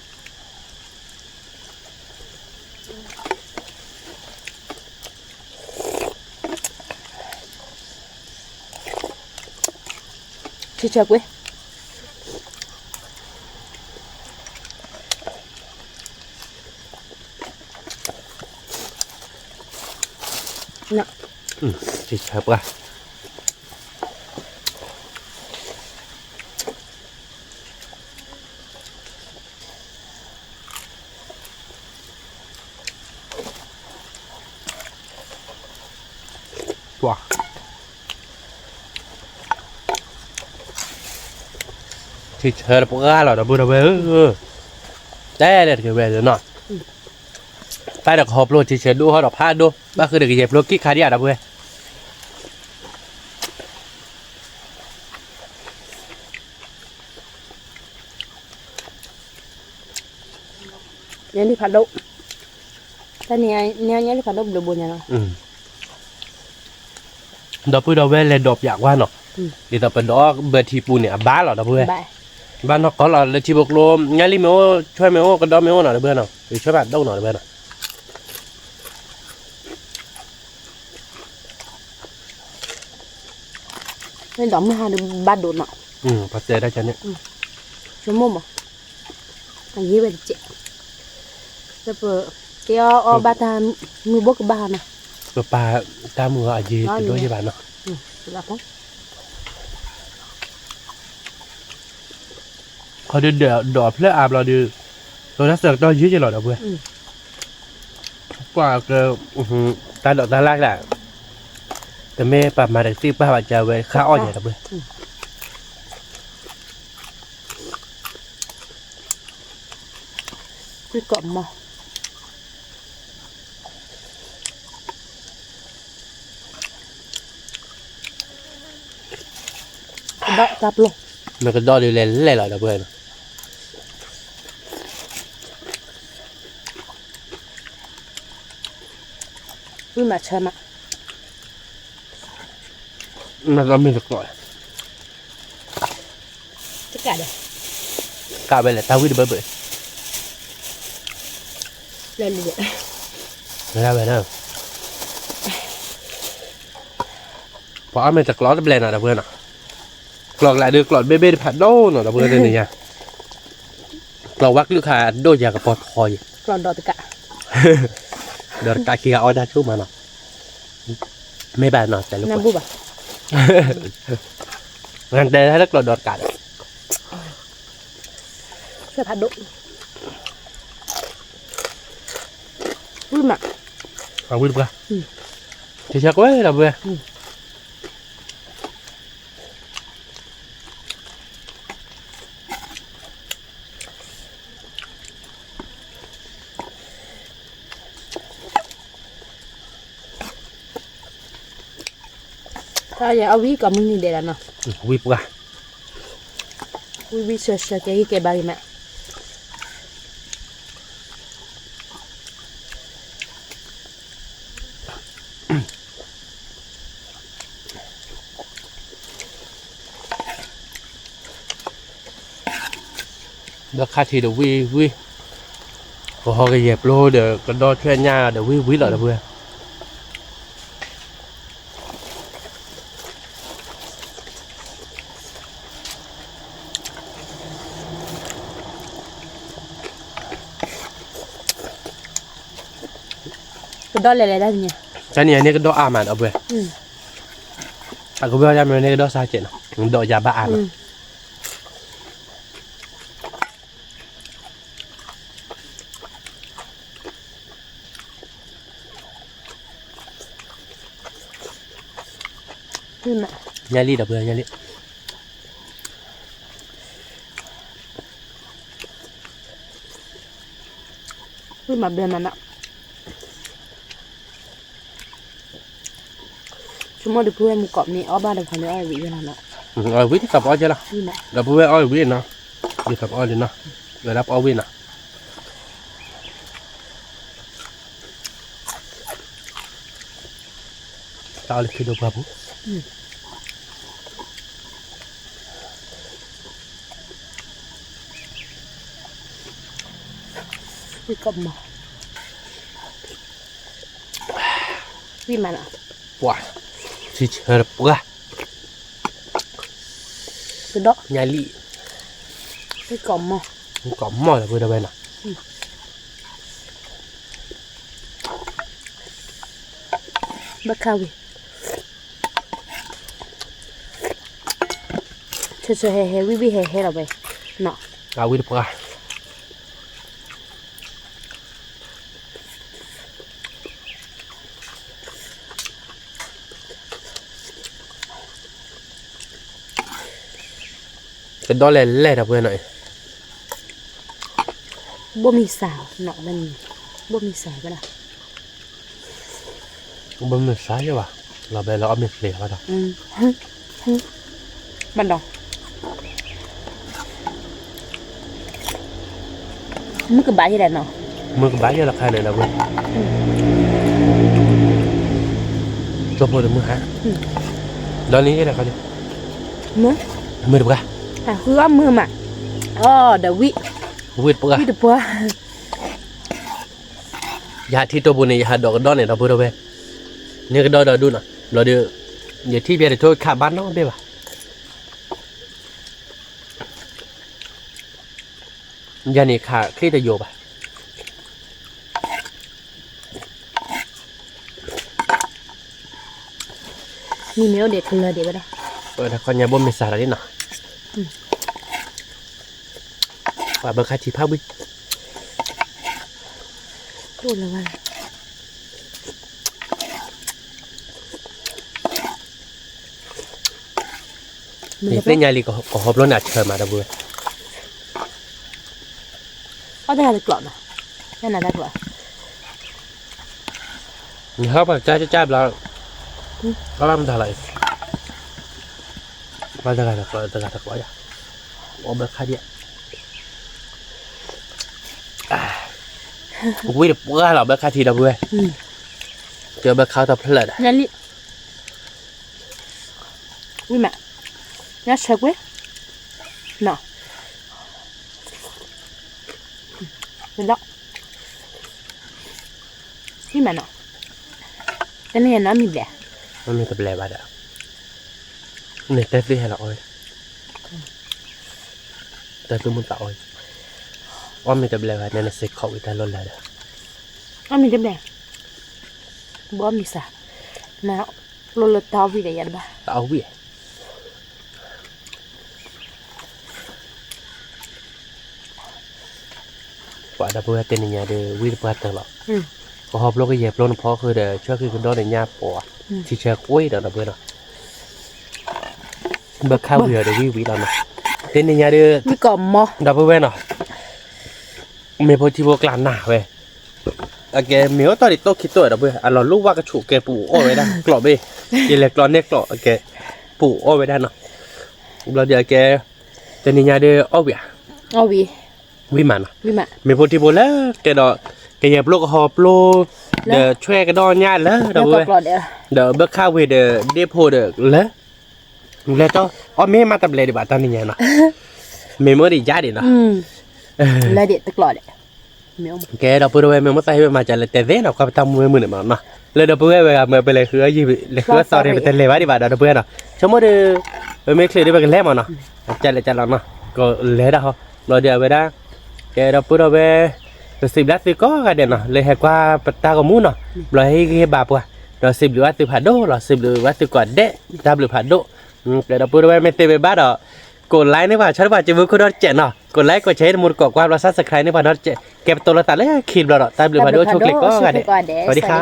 ဆံဆၢကွံာ်, ဆံဆၢပှၤ. ပှၤ, ထံဆၢတပှၢ်လီၤ ဒီပုၢ်ဒီဝဲၢ်ဧၢ, တဲလဲၣ်တက့ၤဝဲနီၤ, ပၢ်ဒီးကဟီဖျိထံဆၢဒိၣ်ဟီဒီးဖးဒိၣ် ဘၣ်ဃုာ်ဒီးကယဲၢ်ဖျိကံၣ်ခါဒံးဧါ ဒီပုၢ်ဝဲၢ်. ညၣ်လံဖးဒိၣ်, တၢ်န့ၣ် ညၣ်လံဖးဒိၣ်ဘျုးဘိညါနီၤ, ဒီပုၢ်ဒီဝဲၢ်လဲၤဒိးပၠးကွၢ်နီၤ, ဒ်သိးပဒိးဘၢထံပူၤန့ၣ် အဘၣ်လီၤ ဒီပုၢ်ဝဲၢ်, ဘၣ်နီၢ်ကီၢ်လီၤ လၢထံဖိကျိ ညၣ်လံမ့ၢ်အိၣ် ဆွဲၣ်မ့ၢ်အိၣ် ကဒီမ့ၢ်အိၣ်နီၤ ဒီပုၢ်ဝဲၢ်နီၤ ယဆွဲၣ်ဖးဒိၣ်နီၤ ဒီပုၢ်ဝဲၢ်နီၤ. မ့ၢ်ဒီးမုၢ်ဟါဒီးဘၣ်ဒိးနီၤ, ပှၤတဲတၢ်န့ၣ်, ဆိကမိၣ်မး, အယ့ၢ်ဝဲတကဲး, လၢပကဲအီၣ်အီၣ်ဘၣ်တၢ်မုၢ်ဘိၣ်ကဘၣ်နီၤ, ပပာ်တၢ်မုၢ်အယ့ၢ်တဒိၣ်ယ့ၢ်ဘၣ်နီၤ. ခီဒုးဒိးဖျၢၣ်အါဘျီဒီး, လီၤတၢ်ဆၢကတီၢ်ယံာ်က့ၤလီၤ ဒီပုၢ်ဝဲၢ်, ပှၤက, တၢ်ဒိးတၢ်လၢ်ကျါ, တမ့ၢ်ပှၤမၤတကသ့ၣ်ပှၢ်ဘၣ် ကဝဲခါအီၣ်ယၤ ဒီပုၢ်ဝဲၢ်. ကွံာ်ကီးမး, ကဒီးတၢ်ပျီ, မ့ၢ်ကဒီးဒုးလဲၤလဲၣ်လီၤ ဒီပုၢ်ဝဲၢ်နီၤ. ဝံၣ်မးဆၢမး, မ့ၢ်တကျိး, တကးဒီး, ကးဝဲလဲၣ် တၢ်ဝံၣ်တဘၢဘၢ, လၢလၢ, ဝဲဒၣ်ဝဲဒၣ်, ပှၤအီၣ်မ့ၢ်တကျိးတဘျဲၣ်နီၤ ဒီပုၢ်ဝဲၢ်နီၤ, ကျိးကလးဒုးကျိးတဘ့ၣ်ဘ့ၣ်တဖးဒိၣ်နီၤ ဒီပုၢ်ဝဲၢ်တနံၤညါ, ကျိးဝါကလုၣ်ခါအဒိၣ်ယၤကပီၤထီယဲ, ဒီးတကးခံဂၤအီၣ်တၢ်ဆိၣ်မးနီၤ, မ့ၢ်ဘၣ်နီၤ တဲလၢပှၤ, တဲလၢကျိးဒီးတကးဒီး, ဆၢဖးဒိၣ်, ဝံၣ်မး, အဝံၣ်တပှၢ်, ထံဆၢကွဲဒီပုၢ်ဝဲၢ်. အဝံၣ်ကီးမုၢ်နံၤဒဲးလီၤနီၤ, ဝံၣ်ပှၢ်, ဝံၣ်ဝံၣ်ဆၢဆၢကဲဂံၢ်ကဲဘါဂ့ၤမး. ဒီးခါထံးဒီးဝံၣ်ဝံၣ်, ကဟီကယဲၢ်ပျိဒီးကဒီဆွဲညါဒီးဝံၤဝံၤလီၤဒီပုၢ်ဝဲၢ်. ကဒီလဲၤလဲၤတၢ်တနံၤ, တနံၤအံၤန့ၣ်ကဒီအါမးဒီပုၢ်ဝဲၢ်, အကဘၣ်ယါမ့ၢ်န့ၣ်ကဒီစါကဲးနီၤ, ဒီးယၤဘၣ်အါမး. ညါလံဒီပုၢ်ဝဲၢ် ညါလံ. မၤဘျဲမးနီၤ, ဆိကမိၣ်ဒီပုၢ်ဝဲၢ်မုၢ်ကီးမ့ၢ်အီၣ်ဘၣ်ဒီးဖးလၢအီၣ်ဝံၤယဲလီၤနီၤ, အီၣ်ဝံၤသးပအီၣ်ကဲလီၤ, ဒီပုၢ်ဝဲၢ်အီၣ်ဝံၤနီၤ, ယသးပအီၣ်လံနီၤ, ဝဲဒၣ်ပအီၣ်ဝံၤနီၤ. တၢ်အီၣ်လၢခံဒိၣ်ပှၢ်ပူၤ, ဝံၣ်ကီးမး, ဝံၣ်မးနီၤ, ပှၤ, ထံဆၢတပှၢ်, ကဒီ, ညါလံ, ဝံၣ်ကီးမး, ဝံၣ်ကီးမးဒီပုၢ်ဝဲၢ်နီၤ. ဘၣ်ခါဝံၤ, ဆၢဆၢဟဲဟဲ ဝံၣ်ဝံၣ်ဟဲဟဲလီၤဝဲ, နီၤ, အဝံၣ်တပှၢ်. ကဒီလဲၤလဲၤဒီပုၢ်ဝဲၢ်နီၤ, ဘိၣ်မံစးနီၤ, ဘိၣ်မံစးဘၣ်ဒီး ဘိၣ်မံစးယဲဘၣ်, လီၤဘဲလၢအီၣ်မ့ၤဖျ့ဘၣ်ဒီး, ဘၣ်ဒီး, မုၢ်ကဘၣ်ယဲဒီးနီၤ, မုၢ်ကဘၣ်ယဲလီၤခါန့ၣ်ဒီပုၢ်ဝဲၢ်, ကၠိဖိတမုၢ်ဟါ, ဒီးန့ၣ်ယဲဒီးခါန့ၣ်, မုၢ်တပှၢ်, အဃုအီၣ်မုၢ်မး, အီၣ်ဒီးဝံၣ်, ဝံၣ်တပှၢ်, ဝံၣ်တပှၢ်. ယဟးထံတိာ်ပူၤန့ၣ် ယဟးဒိးကဒီန့ၣ်ဒီပုၢ်ဝဲၢ်, န့ၢ်ကဒီဒီဒူၣ်နီၤ, ဘျီဒီး, ယထံၣ်ဖဲတထိခးဘၣ်နီတဘ့ၣ်ဘၣ်. ယၤန့ၣ်ခးချ့တယိာ်ဘၣ်. မ့မ့ၢ်အိၣ်ဒံးကလၢၤဒံးဝဲဒၣ်, ပဝဲဒၣ်ခီညါဘိၣ်မ့ၢ်စးတၢ်လံနီၤ, ပှၤဘၢခါထံဖးဘှံး, အိၣ်လၢၤဘၣ်. သ့ၣ်ညါလံကဟီဖျိန့ၣ်အဆၢမးဒီပုၢ်ဝဲၢ်, အီၣ်တဂၤတကျိးနီၤ, တၢ်နၤတၢ်ကျိး, နဟီပှၤကၢကၢဘျီ, အီၣ်ဘၣ်မတၤလီၤ, အီၣ်တဂၤတကျိး တဂၤတကျိးယၤ, အီၣ်ဘၢခါဒံး, ဝံၣ်တပှၢ်လီၤဘၢခါထံဒီပုၢ်ဝဲၢ်, ကဘၢခါတဖျၢၣ်ဒီး ဝံၣ်မး, ညါဆၢကွံာ်, နီၤ, ဒီး, ဝံၣ်မးနီၤ, တနံၤအံၤနီတမံၤဘျဲၣ်, မ့ၢ်တဘျဲၣ်ဘၣ်ဒီး, န့ၣ်တဲသုဟဲလီၤအီၣ်ဝဲ, တဲသုမ့ၢ်သးအီၣ်, အီၣ်မ့ၢ်တဘျဲၣ်ဘၣ်န့ၣ် နစ့ၢ်ကီးဝံၤတၢ်လီၢ်လၢ်ဒီး, အီၣ်မ့ၢ်တဘျဲၣ်, ဘီမံၤစၢ်, မ့ၢ်, ကျိလၢတၢ်အီၣ်ဝံၣ်ဒီးယၤတဘၣ်, တၢ်အီၣ်ဝံၣ် ပှၤဒီပုၢ်ဝဲၢ်တနံၤညါဒီး ဝံၣ်တပှၢ်တၢၢ်လီၤ, ကဟီဖျိကယဲၢ်ဖျိနဖီဃုာ်ဒီး ဆၢဃံကဒီဒီးညါပှၤ, ထံဆၢကွံာ်ဒီးဒီပုၢ်ဝဲၢ်နီၤ, ဘၢခါဝံၤဒီးဝံၣ်ဝံၣ်လီၤနီၤ, တနံၤညါဒီး, ဒီပုၢ်ဝဲၢ်နီၤ, မ့ၢ်ဖိထံဖိကျါနၢ်ဝဲ အကဲ မ့ၢ်အိၣ်တီၢ်ဒံးတိၢ်ခံတိၢ်ဒီပုၢ်ဝဲၢ် အလီၤလူဝၣ်ကဆူၣ်ကဲပူၤအီၣ်ဝဲဒၣ် ကျိးဘ့ၣ်, ယလဲၤကျိးန့ၢ်ကျိး အကဲ ပူၤအီၣ်ဝဲဒၣ်နီၤ, ဘျီဒီးအကဲ တနံၤညါဒီးအီၣ်ဝံၤဧါ, ဝံၤမးနီၤ, မ့ၢ်ဖိထံဖိလၢကဲဒီး ကယဲၢ်ပျိကဟီပျိ ဒီးဆွဲကဒီညါလၢ ဒီပုၢ်ဝဲၢ်, ဒီးဘၢခါဝံၤဒီး ဒ့ဖိဒီးလၢ လဲၤတီ အီၣ်မ့ၢ်မးတဘျဲၣ်ဒံးဘၣ်တနံၤညါနီၤ, မ့ၢ်မ့ၢ်ဒံးယါဒံးနီၤ, လၢဒံးတကျိးဒံး ကဲ ဒီပုၢ်ဒီဝဲၢ် မ့ၢ်မိၢ်သးဟ့ၣ်ဝဲမၤစၢၤလဲၤတဲသ့နီၤ ကွၢ်ပတၢ်မူဝဲမုာ်န့ၣ်မးနီၤ, လၢဒီပုၢ်ဝဲၢ်ဝဲဂၤမ့ၢ်ပလဲၤဃုအယံၤ လဲၤဃုအသီန့ၣ် ပတလဲၤဘၣ်ဒံးဘၣ်ဒီး ဒီပုၢ်ဝဲၢ်နီၤ, ဆိကမိၣ်ဒီး ပမ့ၢ်ချုးဒီး ပကလဲၤမးနီၤ, ကလဲၤကလီၤနီၤ, ကလဲၤဒၣ်ဟီ, ဘျီဒီးအဝဲဒၣ် ကဲ ဒီပုၢ်ဒီဝဲၢ် ပစံးဘျုးသုကိးဂၤဒဲးနီၤ လၢဟဲကွၢ်ပတၢ်ဂီၤမူနီၤ, ဘျီဟ့ၣ်ဂံၢ်ဟ့ၣ်ဘါပှၤ, ဒီးစံးဘျုးဘၣ်သုဖးဒိၣ်လီၤ, စံးဘျုးဘၣ်သုကိးဂၤဒဲး, တၢ်ဘျုးဖးဒိၣ်, ကဲ ဒီပုၢ်ဒီဝဲၢ် မ့ၢ်သ့မ့ၢ်ဘၣ်ဒီး ကိးlikeန့ၢ်ပှၤ ဆီၣ်န့ၢ်ပှၤ ကၠိမူခိၣ်ဒီတစဲးနီၤ, ကိးlike ကိးshare တမူတကိးကွၢ်ဘျီ subscribe န့ၢ်ပှၤနီတစဲး, ကဲ ပတိၢ်လိာ်သးလၢခံတဘျီဒီး တၢ်ဘျုးဖးဒိၣ် ဆိၣ်ဂ့ၤကိးဂၤဒဲး, စဝၤဒံခါ